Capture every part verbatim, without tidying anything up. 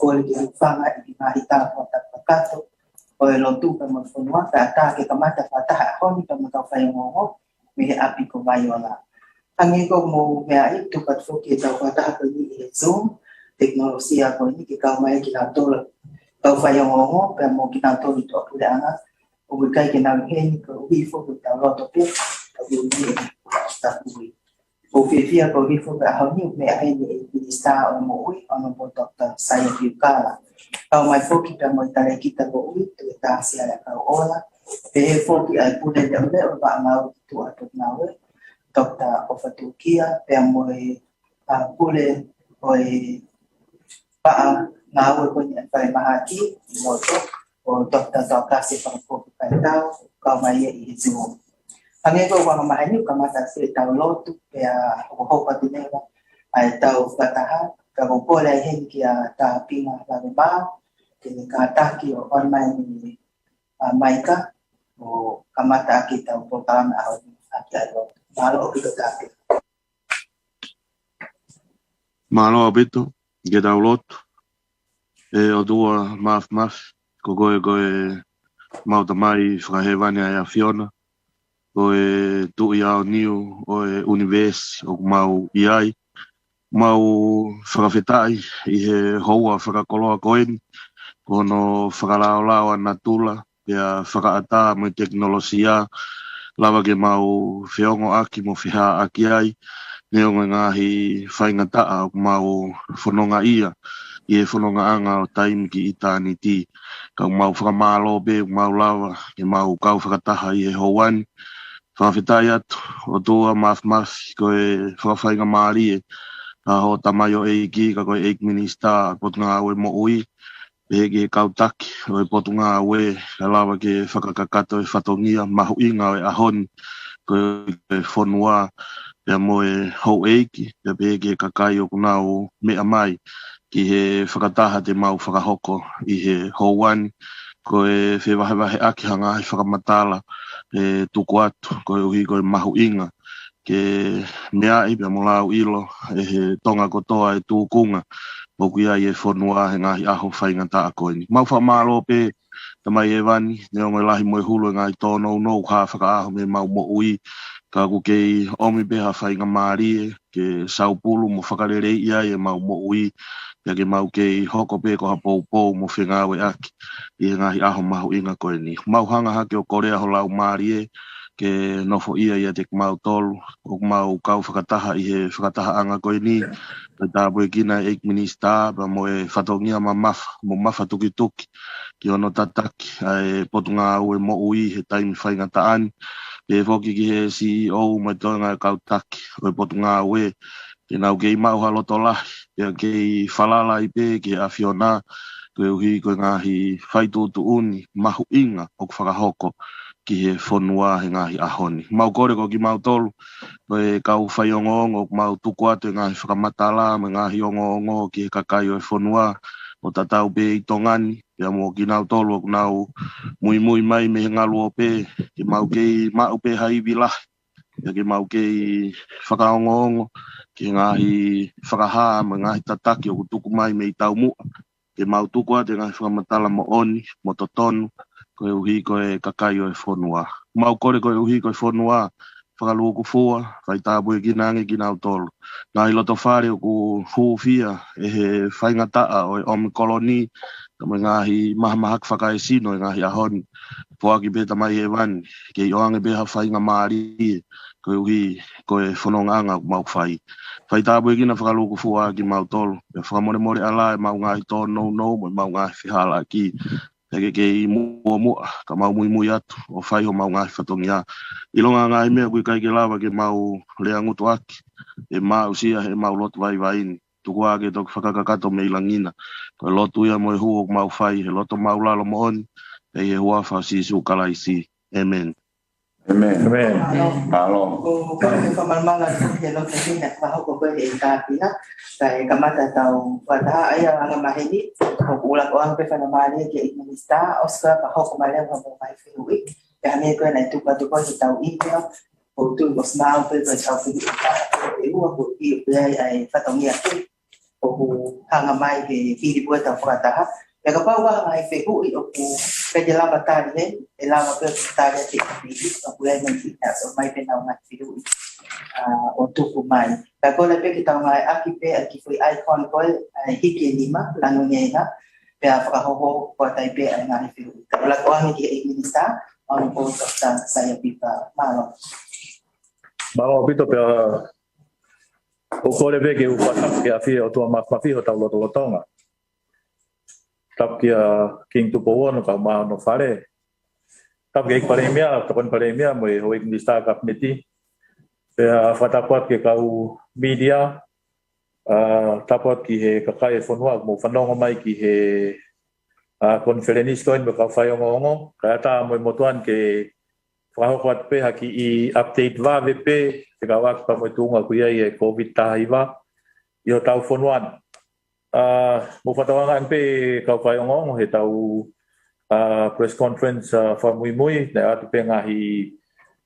kole ke hūfanga ʻi he ngaahi tala fakatapu kakato ʻo e lotu pea mo e fonua, kae ʻatā ke kamata fakataha he ʻaho ni pea mo e kau faiongoongo mei he ʻapi ko Vaiola. Hangē ko hoʻomou meaʻi, tuku atu foki ʻetau fakataha ko eni ʻi he Zoom, tekinolosia ko eni ke kau mai kinautolu kau faiongoongo pea mo kinautolu ʻi tuʻapuleʻanga, ʻoku ʻikai ke nau ʻi heni koeʻuhi foki ko ʻetau loto pē, ka koeʻuhi ʻetau tapui. ʻOku ou fiefia koeʻuhi foki he ʻaho ni ʻoku meʻa heni e Minisitā ʻo e Moʻui, Honourable Doctor Saia Piukala. Kau mai foki pea mo e talēkita moʻui, Toketā Siale ʻAkauʻola. Pehē foki ʻa e Pule Leʻoleʻo Vaʻa Ngāue ʻi Tuʻa ʻi Potungāue, Doctor ʻOfa Tukia, pea mo e, ʻa, Pule ʻo e Vaʻa Ngāue ko eni ʻa e Falemahaki ʻi loto, ko Doctor Tokasi Fakapoki Kaitau, kau mai ia ʻi he Zoom. Hangē ko ʻeku anga maheni, kamata ʻetau lotu, pea hokohoko atu leva ʻa ʻetau fakataha, ka ʻoku ou kole ai heni kia Tāpinga Lavemao, ke ne kātaki ʻo ʻomai ni, ʻa, maika, ʻo kamata ʻaki ʻetau polokalama ʻaho ni ʻaki ʻa e lotu. Mālō ʻaupito Tāpinga. Mālō ʻaupito, ke tau lotu. ʻE ʻOtua Māfimafi, ko koe ko e mau Tamai fakahēvani ʻa e ʻAfiona, ko e Tuʻi aoniu ʻo e ʻunivēsi ʻoku mau ʻi ai. Mau fakafetaʻi ʻi he houa fakakoloa ko eni, ko hono fakalaolao ʻa natula, pea fakaʻatā mo e tekinolosia, lava ke mau feongoʻaki mo fehāʻaki ai, neongo e ngaahi faingataʻa ʻoku mau fonongaʻia ʻi he fonongaʻanga ʻo taimi ki ʻitāniti. Ka ʻoku mau fakamālō pē ʻoku mau lava ke mau kau fakataha ʻi he houa ni. Fakafetaʻi atu, ʻOtua Māfimafi, ko e fakafaingamālie ʻa hoʻo tamaioʻeiki, ka ko e ʻEiki Minisitā ʻo e Potungāue Moʻui, pehē ki he kau taki ʻo e Potungāue, kae lava ke fakakakato e fatongia mahuʻinga ʻo e ʻaho ni, ko e fonua, pea mo e houʻeiki, pea pehē ki he kakai ʻoku nau meʻa mai ki he fakataha te mau fakahoko ʻi he houa ni, ko e fevahevaheʻaki ha ngaahi fakamatala ʻe tuku atu, koeʻuhi ko e mahuʻinga ke meaʻi pea mo lauʻilo ʻe he Tonga kotoa e tūkunga ʻoku ʻi ai e fonua he ngaahi ʻaho faingataʻa ko eni. Mau fakamālō pē Tamai Hēvani, neongo e lahi mo e hulu e ngaahi tōnounou ʻoku hā fakaʻaho mei heʻemau moʻui, ka ʻoku kei ʻomi pē ha faingamālie ke saupulu mo fakaleleiʻi ai ʻemau moʻui, pea ke mau kei hoko pē ko ha poupou mo fengāueʻaki ʻi he ngaahi ʻaho mahuʻinga ko eni. Mau hanga hake ʻo kolea ho Laumālie ke nofoʻia ʻiate kimautolu ʻoku mau kau fakataha ʻi he fakatahaʻanga ko eni, pea tāpuekina e ʻEiki Minisitā, pea mo e fatongia mamafa mo mafatukituki ki hono tataki ʻa e Potungāue Moʻui he taimi faingataʻa ni. Pehē foki ki he CEO mo e toenga e kau taki ʻo e Potungāue, ke nau kei maʻu ha loto lahi, pea kei falala ai pē ki he ʻAfiona, koeʻuhi ko e ngaahi faituʻutuʻuni mahuʻinga ʻoku fakahoko ki he fonua he ngaahi ʻaho ni. Mau kole ko kimautolu, ko e kau faiongoongo, ʻoku mau tuku atu e ngaahi fakamatala mo e ngaahi ongoongo ki he kakai ʻo e fonua, ʻo tatau pē ʻi Tonga ni, pea mo kinautolu ʻoku nau muimui mai mei he ngaluope, ke mau kei maʻu pē ha ivi lahi, pea ke mau kei fakaongoongo ki he ngaahi fakahā mo e ngaahi tataki ʻoku tuku mai mei taumuʻa, ke mau tuku atu e ngaahi fakamatala moʻoni mo totonu, koeʻuhi ko e kakai ʻo e fonua. Mau kole koeʻuhi ko e fonua, fakalūkufua, fai tāpuekina ange kinautolu. Ngaahi lotofale ʻoku hūfia ʻe he faingataʻa ʻo e ʻOmikoloni, ka mo e ngaahi mahamahaki fakaesino e ngaahi ʻaho ni. Foaki pē Tamai Hēvani, kei ʻoange pē ha faingamālie, koeʻuhi ko e fonongaʻanga ʻoku mau fai. Fai tāpuekina fakalūkufua kimautolu, pea fakamolemole ʻalā ʻemau ngaahi tōnounou mo ʻemau ngaahi fehālaaki, pea ke kei muʻomuʻa, ka mau muimui atu ʻo fai homau ngaahi fatongia. ʻIlonga ngaahi meʻa ʻoku ʻikai ke lava ke mau lea ngutu ʻaki, ʻe mau aʻusia heʻemau lotu vaivai ni. Tuku ā ke toki fakakakato mei langi na. Ko e lotu ia mo e hū ʻoku mau fai, he loto maʻulalo moʻoni, pea ʻi he huafa ʻo Sīsū Kalaisi. ʻĒmeni. ʻĒmeni. ʻĒmeni. Mālō. ʻOku ou kole ke fakamalumalu atu he lotu hina, ka hoko ko eni ʻe Tāpinga, kae kamata ʻetau fakataha. ʻA ia anga maheni, ʻoku ou ʻoange pē faingamālie ki he ʻEiki Minisitā, ʻosi ko ia ka hoko mai leva mo e ngaahi fehuʻi. Pea hangē ko ia naʻe tuku atu ko ē heʻetau ʻīmeli, ʻoku ou tui kuo ʻosi maʻu pē ko ʻetau fehuʻi ʻe taha pe ua, koeʻuhi ko e ʻai ʻa e fatongia ko ē ʻoku hanga mai he hili pue tau fakataha. Pea kapau ʻoku ʻi ai ha ngaahi fehuʻi ʻoku ʻikai ke lava tali heni, ʻe lava pē ʻo tali ʻe he ʻEiki, ʻoku ʻi ai e meʻa ʻoku ʻomai pē ʻenau ngaahi fehuʻi, ʻa, ʻo tuku mai. Kae kole pē ke tau ngāueʻaki pē ʻa e kiʻi foʻi icon ko ē, ʻa e hiki ʻe nima, lanu ngeia, pea fakahoko ko ē ʻa e ngaahi fehuʻi. Tau lava ʻo ange ki he ʻEiki Minisitā, ʻa e Honourable Doctor Saiapipa Malo. Mālō ʻaupito pea ʻoku ou kole pē ke u fakatapu ki he ʻafio ʻOtua Māfimafi ʻi hotau lotolotonga. Tapu kia Kingi Tupou Ono, kau māʻoniʻoni fale. Tapu ki he ʻEiki Palēmia, Tokoni Palēmia, mo e Houʻeiki Minisitā Kapineti. Pea fakatapu atu ki he kau mītia, ʻa, tapu atu ki he kakai e fonua, mou fanongo mai ki he, ʻa, konifelenisi ko eni mo e kau faiongoongo, kae ʻatā mo e motuʻa ni ke fakahoko atu pē ha kiʻi update vave pē, fekauʻaki pea mo e tuʻunga ʻoku ʻi ai e COVID taha hiva ʻi hotau fonua ni. ʻA, mou fakatokangaʻi ange pē kau faiongoongo heʻetau, ʻa, press conference, ʻa, fakamuimui, naʻe ʻoatu pē ngaahi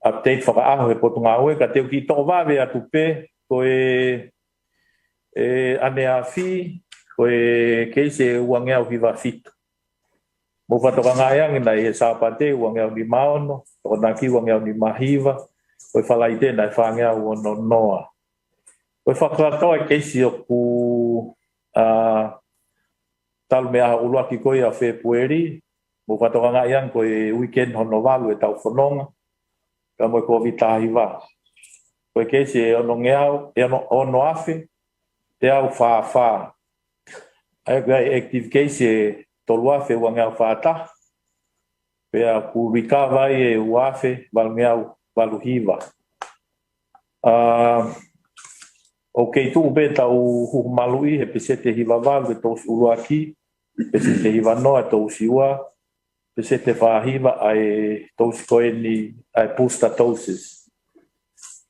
update fakaʻaho he Potungāue, ka te u kiʻi toʻo vave atu pē, ko e, ʻe, ʻaneafi, ko e keisi ʻe uangeau hiva fitu. Mou fakatokangaʻi ange naʻe ʻi he Sāpate uangeau nima ono, Tokonaki uangeau nima hiva, ko e Falaite naʻe fāngeau ono noa. Ko e fakakātoa e keisi ʻoku, ʻa, talu mei he ʻaho ʻuluaki ko ia ʻo Fēpueli, mou fakatokangaʻi ange ko e weekend hono valu ʻetau fononga, pea mo e COVID taha hiva. Ko e keisi ʻe onongeau, ʻe ono, ono afe, teau fā fā. ʻA ia ko e active case ʻe tolu afe uangeau fā taha. Pea kuo recover ai ʻe ua afe valungeau valu hiva. ʻA, ʻoku kei tuʻu pē ʻetau huhu maluʻi he peseti ʻe hiva valu e tousi ʻuluaki, peseti ʻe hiva noa e tousi ua, peseti ʻe fā hiva ʻa e tousi ko eni ʻa e booster doses.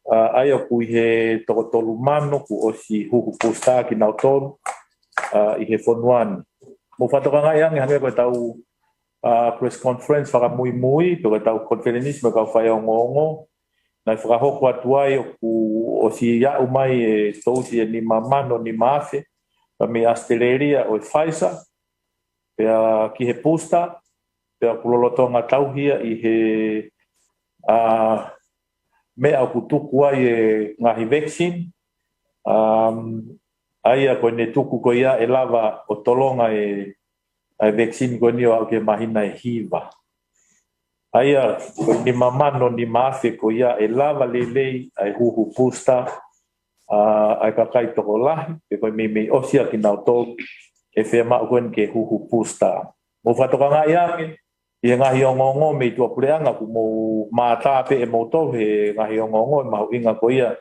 ʻA, ʻa ia ʻoku ʻi he toko tolu mano kuo ʻosi huhu booster kinautolu, ʻa, ʻi he fonua ni. Mou fakatokangaʻi ange hangē ko ʻetau, ʻa, press conference fakamuimui, pe ko ʻetau konifelenisi mo e kau faiongoongo, naʻe fakahoko atu ai ʻoku ʻosi aʻu mai e tousi ʻe nima mano nima afe, pea mei ʻAositelēlia ʻo e Pfizer, pea ki he booster, pea ʻoku lolotonga tauhi ia ʻi he, ʻa, meʻa ʻoku tuku ai e ngaahi vaccine, um, ʻa ia ko ʻene tuku ko ia ʻe lava ʻo tolonga e, ʻa e vaccine ko eni ʻo aʻu ki he māhina ʻe hiva. ʻA ia ko e nima mano nima afe ko ia ʻe lava lelei ʻa e huhu booster, ʻa, ʻa e kakai tokolahi, pe ko e meimei ʻosi ʻa kinautolu ʻe fiemaʻu ko eni ke huhu booster. Mou fakatokangaʻi ange, ʻi he ngaahi ongoongo mei tuʻapuleʻanga kuo mou mātā pē ʻe moutolu he ngaahi ongoongo ʻe mahuʻinga ko ia,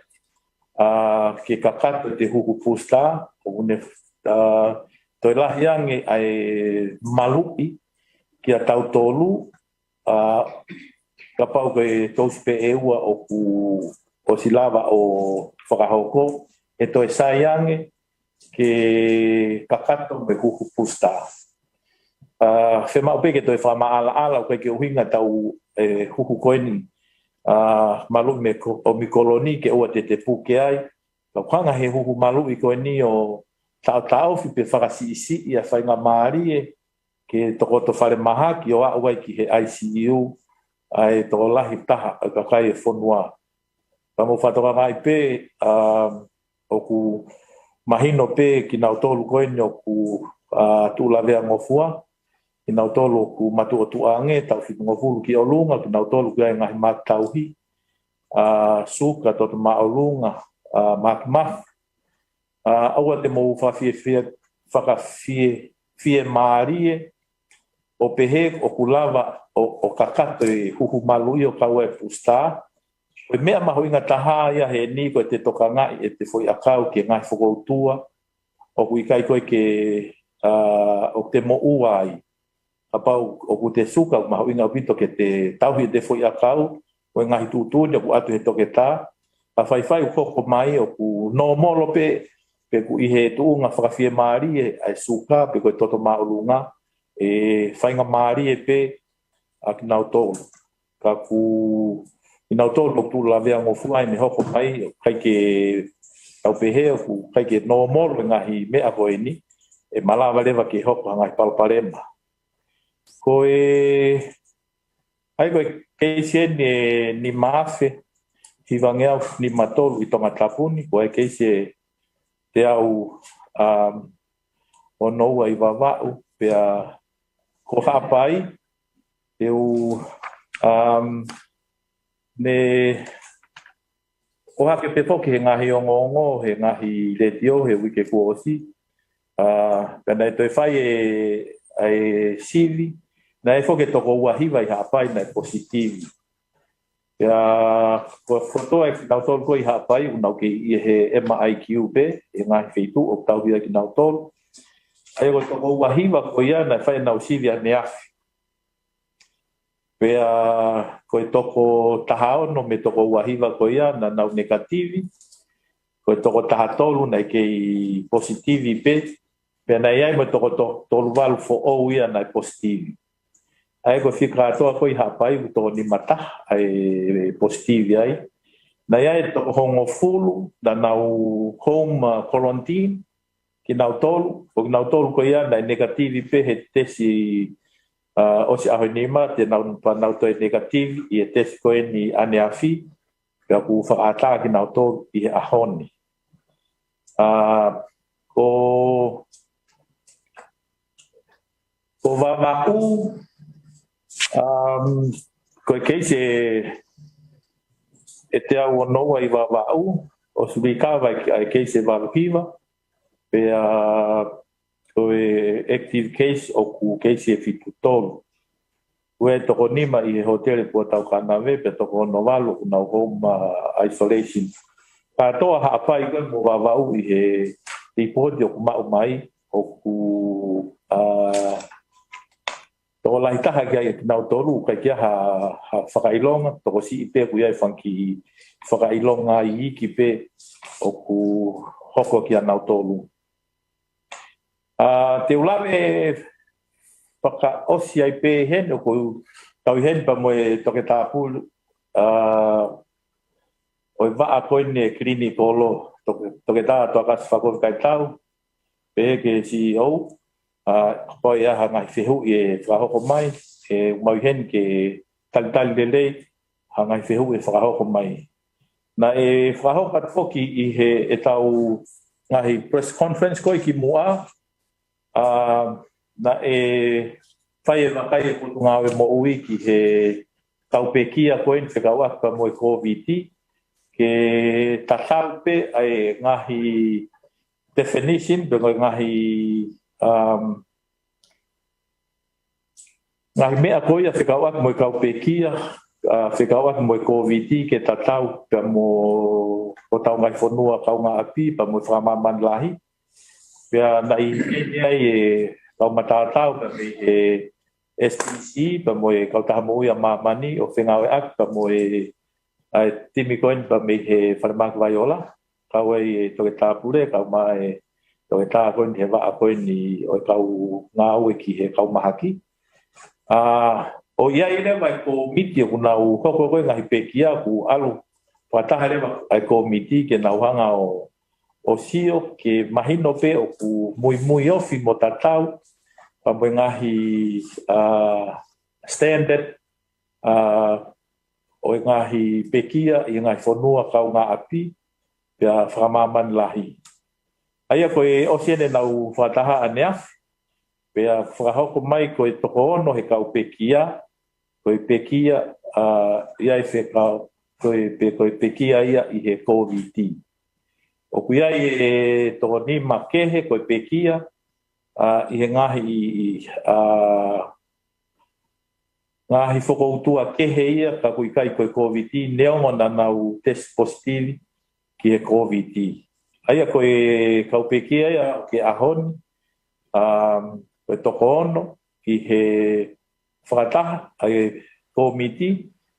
ʻa, ke kakato ʻete huhu booster, ʻoku ne, ʻa, toe lahi ange ʻa e maluʻi kia tautolu, ʻa, kapau ko e tousi pē ʻe ua ʻoku ʻosi lava ʻo fakahoko, ʻe toe sai ange ke kakato mo e huhu booster. ʻA, fiemaʻu pē ke toe fakamaʻalaʻala ʻoku ʻikai ke ʻuhinga ʻetau, ʻe, huhu ko eni, ʻa, maluʻi mei he ko-, ʻOmikoloni ke ʻoua te te puke ai. Ka ʻoku hanga he huhu maluʻi ko eni ʻo taʻotaʻofi pe fakasiʻisiʻi ʻa e faingamālie ke tokoto falemahaki ʻo aʻu ai ki he ICU ʻa e tokolahi taha ʻa e kakai e fonua. Ka mou fakatokangaʻi pē, ʻa, ʻoku mahino pē kinautolu ko eni ʻoku, ʻa, tuʻu laveangofua, kinautolu ʻoku matuʻotuʻa ange, taʻu fitungofulu ki ʻolunga, kinautolu ʻoku ʻi ai e ngaahi maʻu tauhi, ʻa, suka, toto māʻolunga, ʻa, mafimafi. ʻA, ʻoua te mou fakafiefie-, fakafie-, fiemālie ʻo pehē ʻoku lava ʻo, ʻo kakato e huhu maluʻi ʻo kau ai e booster. Ko e meʻa mahuʻinga taha ia heni ko ʻete tokangaʻi ʻete foʻi ʻakau ki he ngaahi fokoutua ʻoku ʻikai ko ē ke, ʻa, ʻoku te moʻua ai. Kapau ʻoku te suka, ʻoku mahuʻinga ʻaupito ke te tauhi ʻete foʻi ʻakau, ko e ngaahi tuʻutuʻuni ʻoku ʻoatu he toketā, ka faifai ʻoku hoko mai ʻoku nōmolo pē, pe ʻoku ʻi he tuʻunga fakafiemālie ʻa e suka, pe ko e toto māʻolunga, ʻe faingamālie pē ʻa kinautolu. Ka ʻoku kinautolu ʻoku tuʻu laveangofua ʻi heʻene hoko mai, ʻoku ʻikai ke tau pehē ʻoku ʻikai ke normal e ngaahi meʻa ko eni, ʻe malava leva ke hoko ha ngaahi palopalema. Ko e, ʻa ia ko e keisi eni ʻe nima afe hivangeau nima tolu ʻi Tongatapu ni, ko e keisi ʻe teau, um, ono ua ʻi Vavaʻu, pea ko Haʻapai, te u, um, ne ʻohake pē foki he ngaahi ongoongo, he ngaahi letiō, he uike kuo ʻosi. ʻA, pea naʻe toe fai e, ʻa e sivi, naʻe foki e toko ua hiva ʻi Haʻapai naʻe positivi. Pea ko e kotoa ʻa kinautolu ko ē ʻi Haʻapai, ʻoku nau kei ʻi he M I Q pē, he ngaahi feituʻu ʻoku tauhi ai kinautolu. ʻA ia ko e toko ua hiva ko ia naʻe fai ʻenau sivi ʻaneafi. Pea ko e toko taha ono mei he toko ua hiva ko ia naʻa nau nekativi. Ko e toko taha tolu naʻe kei positivi pē. Pea naʻe ʻi ai mo e toko to-, tolu valu foʻou ia naʻe positivi. ʻA ia ko e fika kotoa ko ē ʻi Haʻapai ʻoku toko nima taha ʻa e positivi ai. Naʻe ʻi ai e toko hongofulu naʻa nau home, uh, quarantine, kinautolu, ko kinautolu ko ia naʻe nekativi pē he tesi, uh, ʻosi ʻaho ʻe nima, te nau, pea nau toe nekativi ʻi he tesi ko eni ʻaneafi, pea ʻoku fakaʻatā kinautolu ʻi he ʻaho ni. Uh, ko, ko Vavaʻu, um, ko e keisi ʻe, ʻe teau ono ua ʻi Vavaʻu, ʻosi recover ʻa e keisi ʻe valu hiva, pea ko e active case ʻoku keisi ʻe fitu tolu. Ko e toko nima ʻi he hōtele Puataukanave, pea toko ono valu ʻoku nau home, uh, isolation. Kātoa Haʻapai ko ē mo Vavaʻu ʻi he lipooti ʻoku maʻu mai, ʻoku, uh, tokolahi taha ki ai ʻa kinautolu, ʻikai ke ʻi ai ha, ha fakaʻilonga, tokosiʻi pē ʻoku ʻi ai e fanga kiʻi fakaʻilonga iiki pē ʻoku hoko kia nautolu. ʻA, te u lave fakaʻosi ai pē heni, ʻoku tau ʻi heni pea mo e Toketā Pule, ʻa, ʻo e vaʻa ko eni e Clinical Law, Toke-, Toketā Toakasi Fakovi Kaitau, pehē ki he C E O, ʻa, kapau ʻe ʻi ai ha ngaahi fehuʻi ʻe fakahoko mai, ʻe mau ʻi heni ke talitali lelei ha ngaahi fehuʻi ʻe fakahoko mai. Naʻe fakahoko atu foki ʻi he ʻetau ngaahi press conference ko ē kimuʻa, ʻa, naʻe fai e vakai ʻa e Potungāue Moʻui ki he kau pekia ko eni fekauʻaki pea mo e Kōviti, ke tatau pē ʻa e ngaahi definition, pe ko e ngaahi, um, ngaahi meʻa ko ia fekauʻaki mo e kau pekia, ʻa, fekauʻaki mo e Kōviti ke tatau pea mo hotau ngaahi fonua kaungāʻapi, pea mo e fakamāmani lahi. Pea naʻe ʻi heni ai e kau mataotao pea mei he S P C, pea mo e Kautaha Moʻui ʻa Māmani ʻo fengāueʻaki pea mo e, ʻa e timi ko eni pea mei he Falemahaki Vaiola, kau ai e Toketā Pule, kau mai e Toketā ko eni he vaʻa ko eni ʻo e kau ngāue ki he kau mahaki. ʻA, ʻo ʻi ai leva e kōmiti ʻoku nau hoko ko ē ngaahi pekia ʻoku ʻalu fakataha leva ʻa e kōmiti ke nau hanga ʻo, ʻo sio ke mahino pē ʻoku muimui ofi mo tatau pea mo e ngaahi, ʻa, standard, ʻa, ʻo e ngaahi pekia ʻi he ngaahi fonua kaungāʻapi, pea fakamāmani lahi. ʻA ia ko e ʻosi eni ʻenau fakataha ʻaneafi, pea fakahoko mai ko e toko ono he kau pekia, ko e pekia, ʻa, ʻi ai fekau, ko e pe-, ko e pekia ia ʻi he Kōviti. ʻOku ʻi ai e toko nima kehe ko e pekia, ʻa, ʻi he ngaahi, ʻa, ngaahi fokoutua kehe ia ka ʻoku ʻikai ko e Kōviti, neongo naʻa nau test positive ki he Kōviti. ʻA ia ko e kau pekia ia ki he ʻaho ni, um, ko e toko ono ki he fakataha ʻa e kōmiti.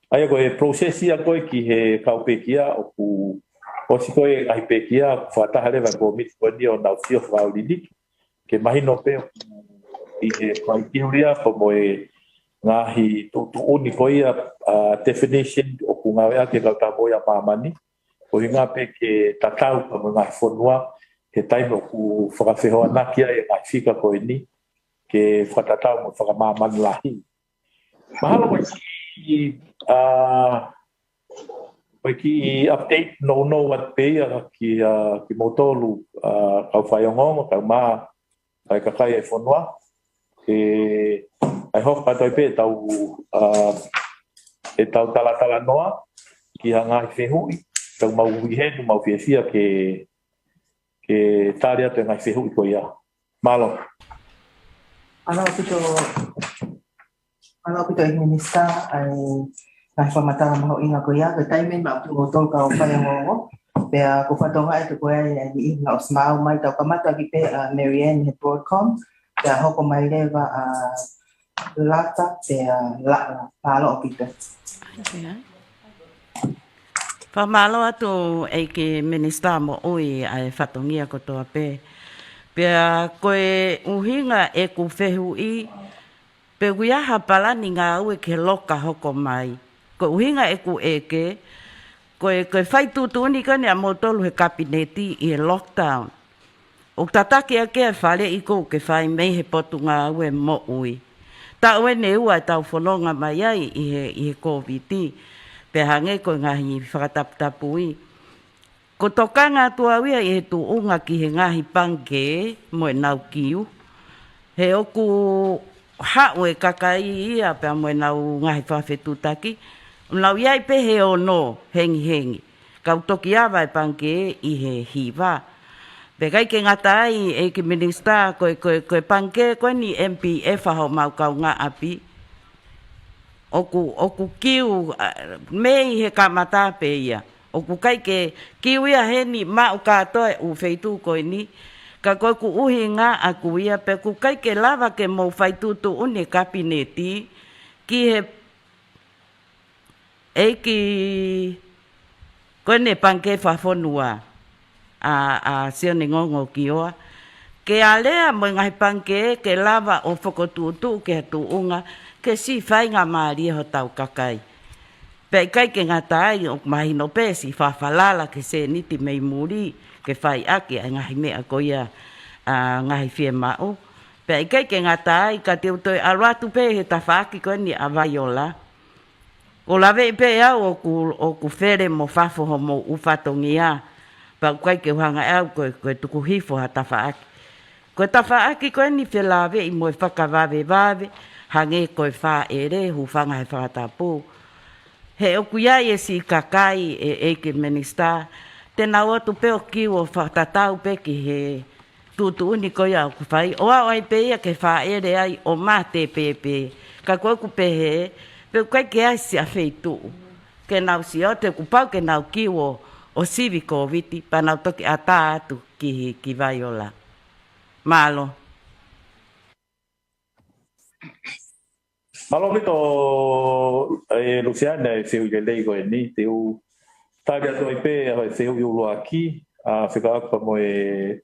ʻA ia ko e process ia ko ē ki he kau pekia ʻoku ʻosi ko ē ngaahi pekia, fakataha leva e kōmiti ko eni ʻo nau sio fakaʻauliliki ke mahino pē ʻi he criteria pea mo e ngaahi tuʻutuʻuni ko ia, ʻa, definition ʻoku ngāueʻaki ʻe he Kautaha Moʻui ʻa Māmani. ʻuhinga pē ke tatau pea mo e ngaahi fonua, he taimi ʻoku fakafehoanaki ai e ngaahi fika ko eni, ke fakatatau mo e fakamāmani lahi. Mahalo ko e kiʻi, ʻa, ko e kiʻi update nounou atu pē ia ki, ʻa, kimoutolu, ʻa, kau faiongoongo, kau mā, ʻa e kakai ʻa e fonua. ʻE, ʻai hoko atu ai pē ʻetau, ʻa, ʻetau talatalanoa ki ha ngaahi fehuʻi, tau mau ui henu, mau fiefia ke, ke tali atu e ngaahi fehuʻi ko ia. Mālō. Mālō ʻaupito, mālō ʻaupito ʻEiki Minisitā, ʻa e ngaahi fakamatala mahuʻinga ko ia, ko e taimi maʻa kimoutolu kau faiongoongo. Pea ko e fatongia ʻe tuku ai ʻa e niʻihi naʻa ʻosi maʻu mai, tau kamata ʻaki pē ʻa Mary Ann he Broadcom, pea hoko mai leva ʻa Lata, pea Laʻa, mālō ʻaupito. ʻIo. Fakamālō atu ʻEiki Minisitā Moʻui ʻa e fatongia kotoa pē. Pea ko e ʻuhinga ʻeku fehuʻi, pe ʻoku ʻi ai ha palani ngāue ki he loka hoko mai. Ko e ʻuhinga ʻeku ʻeke, ko e, ko e fai tuʻutuʻuni ko eni ʻa moutolu he kapineti ʻi he lockdown. ʻOku tataki ʻaki ʻa e faleʻi ʻoku ke fai mei he Potungāue Moʻui. Taʻu eni ʻe ua ʻetau fononga mai ai ʻi he, ʻi he Kōviti. Pea hangē ko e ngaahi fakataputapui. Ko e tokanga atu au ia ʻi he tuʻunga ki he ngaahi pangikē mo ʻenau kiu. He ʻoku haʻu e kakai ia pea mo ʻenau ngaahi fakafetuʻutaki. ʻOku nau ʻi ai pē he ono hengihengi. Ka ʻoku toki ava e pangikē ʻi he hiva. Pea ʻikai ke ngata ai ʻEiki Minisitā ko e, ko e, ko e pangikē ko eni M P F ʻa homau kaungāʻapi. ʻOku, ʻoku kiu, ʻa, mei he kamata pē ia. ʻOku ʻikai ke kiu ia heni maʻu kātoa e ʻū feituʻu ko eni. Ka ko ʻeku ʻuhinga ʻaku ia pe ʻoku ʻikai ke lava ke mou fai tuʻutuʻuni e kapineti ki he ʻEiki ko eni pangikē fakafonua ʻa, ʻa Sione Ngongokioa. Ke alea mo e ngaahi pangikē ke lava ʻo fokotuʻutuʻu ki ha tuʻunga ke siʻi faingamālie hotau kakai. Pea ʻikai ke ngata ai ʻoku mahino pē siʻi fakafalala ki he sēniti mei muli ke fai ʻaki ʻa e ngaahi meʻa ko ia ʻa e ngaahi fiemaʻu. Pea ʻikai ke ngata ai ka te u toe ʻalu atu pē he tafaʻaki ko eni ʻa Vaiola. ʻOku laveʻi pē au ʻoku, ʻoku fele mo fafo homou ʻū fatongia. Pea ʻoku ʻikai ke u hanga ʻe au ko e, ko e tuku hifo ha tafaʻaki. Ko e tafaʻaki ko eni felāveʻi mo e fakavavevave, hangē ko e fāʻele, hūfanga he fakatapu. He ʻoku ʻi ai e siʻi kakai ʻe, ʻEiki Minisitā, te nau ō atu pē ʻo kiu ʻo fakatatau pē ki he tuʻutuʻuni ko ia ʻoku fai, ʻo aʻu ai pē ia ke fāʻele ai ʻo mate pēpē. Ka ko ʻeku pehē, pe ʻoku ʻikai ke ʻi ai siʻa feituʻu ke nau sio, te ʻoku pau ke nau kiu ʻo, ʻo sivi Kōviti, pea nau toki ʻatā atu ki, ki Vaiola. Mālō. Mālō ʻaupito, ʻe Luseane, ʻa e fehuʻi lelei ko eni, te u tali atu ai pē ʻa e fehuʻi ʻuluaki, ʻa, fekauʻaki pea mo e,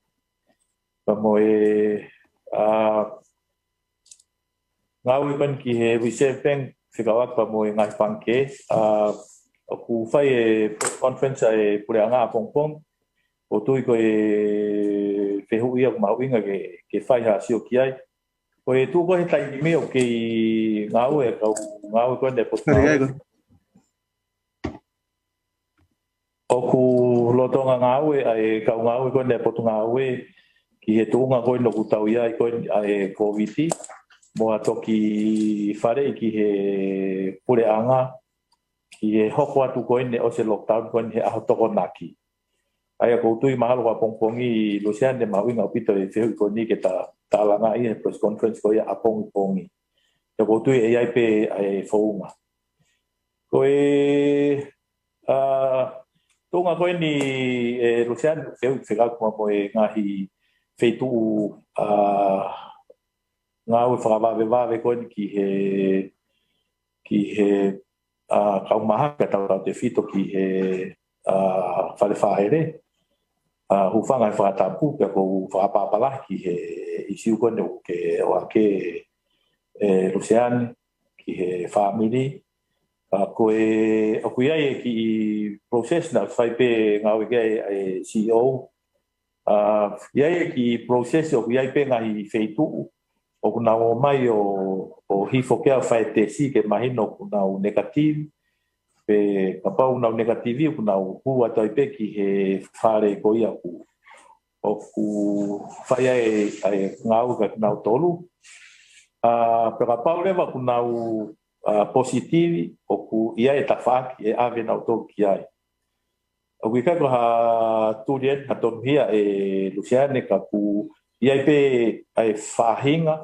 pea mo e, ʻa, ngāue ko eni ki he Reserve Bank, fekauʻaki pea mo e ngaahi pangikē, ʻa, ʻoku fai e press conference ʻa e puleʻanga ʻapongipongi, ʻoku ou tui ko e fehuʻi ia ʻoku mahuʻinga ke, ke fai ha sio ki ai. Ko e tuʻu ko ē he taimi ʻoku kei ngāue e kau ngāue ko eni ʻa e Potungāue. ʻOku lolotonga ngāue ʻa e kau ngāue ko eni ʻa e Potungāue ki he tuʻunga ko eni ʻoku tau ʻi ai ko eni ʻa e Kōviti. Mo ha toki faleʻi ki he puleʻanga, ki he hoko atu ko eni ʻo e lockdown ko eni he ʻaho Tokonaki. ʻA ia ʻoku ou tui mahalo ko ʻapongipongi Luseane mahuʻinga ʻaupito e fehuʻi ko eni ke ta, ta langa ʻi he press conference ko ia ʻapongipongi. ʻA ia ʻoku ou tui ʻe ʻi ai pē ʻa e founga. Ko e, ʻa, tuʻunga ko eni ʻe Luseane fehuʻi fekauʻaki mo e ngaahi feituʻu, ʻa, ngāue fakavavevave ko eni ki he, ki he, ʻa, kau mahaki ʻa tautautefito ki he, ʻa, fale fāʻele, ʻa, hūfanga he fakatapu, pea ʻoku ou fakapapālangi ki he ʻīsiu ko eni ʻoku ke ʻohake ʻe Luseane, ki he fāmili, Ka ko e, ʻoku ʻi ai e kiʻi process naʻe fai pē ngāue ki ai e C E O. ʻA, ʻi ai e kiʻi process ʻoku ʻi ai pē ngaahi feituʻu ʻoku nau ō mai ʻo, ʻo hifo ke ʻo fai e tesi ke mahino ʻoku nau negative. Pe kapau ʻoku nau negative ʻoku nau hū atu ai pē ki he fale ko ia ʻoku, ʻoku fai ai e, ʻa e ngāue kia kinautolu. ʻA, pe kapau leva ʻoku nau, ʻa, positive ʻoku ʻi ai e tafaʻaki ʻe ʻave nautolu ki ai. ʻOku ʻikai ko ha tuli eni ha tonuhia ʻe Luseane ka ʻoku ʻi ai pē ʻa e faʻahinga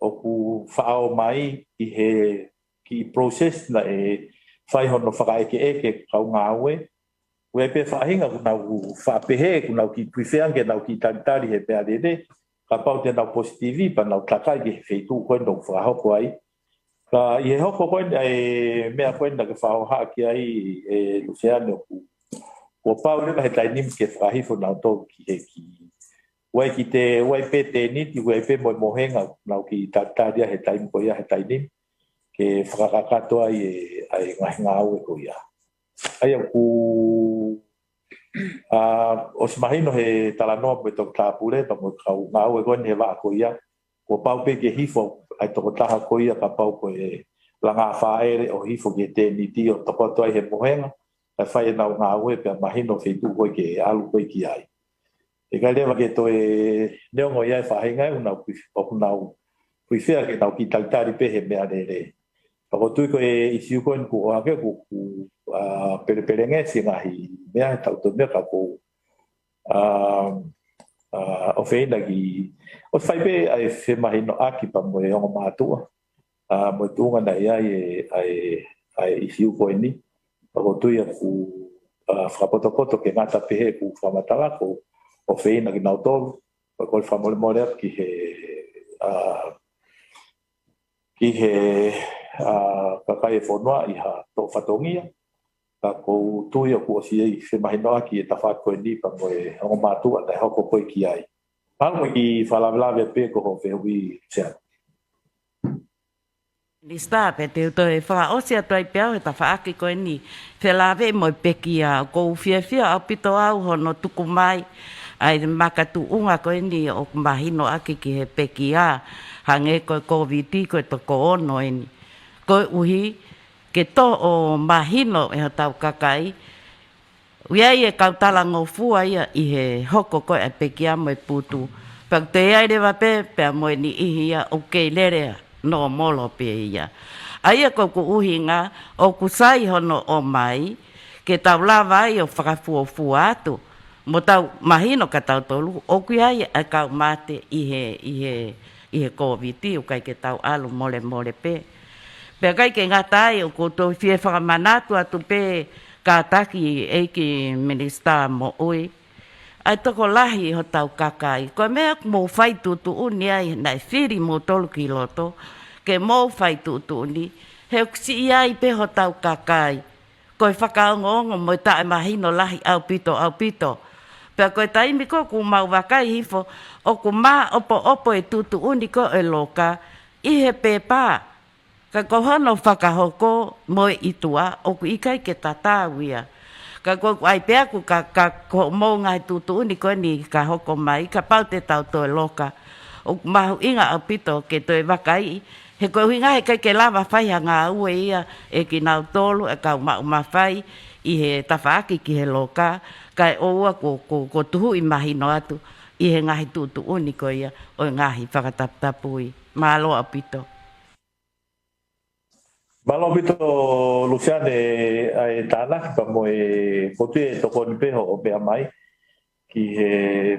ʻoku faʻa ō mai ʻi he kiʻi process naʻe fai hono fakaʻekeʻeke kau ngāue. ʻOku ʻi ai pē faʻahinga ʻoku nau faʻa pehē, ʻoku nau kiʻi prefer ke nau kiʻi talitali he meʻa lele. Kapau te nau positive pea nau takai ki he feituʻu ko eni ʻoku fakahoko ai. Ka ʻi he hoko ko eni ʻa e meʻa ko eni naʻa ke fakahohaʻa ki ai ʻe Luseane ʻoku, kuo pau leva he taimi ni ke fakahifo nautolu ki he kiʻi, ʻoku ʻi ai kiʻi te, ʻoku ʻi ai pē tēniti, ʻoku ʻi ai pē mo e mohenga, nau kiʻi talitali ai he taimi ko ia he taimi ni, ke fakakakato ai e, ʻa e ngaahi ngāue ko ia. ʻA ia ʻoku, ʻa, ʻosi mahino he talanoa mo e Toketā Pule, pea mo e kau ngāue ko eni he vaʻa ko ia, kuo pau pē ke hifo ʻa e tokotaha ko ia kapau ko e langa fāʻele ʻo hifo ki he tēniti ʻo tokoto ai he mohenga, kae fai ʻenau ngāue pea mahino feituʻu ko ē ke ʻalu ko ē ki ai. ʻIkai leva ke toe neongo ʻi ai e faʻahinga ʻoku nau kui, ʻoku nau prefer ke nau kiʻi talitali pē he meʻa lele. Pea ʻoku ou tui ko e ʻisiū ko eni ʻoku ʻohake ʻoku, ʻoku, ʻa, pelepelengesi e ngaahi meʻa he tautolu meʻa ka ʻoku, ʻa, ʻa, ʻofeina ki, ʻosi fai pē ʻa e femahinoʻaki pea mo e ongo mātuʻa. ʻA, mo e tuʻunga naʻe ʻi ai e, ʻa e, ʻa e ʻisiū ko eni. Pea ʻoku ou tui ʻoku, ʻa, fakapotopoto ke ngata pehē ʻeku fakamatala ʻoku ʻofeina kinautolu. Pea ʻoku ou fakamolemole atu ki he, ʻa, ki he, ʻa, kakai e fonua ʻi ha toʻo fatongia. Ka ʻoku ou tui ʻoku ʻosi ʻi ai e femahinoʻaki e tafaʻaki ko eni pea mo e ongo mātuʻa naʻe hoko ko ē ki ai. Pea mo e kiʻi fakalavelave pē ko hoʻo fehuʻi Luseane. Minisitā, pea te u toe fakaʻosi atu ai pē au he tafaʻaki ko eni felāveʻi mo e pekia, ʻoku ou fiefia ʻaupito au hono tuku mai ʻa e makatuʻunga ko eni ʻoku mahinoʻaki ki he pekia, hangē ko e Kōviti ko e toko ono eni. Koeʻuhi ke toʻo mahino ʻe hotau kakai, ʻoku ʻi ai e kau talangofua ia ʻi he hoko ko ē ʻa e pekia mo e putu. Pea ʻoku toe ʻi ai leva pē, pea mo e niʻihi ia ʻoku kei lele nōmolo pē ia. ʻA ia ko ʻeku ʻuhinga ʻoku sai hono ʻomai, ke tau lava ai ʻo fakafuofua atu. Mo tau mahino kia tautolu, ʻoku ʻi ai e kau mate ʻi he, ʻi he, ʻi he Kōviti, ʻoku ʻikai ke tau ʻalu molemole pē. Pea ʻikai ke ngata ai, ʻoku ou toe fie fakamanatu atu pē kātaki ʻEiki Minisitā Moʻui, ʻa e tokolahi hotau kakai. Ko e meʻa ʻoku mou fai tuʻutuʻuni ai, naʻe fili moutolu ki loto, ke mou fai tuʻutuʻuni, he ʻoku siʻi ai pē hotau kakai. Ko e fakaongoongo mo e taʻemahino lahi ʻaupito, ʻaupito. Pea ko e taimi ko ē ʻoku mau vakai hifo, ʻoku māʻopoʻopo e tuʻutuʻuni ko ē ʻa e loka ʻi he pepa. Ka ko hono fakahoko mo e ʻi tuʻa, ʻoku ʻikai ke tatau ia. Ka ko ʻeku ʻai pē ʻaku ka, ka ko hoʻomou ngaahi tuʻutuʻuni ko eni ka hoko mai, kapau te tau toe loka. ʻOku mahuʻinga ʻaupito ke toe vakaiʻi, he ko e ʻuhinga he ʻikai ke lava fai ha ngāue ia ʻe kinautolu e kau maʻu mafai ʻi he tafaʻaki ki he loka, kae ʻoua kuo, kuo, kuo tuhuʻi mahino atu ʻi he ngaahi tuʻutuʻuni ko ia ʻo e ngaahi fakataputapui. Mālō ʻaupito. Mālō ʻaupito Luseane ʻa e tānaki pea mo e, ʻoku ou tui ʻe tokoni pē hoʻo meʻa mai ki he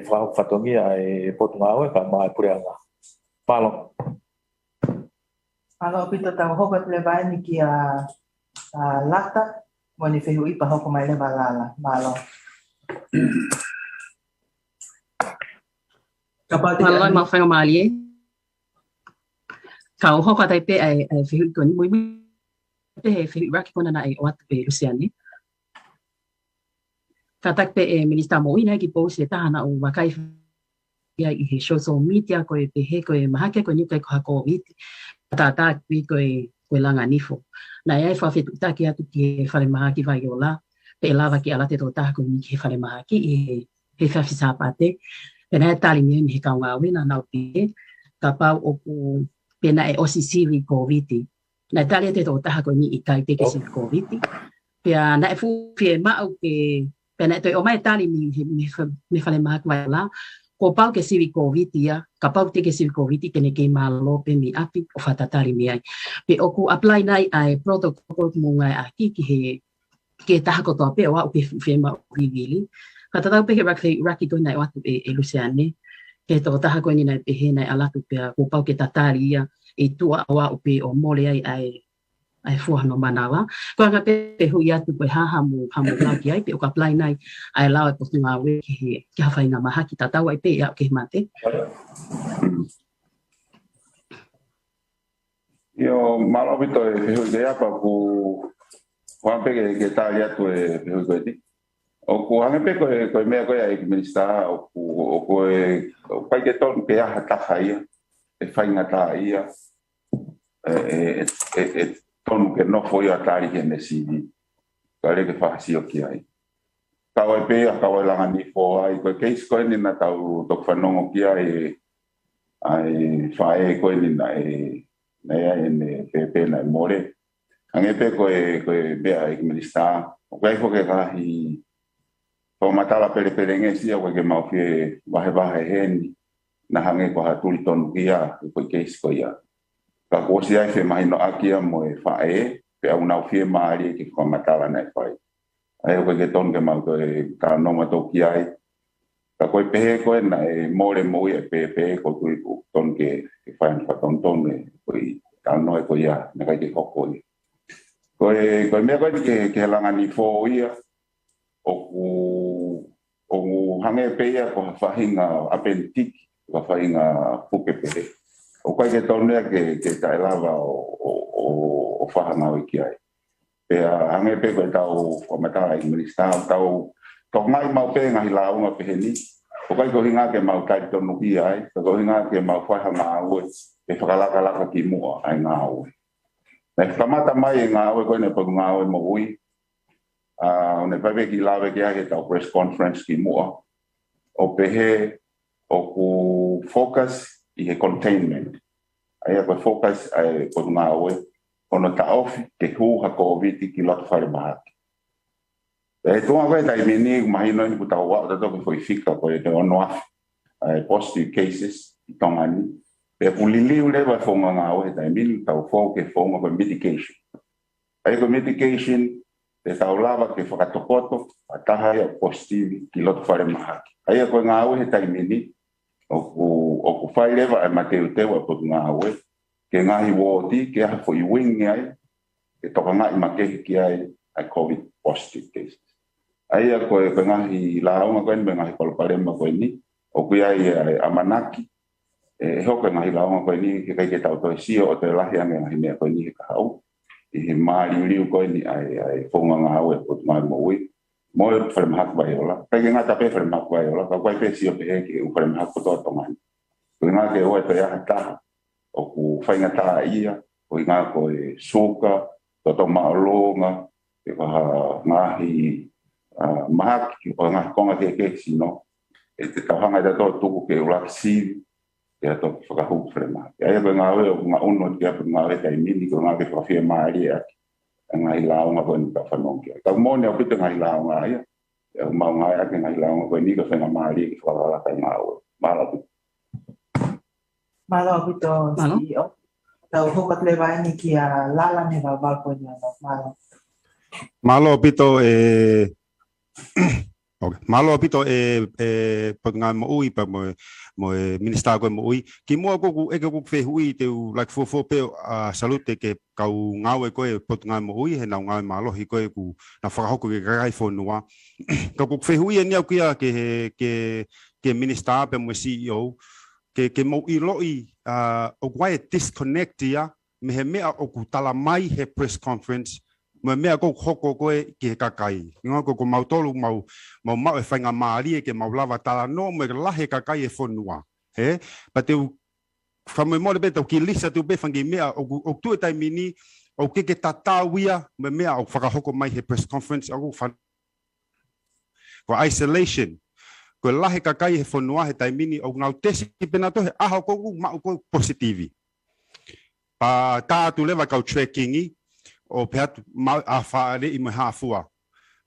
fakahoko fatongia ʻa e Potungāue pea mo e Puleʻanga. Mālō. Mālō ʻaupito, tau hoko atu leva eni kia, ʻa, Lata, mo ʻene fehuʻi pea hoko mai leva Lala. Mālō. Kapau te Mālō, mau faingamālie. Kau hoko atu ai pē ʻa e, ʻa e fehuʻi ko eni, muimui pē he fehuʻi ʻuluaki ko ena naʻe ʻoatu ʻe Luseane. Kātaki pē ʻe Minisitā Moʻui naʻe kiʻi post ʻe taha naʻa ku vakai ia ʻi he social media ko e pehē ko e mahaki ko eni ʻoku ʻikai ko ha Kōviti. Tātā ʻoku ʻi ai ko e ko e Langanifo. Naʻe ʻi ai e fakafetuʻutaki atu ki he falemahaki Vaiola, pe ʻe lava ke ʻalu atu e tokotaha ko eni ki he falemahaki ʻi he, he efiafi Sāpate. Pea naʻe tali mai mei he kau ngāue naʻa nau pehē, kapau ʻoku, pe naʻe ʻosi sivi Kōviti. Naʻe tali atu e tokotaha ko eni ʻikai, teʻeki ke sivi Kōviti. Pea naʻe fuʻu fiemaʻu ke, pea naʻe toe ʻomai e tali mei he, mei he fa-, mei he falemahaki Vaiola, kuo pau ke sivi Kōviti ia, kapau teʻeki ke sivi Kōviti te ne kei mālōlō pē mei ʻapi ʻo fakatatali mei ai. Pea ʻoku apply nai ʻa e protocol mo e ngāueʻaki ki he, ki he taha kotoa pē ʻo aʻu ki he fuʻu fiemaʻu vivili. Ka tatau pē ki he ʻuluaki, ʻuluaki ko ē naʻe ʻoatu ʻe, ʻe Luseane, ki he tokotaha ko eni naʻe pehē naʻe ʻalu atu pea kuo pau ke tatali ia ʻi tuʻa ʻo aʻu pē ʻo mole ai ʻa e ʻa e fua hono manava. Ko e anga pē ʻeku fehuʻi atu ko e hā haʻamo, haʻamo lau ki ai, pe ʻoku apply nai ʻa e lao ʻa e Potungāue ki he, ki ha faʻahinga mahaki tatau ai pē ia ki he mate. ʻIo, mālō ʻaupito e fehuʻi ko ia, pea ʻoku, ʻoku ou pehē ke, ke tali atu e fehuʻi ko eni. ʻOku hangē pē ko e, ko e meʻa ko ia ʻEiki Minisitā, ʻoku, ʻoku ʻikai, ʻoku ʻikai ke tonu ke ʻi ai ha taha ia ʻe faingataʻaʻia, ʻe, ʻe, ʻe, ʻe tonu ke nofo ia ʻo tali ki heʻene sivi. Ka lele ke fakasio ki ai. Kau ai pē ia, kau ai Langanifo ai, ko e case ko eni naʻa tau toki fanongo ki ai, ʻa e faʻē ko eni naʻe, naʻe ʻi ai ʻene pēpē naʻe mole. Hangē pē ko e, ko e meʻa ʻEiki Minisitā, ʻoku ʻi ai foki e ngaahi fakamatala pelepelengesi ia ʻoku ʻikai ke mau fie vahevahe heni, naʻa hangē ko ha tuli tonu ki ai, ko e case ko ia. Ka kuo ʻosi ʻi ai e femahinoʻaki ia mo e faʻē, pea ʻoku nau fiemālie ki he fakamatala naʻe fai. ʻA ia ʻoku ʻikai ke tonu ke mau toe talanoa mautolu ki ai. Ka ko e pehē ko ē naʻe mole moʻui e pēpē, ʻoku ou tui ʻoku tonu ke, ke fai hano fakatonutonu e, ko e talanoa ko ia, naʻe ʻikai ke hoko ia. Ko e, ko e meʻa ko eni ki he, ki he Langanifo ia, ʻoku, ʻoku hangē pē ia ko ha faʻahinga ʻapenitiki, ko ha faʻahinga puke pehē. ʻOku ʻikai ke tonu ia ke, ke taʻelava ʻo, ʻo, ʻo, ʻo fai ha ngāue ki ai. Pea hangē pē ko ʻetau fakamatala ʻEiki Minisitā, tau tokangaʻi maʻu pē ngaahi lāunga pehē ni. ʻOku ʻikai ko e ʻuhinga ke mau talitonuhia ai, ka ko e ʻuhinga ke mau fai ha ngāue, ʻe fakalakalaka ki muʻa ʻa e ngāue. Naʻe kamata mai e ngāue ko eni ʻa e Potungāue Moʻui, ʻa, ʻo ne fai pē kiʻi lave ki ai heʻetau press conference ki muʻa. ʻO pehē ʻoku focus ʻi he containment. ʻA ia ko e focus ʻa e Potungāue, ʻo ne taʻofi ke hū ha Kōviti ki loto falemahaki. He tuʻunga ko ē he taimi ni, ʻoku mahino eni kuo tau aʻu tautolu ki he foʻi fika ko e ono afe, ʻa e positive cases ʻi Tonga ni. Pea kuo liliu leva e founga ngāue he taimi ni, tau fou ki he founga ko e mitigation. ʻA ia ko e mitigation, te tau lava ke fakatokoto ha taha ia ʻoku positive ki loto falemahaki. ʻA ia ko e ngāue he taimi ni, ʻoku, ʻoku fai leva e mateuteu ʻa e Potungāue ki he ngaahi uooti, ke ʻi ai ha foʻi wing ai, ke tokangaʻi makehe ki ai ʻa e Covid positive cases. ʻA ia ko e, ko e ngaahi lāunga ko eni mo e ngaahi palopalema ko eni, ʻoku ʻi ai e ʻamanaki, ʻe, ʻe hoko e ngaahi lāunga ko eni, he ʻikai ke tau toe sio ʻo toe lahi ange e ngaahi meʻa ko eni he kahaʻu, ʻi he māliuliu ko eni ʻa e, ʻa e founga ngāue ʻa e Potungāue Moʻui, mo e falemahaki Vaiola. ʻIkai ke ngata pē falemahaki Vaiola, ka ʻoku ʻi ai pē sio pehē ki he ʻū falemahaki kotoa Tonga ni. Ko e ʻuhinga ke ʻoua toe ʻi ai ha taha ʻoku faingataʻaʻia, ko e ʻuhinga ko e suka, toto māʻolunga, pe ko ha ngaahi, ʻa, mahaki, ʻo e ngaahi konga kehekehe sino, ʻe te tau hanga ʻe tautolu ʻo tuku ke ʻuluaki sivi, ʻe toki fakahū ki falemahaki. ʻA ia ko e ngāue ʻoku ngaʻunu atu ki ai e Potungāue he taimi ni, ko e ʻuhinga ke fakafiemālie ʻaki e ngaahi lāunga ko eni ʻoku tau fanongo ki ai. Ka ʻoku moʻoni ʻaupito e ngaahi lāunga ia, ʻe mau ngāueʻaki e ngaahi lāunga ko eni ke faingamālie ke fakalakalaka e ngāue. Mālō ʻaupito. Mālō ʻaupito, Mālō. C E O. Tau hoko atu leva eni kia Lala mei he Vauvau ko eni. Mālō. Mālō ʻaupito, ē, okay. Mālō ʻaupito, ē, ē, Potungāue Moʻui pea mo, mo e Minisitā ko ē Moʻui. Kimuʻa ʻoku ou, ʻeke ʻoku ou fehuʻi, te u like fuofua pē ʻo, ʻa, salute ki he kau ngāue ko ē Potungāue Moʻui, heʻenau ngāue mālohi ko ē ʻoku nau fakahoko ki he kakai e fonua. Ka ʻoku ou fehuʻi eni au ki he, ki he, ki he Minisitā pea mo e C E O, ke, ke mou ʻiloʻi, ʻa, ʻoku ʻi ai e disconnect ia, mei he meʻa ʻoku tala mai he press conference, mo e meʻa ʻoku hoko ko ē ki he kakai. ʻUhinga ko, ko mautolu mau, mau maʻu e faingamālie ke mau lava talanoa mo e lahi e kakai e fonua. Hē? Pea te u fakamolemole pē tau kiʻi lisi atu pē fanga kiʻi meʻa ʻoku, ʻoku tuʻu he taimi ni, ʻoku ʻikai ke tatau ia mo e meʻa ʻoku fakahoko mai he press conference ʻoku fa-, ko e isolation. Ko e lahi e kakai he fonua he taimi ni ʻoku nau tesi pē nautolu he ʻaho ko ē ʻoku maʻu ko ē positive. Pea tā atu leva kau tracking ʻo pehē atu maʻu ʻa fāʻeleʻi mo e hā fua.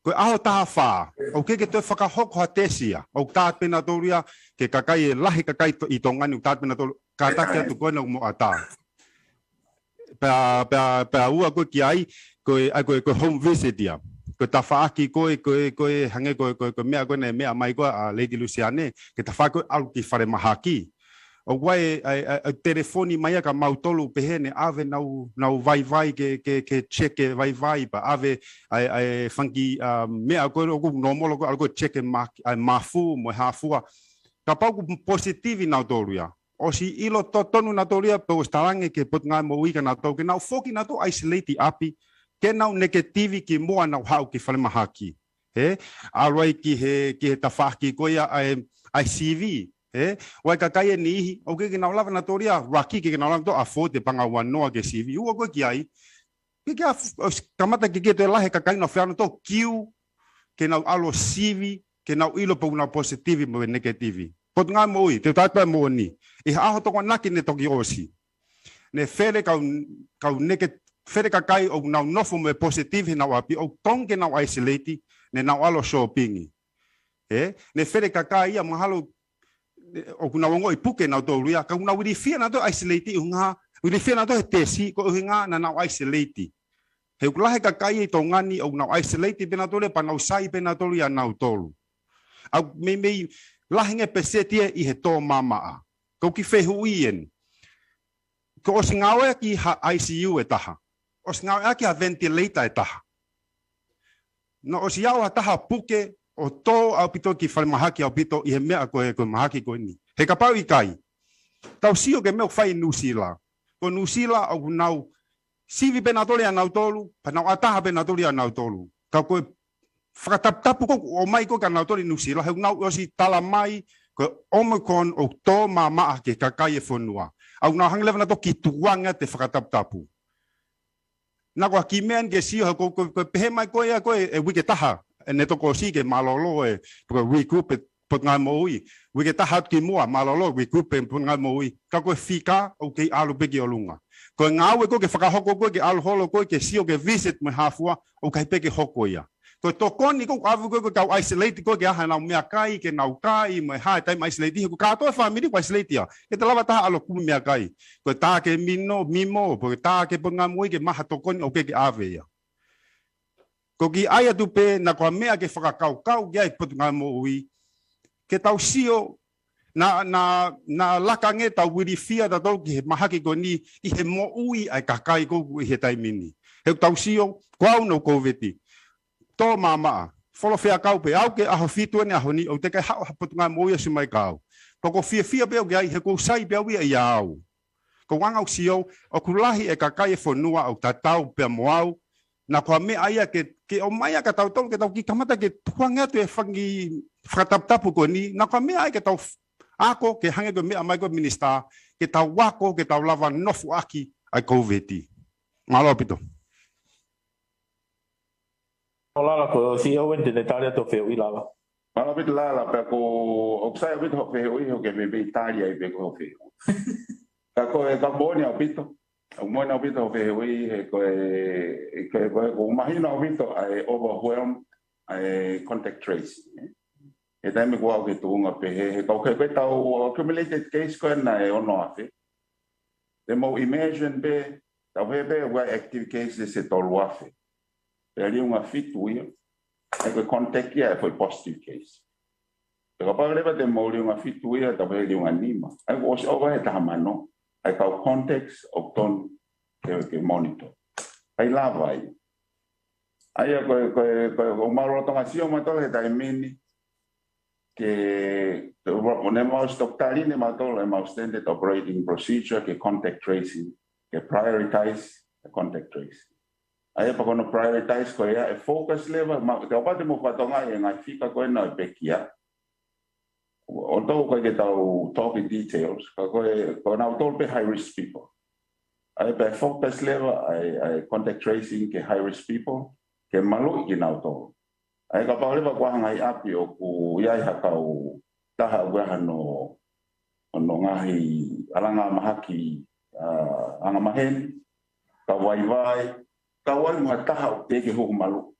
Ko e ʻaho taha fā, ʻoku ʻikai ke toe fakahoko ha tesi ia. ʻOku tā pē nautolu ia ki he kakai, e lahi e kakai to-, ʻi Tonga ni, ʻoku tā pē nautolu kātaki atu ko ena mo ʻatā. Pea, pea, pea ua ko ē ki ai, ko e, ʻa, ko e, ko e home visit ia. Ko e tafaʻaki ko ē, ko e, ko e, hangē ko e, ko e, ko e meʻa ko ē naʻe meʻa mai ko ē ʻa Lady Lusiane, ke tafaʻaki ko ē ʻalu ki falemahaki. ʻOku ʻi ai e, e, e, e telefoni mai ia kia mautolu pehē ne ʻave nau, nau vaivai ke, ke, ke check e vaivai pea ʻave ʻa e, ʻa e fanga kiʻi, um, meʻa ko ē ʻoku nōmolo ko ē ʻalu ko ē check e ma-, ʻa e mafu mo e hā fua. Kapau ʻoku positive nautolu ia, ʻosi ʻilo totonu nautolu ia pea ʻosi talaange ki he Potungāue Moʻui kia nautolu ke nau foki nautolu isolate ʻi ʻapi, ke nau negative kimuʻa nau haʻu ki falemahaki. Hē? ʻAlu ai ki he, ki he tafaʻaki ko ia ʻa e, ʻa e sivi. Hē? ʻOku ʻi ai e kakai ʻe niʻihi, ʻoku ʻikai ke nau lava nautolu ia, ʻoku ʻikai ke nau lava nautolu ʻo afford e paʻanga ua noa ki he sivi. Ua ko ē ki ai, ʻikai ke af-, ʻosi kamata ke, ke toe lahi e kakai naʻa nau feinga nautolu ʻo kiu ke nau ʻalu ʻo sivi, ke nau ʻilo pe ʻoku nau positive mo e negative. Potungāue Moʻui, te u tala atu e moʻoni. ʻI he ʻaho Tokonaki ne toki ʻosi, ne fele kau, kau neke-, fele kakai ʻoku nau nofo mo e positive heʻenau ʻapi, ʻoku tonu ke nau isolate, ne nau ʻalu ʻo shopping. Ē? Ne fele kakai ia mahalo, ē, ʻoku nau ongoʻi puke nautolu ia, ka ʻoku nau ilifia nautolu isolate ʻuhinga, ilifia nautolu he tesi, ko e ʻuhinga naʻa nau isolate. He ʻoku lahi e kakai ʻi Tonga ni ʻoku nau isolate pē nautolu, pea nau sai pē nautolu ia nautolu. ʻA ia meimei lahi ange e peseti ia ʻi he tō māmaʻa. Ko e kiʻi fehuʻi eni. Ko e ʻosi ngāueʻaki ha I C U ʻe taha. ʻOsi ngāueʻaki ha ventilator ʻe taha. Naʻe ʻosi aʻu ha taha puke ʻo tō ʻaupito ki falemahaki ʻaupito ʻi he meʻa ko e, ko e mahaki ko eni. He kapau ʻikai, tau sio ki he meʻa ʻoku fai ʻi Nuʻusila. Ko Nuʻusila ʻoku nau sivi pē nautolu ia nautolu, pea nau ʻatā pē nautolu ia nautolu. Ka ko e fakataputapu ko ē ʻoku ʻomai ko ē kia nautolu ʻi Nuʻusila, he ʻoku nau ʻosi tala mai, ko e Omicron ʻoku tō māmaʻa ki he kakai e fonua. ʻOku nau hanga leva nautolu ʻo kiʻi tukuange atu e fakataputapu. Naʻa ko e kiʻi meʻa eni ke sio, he ko, ko, ko e pehē mai ko ia ko e, e uike ʻe taha, ʻe ne toki ʻosi ke mālōlō e, ko e regroup e Potungāue Moʻui. Uike ʻe taha atu kimuʻa, mālōlō, regroup e Potungāue Moʻui. Ka ko e fika, ʻoku kei ʻalu pē ki ʻolunga. Ko e ngāue ko ē ke fakahoko ko ē ke ʻalu holo ko ē ke sio ke visit mo e hā fua, ʻoku ʻikai pē ke hoko ia. Ko e tokoni ko ē ʻoku ʻave ko ē ki he kau isolate ko ē ke ʻai haʻanau meʻakai, ke nau kai, mo e hā e taimi isolate, he ko e kātoa e fāmili ʻoku isolate ia. ʻIkai te lava ha taha ʻalu ʻo kumi meʻakai. Ko e tā ki he mino, mimo, pe ko e tā ki he Potungāue Moʻui ke maʻu ha tokoni ʻoku ʻikai ke ʻave ia. Ko e kiʻi ʻai atu pē, naʻa ko e meʻa ke fakakaukau ki ai e Potungāue Moʻui, ke tau sio, naʻa, naʻa, naʻa laka ange ʻetau ilifia ʻatautolu ki he mahaki ko eni ʻi he moʻui ʻa e kakai ko ē ʻi he taimi ni. He ʻoku tau sio, ko au naʻa ku Covid, tō māmaʻa, folo fea kau pē au ki he ʻaho fitu eni ʻaho ni, ʻoku teʻeki ai haʻu ha Potungāue Moʻui ʻo ʻosi mai kia au. Ka ʻoku ou fiefia pē au ki ai, he ʻoku ou sai pē au ia ʻia au. Ko e anga ʻoku ou sio, ʻoku lahi e kakai e fonua ʻoku tatau pē mo au, naʻa ko e meʻa ia ke, ke ʻomai ia kia tautolu, ke tau kiʻi kamata ke tukuange atu e fanga kiʻi fakataputapu ko eni, naʻa ko e meʻa ia ke tau f-, ako, ke hangē ko e meʻa mai ko ē minisitā, ke tau ako, ke tau lava nofoʻaki ʻa e Covid. Mālō ʻaupito. ʻO Lala, ko e C E O eni te ne tali atu e fehuʻi, Lala. Mālō ʻaupito, Lala, pea ko, ʻoku sai ʻaupito hoʻo fehuʻi, ʻoku ke meimei tali ai pē ko hoʻo fehuʻi. Ka ko e, ka moʻoni ʻaupito. ʻOku moʻoni ʻaupito hoʻo fehuʻi, he ko e, he ko e, ko e, ʻoku mahino ʻaupito ʻa e overwhelm ʻa e contact tracing, ē. He taimi ko ē ʻoku ke tuʻunga pē he, he kau ke, ko ʻetau accumulated case ko ena ʻe ono afe. Te mou imagine pē, tau pehē pē ʻoku ʻi ai e active cases ʻe tolu afe. Pea liunga fitu ia, ʻa ia ko e contact ia ʻa e foʻi positive case. Pea kapau leva te mou liunga fitu ia, tau pehē liunga nima. ʻA ia kuo ʻosi ʻova he taha mano. ʻA ia kau contacts ʻoku tonu ke, ke monitor. ʻIkai lava ia. ʻA ia ko e, ko e, ko e, ʻoku mau lolotonga sio mautolu he taimi ni, ke, ke, ʻo ne mau ʻosi toki tali ʻe mautolu ʻemau standard operating procedure ki he contact tracing, ke prioritize e contact tracing. ʻA ia pea ko hono prioritize ko ia, e focus leva, ma, te u pehē atu mo e fatongia ʻa e ngaahi fika ko ena ʻoku pekia. ʻOku ʻikai ke tau talk in details, ka ko e, ko nautolu pē high risk people. ʻA ia pea focus leva ʻa e, ʻa e contact tracing ki he high risk people, ke maluʻi kinautolu. ʻA ia kapau leva ko ha ngaahi ʻapi ʻoku ʻi ai ha kautaha ʻoku ʻi ai hano, hano ngaahi ʻalanga mahaki, ʻa, anga maheni, kau vaivai, kau ai mo ha taha ʻoku teʻeki ke huhu maluʻi.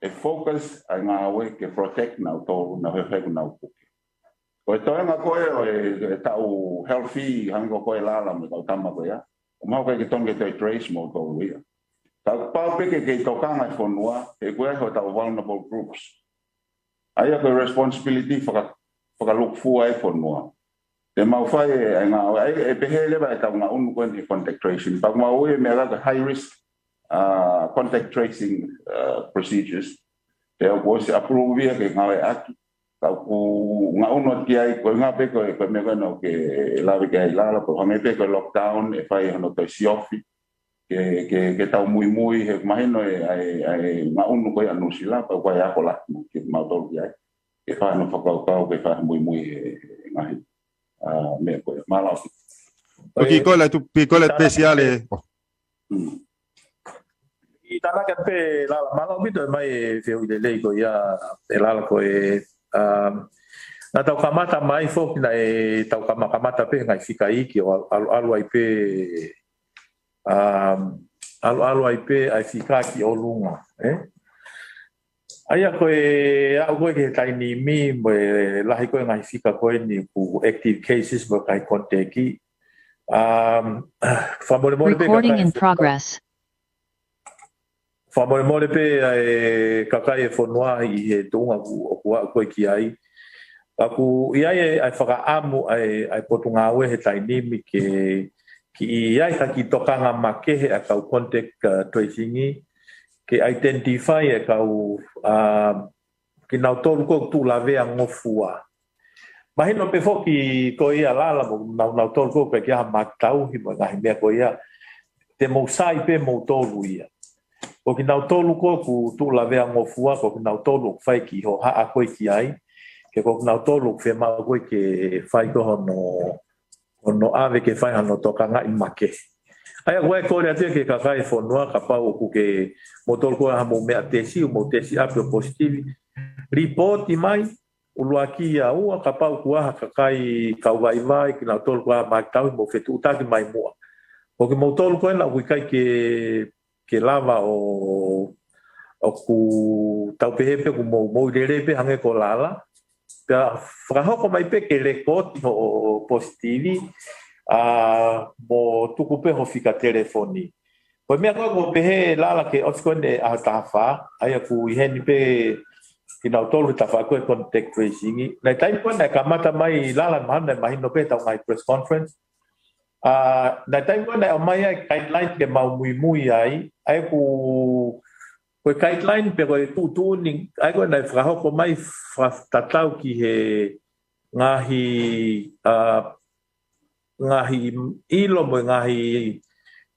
ʻE focus ʻa e ngāue ke protect nautolu, nau heheku nau puke. Ko e toenga ko ē ʻo e, e tau healthy, hangē ko koe Lala mo e kau tama ko ia. ʻOku mahalo ʻikai ke tonu ke toe trace moutolu ia. Kapau pē ke kei tokanga e fonua, he ʻoku ʻi ai hotau vulnerable groups. ʻA ia ko e responsibility faka-, fakalukufua e fonua. Te mau fai e, e ngāue, ʻa ia ʻe pehē leva e tau ngaʻunu ko eni he contact tracing. Pea mau ui e meʻa ko e high risk, ʻa, contact tracing, ʻa, procedures. Pea kuo ʻosi approve ia ke ngāueʻaki. Ka ʻoku ngaʻunu atu ki ai, ko e ngā pē ko e, ko e meʻa ko ena ʻoku ke lave ki ai Lala, ko e hangē pē ko e lockdown, ʻe fai hano toe siofi. Ke, ke, ke tau muimui, he mahino e, ʻa e, ʻa e ngaʻunu ko ia ʻa Nuʻusila, pea ko e ako lahi mo kimautolu ki ai. Ke fai hano fakakaukau, ke fai muimui he, he ngaahi, ʻa, meʻa ko ia. Mālō. ʻOku ʻikai ko e la tu, ʻikai ko e la pesiale. Mm. ʻI tānaki atu pē Lala, mālō ʻaupito e mai e fehuʻi lelei ko ia ʻe Lala ko e, um, naʻa tau kamata mai foki naʻe tau kama-, kamata pē ngaahi fika iiki ʻo ʻalu, ʻalu, ʻalu ai pē, um, ʻalu, ʻalu ai pē ʻa e fika ki ʻolunga, ē? ʻA ia ko e aʻu ko ē ki he taimi ni mo e lahi ko ē ngaahi fika ko eni ʻoku active cases mo e kakai contact. Um, fakamolemole pē Recording kakai in fo-, progress. Fakamolemole pē ʻa e kakai e fonua ʻi he tuʻunga ʻoku, ʻoku aʻu ko ē ki ai. Ka ʻoku ʻi ai e, ʻa e fakaʻamu ʻa e, ʻa e Potungāue he taimi ni ke, ke ʻi ai ha kiʻi tokanga makehe ʻa e kau contact, uh, tracing, ke identify e kau, uh, kinautolu ko ē ʻoku tuʻu lavea ngofua. Mahino pē foki ko ia Lala mo nau, nautolu ko ē ʻoku ʻikai ke ʻi ai ha mātuʻaki tauhi mo e ngaahi meʻa ko ia. Te mou sai pē moutolu ia. Ko kinautolu ko ē ʻoku tuʻu lavea ngofua, ko kinautolu ʻoku fai e kiʻi hohaʻa ko ē ki ai. He ko kinautolu ʻoku fiemaʻu ko ē ke fai ko ē hono, hono ʻave ke fai hano tokangaʻi makehe. ʻA ia ʻoku ou kole atu ia ki he kakai e fonua kapau ʻoku ke moutolu ko ē ha mou meʻa tesi, mou tesi ʻapi ʻo positive. Lipooti mai, ʻuluaki ia ua, kapau ʻoku ʻi ai ha kakai kau vaivai, kinautolu ko ē ʻoku ʻi ai ha mātuʻaki tauhi, mou fetuʻutaki mai muʻa. Ko kimoutolu ko ena ʻoku ʻikai ke, ke lava ʻo, ʻoku tau pehē pē ʻoku mou, mou lele pē hangē ko Lala. Pea fakahoko mai pē ke lēkooti hoʻo positive, ʻa, mo tuku pē ho fika telefoni. Ko e meʻa ko ē ʻoku pehē Lala ke ʻosi ko eni ʻaho taha fā, ʻa ia ʻoku ʻi heni pē kinautolu he tafaʻaki ko ē contact tracing. Naʻe taimi ko ē naʻe kamata mai Lala mahalo naʻe mahino pē he tau ngaahi press conference. ʻA, naʻe taimi ko ē naʻe ʻomai ai e guideline ke mau muimui ai, ʻa ia ʻoku, ko e guideline pe ko e tuʻutuʻuni, ʻa ia ko ē naʻe fakahoko mai fakatatau ki he ngaahi, ʻa, ngaahi ʻilo mo e ngaahi,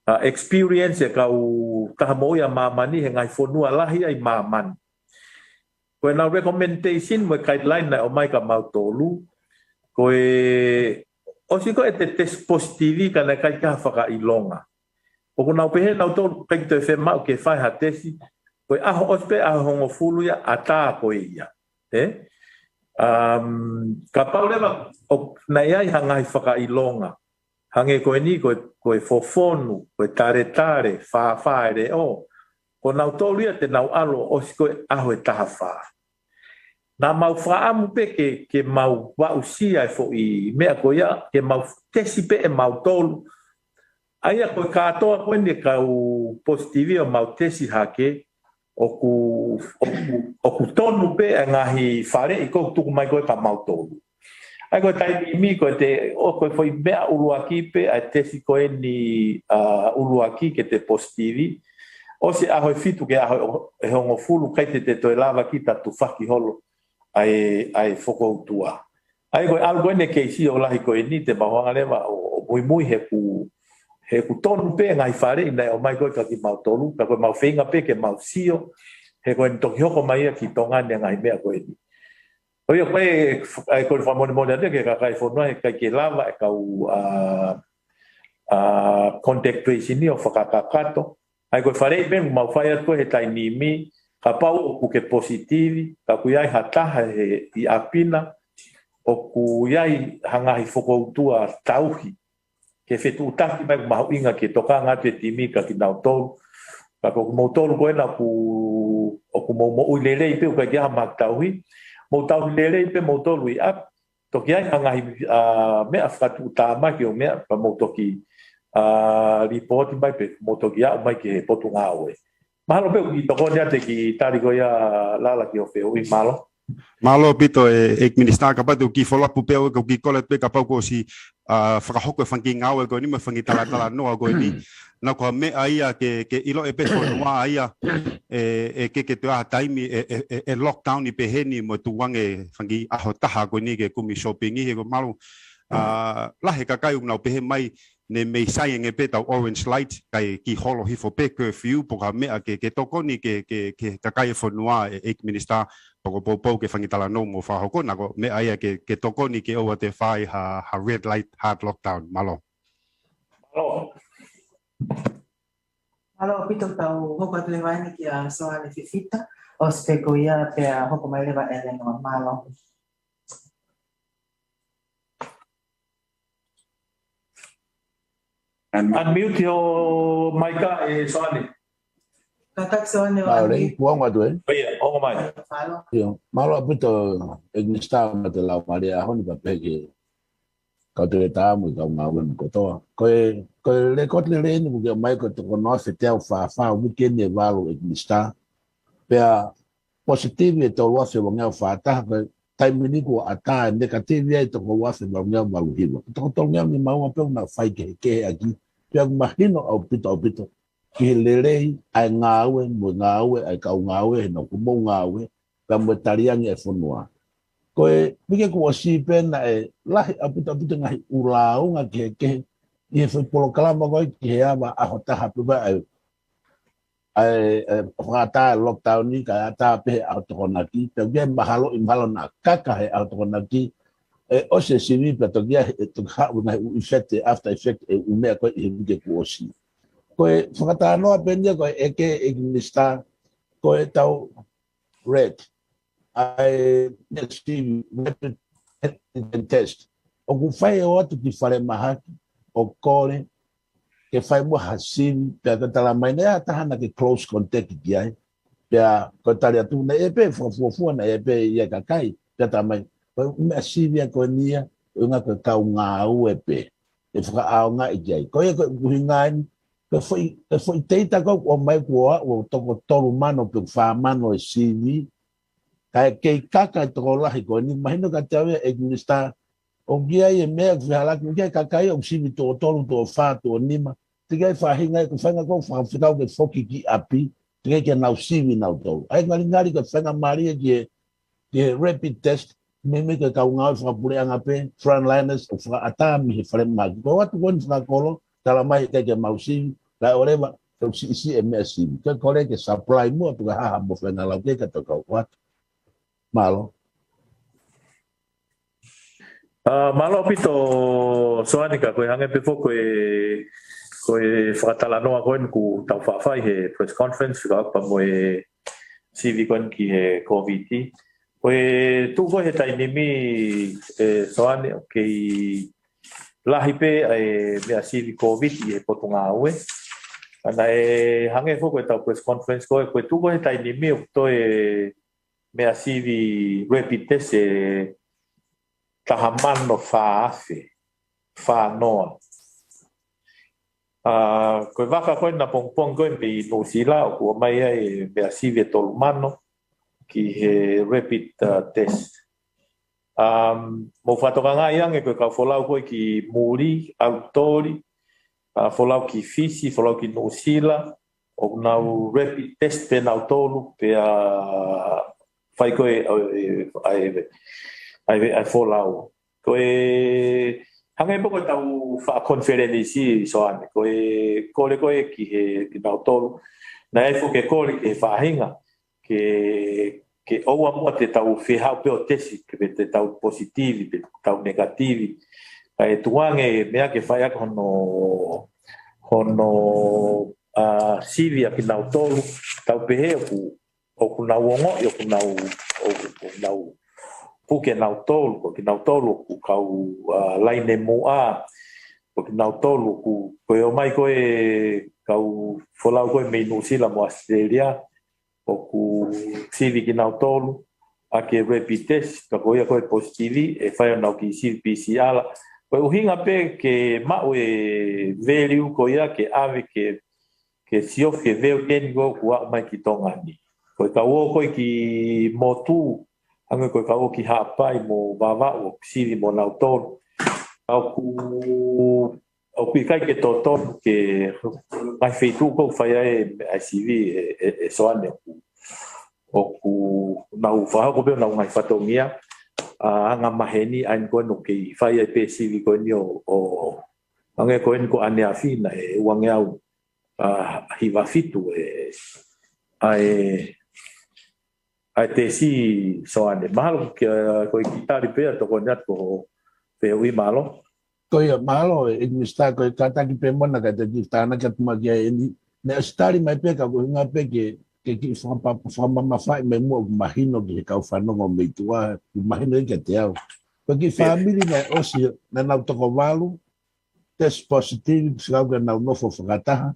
ʻa, experience e kau taha moʻui ʻa māmani he ngaahi fonua lahi ʻi māmani. Ko ʻenau recommendation mo e guideline naʻe ʻomai kia mautolu, ko e ʻosi ko ē ʻete tesi positive ka naʻe ʻikai ke ʻi ai ha fakaʻilonga. ʻOku nau pehē nautolu ʻikai ke toe fiemaʻu ke fai ha tesi, ko e ʻaho ʻosi pē ʻaho hongofulu ia ʻatā ko ē ia. Ē? Um, kapau leva ʻoku, naʻe ʻi ai ha ngaahi fakaʻilonga. Hangē ko eni, ko e, ko e fofonu, ko e taletale, fāfā e leʻo. Ko nautolu ia te nau ʻalu ʻo ʻosi ko ē ʻaho ʻe taha fā. Naʻa mau fakaʻamu pē ke, ke mau aʻusia e foʻi meʻa ko ia, ke mau tesi pē ʻe mautolu. ʻA ia ko e kātoa ko eni e kau positive ʻo mau tesi hake, ʻoku, ʻoku, ʻoku tonu pē e ngaahi faleʻi ko ē ʻoku tuku mai ko ē kia mautolu. ʻA ia ko e taimi ni ko ʻete, ʻo ko e foʻi meʻa ʻuluaki pē, ʻa e tesi ko eni, ʻa, ʻuluaki ke te positive. ʻOsi e ʻaho ʻe fitu ki he ʻaho ʻe hongofulu ʻikai te te toe lava kita tufaki holo ʻa e, ʻa e fokoutua. ʻA ia ko e ʻalu ko eni e keisi ʻo lahi ko eni te mau hanga leva ʻo, ʻo muimui he ʻoku, he ʻoku tonu pē e ngaahi faleʻi naʻe ʻomai ko ē kia kimautolu, ka ko e mau feinga pē ke mau sio, he ko eni toki hoko mai ia ki Tonga ni e ngaahi meʻa ko eni. ʻIo, ko e, ʻa e, ko e fakamolemole atu ki he kakai e fonua, he ʻikai ke lava e kau, ʻa, ʻa, contact tracing ni ʻo fakakakato. ʻA ia ko e faleʻi pē ʻoku mau fai atu ko ē he taimi ni, kapau ʻoku ke positivi, ka ʻoku ʻi ai ha taha he ʻi ʻapi na ʻoku ʻi ai ha ngaahi fokoutua tauhi, ke fetuʻutaki mai, ʻoku mahuʻinga ke tokanga atu e timi kia kinautolu. Ka ko kimoutolu ko ena ʻoku, ʻoku mou moʻui lelei pē, ʻoku ʻikai ke ʻi ai ha mahaki tauhi. Mou tauhi lelei pē moutolu ʻi ʻapi. Toki ʻi ai ha ngaahi, ʻa, meʻa fakatuʻutāmaki ʻo meʻa, pea mou toki, ʻa, lipooti mai pē, mou toki aʻu mai ki he potungāue. Mahalo pē ʻoku kiʻi tokoni atu e kiʻi tali ko ia Lala ki hoʻo fehuʻi, mālō. Mālō ʻaupito e, ʻEiki Minisitā, kapau te u kiʻi follow up pē au, ʻoku ou kiʻi kole atu pē kapau kuo ʻosi, ʻa, fakahoko e fanga kiʻi ngāue ko eni mo e fanga kiʻi talatalanoa ko eni. Naʻa ko ha meʻa ia ke, ke ʻiloʻi pē fonua ia, ʻe, ʻe ke ke toe ʻi ai ha taimi ʻe, ʻe, ʻe, ʻe lockdown ʻi pehē ni mo tukuange fanga kiʻi ʻaho taha ko eni ke kumi shopping ʻi he ko e mālō, ʻa, lahi e kakai ʻoku nau pehē mai, ne mei sai ange pē ʻetau orange light, kae kiʻi holo hifo pē curfew, pe ko ha meʻa ke, ke tokoni ke, ke, ke kakai e fonua e, ʻEiki Minisitā, pe ko e poupou ki he fanga kiʻi talanoa mo fakahoko, naʻa ko e meʻa ia ke, ke tokoni ke ʻoua te fai ha, ha red light, hard lockdown, mālō. Mālō. Mālō ʻaupito, tau hoko atu leva eni kia Soane Fifita, ʻosi pē ko ia pea hoko mai leva ʻEleni, mālō. Unmute hoʻo maika ē Soane. Kātaki Soane ʻo unmute. Mālō, kuo ongo atu ē? ʻIo, ongo mai. Mālō. ʻIo, mālō ʻaupito ʻEiki Minisitā mo e laumālie he ʻaho ni, pea pehē ki he kau teletaha mo e kau ngāue kotoa. Ko e, ko e lēkooti lelei eni kuo ke ʻomai, ko e toko noa afe teau fā fā ʻo e uike ni ʻe valu, ʻEiki Minisitā. Pea positivi ʻe tolu afe uangeau fā taha, ko e taimi ni kuo ʻatā e negative ia ʻe toko ua afe valungeau valu hiva. Toko tolungeau nima ua pē ʻoku nau fai kehekehe ʻaki. Pea ʻoku mahino ʻaupito, ʻaupito ki he lelei ʻa e ngāue mo e ngāue ʻa e kau ngāue he naʻa ʻoku mou ngāue, pea mo e taliangi e fonua. Ko e uike kuo ʻosi pē naʻe lahi ʻaupito, ʻaupito ngaahi ʻū lāunga kehekehe ʻi he foʻi polokalama ko ē ki he ava ʻaho taha pē ʻa e, ʻa e, ʻa e fakaʻatā e lockdown ni, kae ʻatā pē he ʻaho Tokonaki, pea ʻoku ʻi ai e mahalo, ʻi mahalo naʻa kaka he ʻaho Tokonaki, ʻe ʻosi e sivi pea toki ʻi ai e, toki haʻu ngaahi ʻū effect, after effect e ʻū meʻa ko ē ʻi he uike kuo ʻosi. Ko e fakatalanoa pē eni ia ko e ʻeke ʻEiki Minisitā, ko ʻetau ret, ʻa e meʻa sivi, rapid antigen test. ʻOku fai ʻo ʻoatu ki falemahaki ʻo kole ke fai muʻa ha sivi, pea ka tala mai naʻe ʻi ai ha taha naʻa ke close contact ki ai. Pea ko e tali atu naʻe ʻi ai pē fakafuofua naʻe ʻi ai pē ʻi he kakai, pea tala mai, ko e meʻa sivi ia ko eni ia, ʻuhinga ko e kau ngāue pē ʻe fakaʻaongaʻi ki ai. Ko ia ko e ʻuhinga eni, ko e foʻi, ko e foʻi teita ko ē ʻoku ʻomai kuo aʻu ʻo toko tolu mano pe fā mano e sivi, kae kei kaka e tokolahi ko eni. Mahino kiate au ia ʻEiki Minisitā, ʻoku ʻi ai e meʻa ʻoku fehālaaki, ʻoku ʻi ai e kakai ʻoku sivi tuʻo tolu, tuʻo fā, tuʻo nima. Teʻeki ai faʻahinga ʻoku fainga ko ē fakafekau ke foki ki ʻapi, teʻeki ai ke nau sivi nautolu. ʻA ia ngalingali ko e faingamālie ki he, ki he rapid test, meimei ko e kau ngāue fakapuleʻanga pē, frontliners, ʻoku fakaʻatā mei he falemahaki. Ko e ʻoatu ko eni fakakolo, tala mai ʻikai ke mau sivi, kae ʻoua leva ke u siʻisiʻi e meʻa sivi. Ke kole ke supply muʻa pe ko e hā haʻamo faingamālie ke tau kau atu. Mālō. ʻA, mālō ʻaupito Soane, ka ko e hangē pē foki ko e, ko e fakatalanoa ko eni kuo tau faʻa fai he press conference, fika apa mo e sivi ko eni ki he Covid. Ko e tuʻu ko ē he taimi ni, ē, Soane, ʻoku kei lahi pē ʻa e meʻa sivi Covid ʻi he potungāue. Pea naʻe hangē foki ko ʻetau press conference ko ē, ko e tuʻu ko ē he taimi ni ʻoku toe meʻa sivi rapid test ʻe taha mano fā afe, fā noa. ʻA, ko e vaka ko ē naʻe pongipongi ko ē mei Nuʻusila ʻoku ʻomai ai e meʻa sivi ʻe tolu mano ki he rapid, ʻa, test. Um, mou fakatokangaʻi ange ko e kau folau ko ē ki muli, ʻAutoli, ʻa, folau ki Fisi, folau ki Nuʻusila, ʻoku nau rapid test pē nautolu, pea fai ko ē, ʻa e, ʻa e, ʻa e, ʻa e folau. Ko e, hangē pē ko ʻetau faʻa konifelenisi Soane, ko e kole ko ē ki he, kinautolu, naʻe ʻi ai foki e kole ki he faʻahinga, ke ke ʻoua muʻa te tau fie haʻu pē ʻo tesi, ke pe te tau positivi, pe tau negativi. Kae tuku ange meʻa ke fai ʻaki hono, hono, ʻa, sivi ʻa kinautolu, tau pehē ʻoku, ʻoku nau ongoʻi, ʻoku nau, ʻoku, ʻoku nau puke nautolu, ko kinautolu ʻoku kau, ʻa, laine muʻa, ko kinautolu ʻoku, ko e ō mai ko e kau folau ko e mei Nuʻusila mo ʻAositelēlia, ʻoku sivi kinautolu ʻaki e rapid test, ka ko ia ko e positivi, ʻe fai ʻo nau kiʻi sivi P C R. Ko e ʻuhinga pē ke maʻu e value ko ia ke ʻave ke, ke siofi e value eni ko ʻoku aʻu mai ki Tonga ni. Ko e kau ō ko ē ki motu, hangē ko e kau ō ki Haʻapai mo Vavaʻu ʻoku sivi mo nautolu. ʻOku ʻoku ʻikai ke totonu ke ngaahi feituʻu ʻoku fai ai e, ʻa e sivi e, e, e Soane ʻoku, ʻoku nau fakahoko pē ʻenau ngaahi fatongia, ʻa, anga maheni ʻa eni ko eni ʻoku kei fai ai pē sivi ko eni ʻo, ʻo, hangē ko eni ko ʻaneafi naʻe uangeau, ʻa, hiva fitu e, ʻa e, ʻa e tesi Soane. Mahalo ke, ko e kiʻi tali pē ʻa e tokoni atu ko hoʻo fehuʻi, mālō. Ko ia, mālō, ʻEiki Minisitā, ko e kātaki pē mona ka te kiʻi tānaki atu mai ki ai eni. Naʻe ʻosi tali mai pē ka ko e ʻuhinga pē ke, ke kiʻi fakapa-, fakamamafaʻi mai muʻa ʻoku mahino ki he kau fanongo mei tuʻa, ʻoku mahino ia kiate au. Ko e kiʻi fāmili naʻe ʻosi, naʻa nau toko valu, test positive, fekau ke nau nofo fakataha.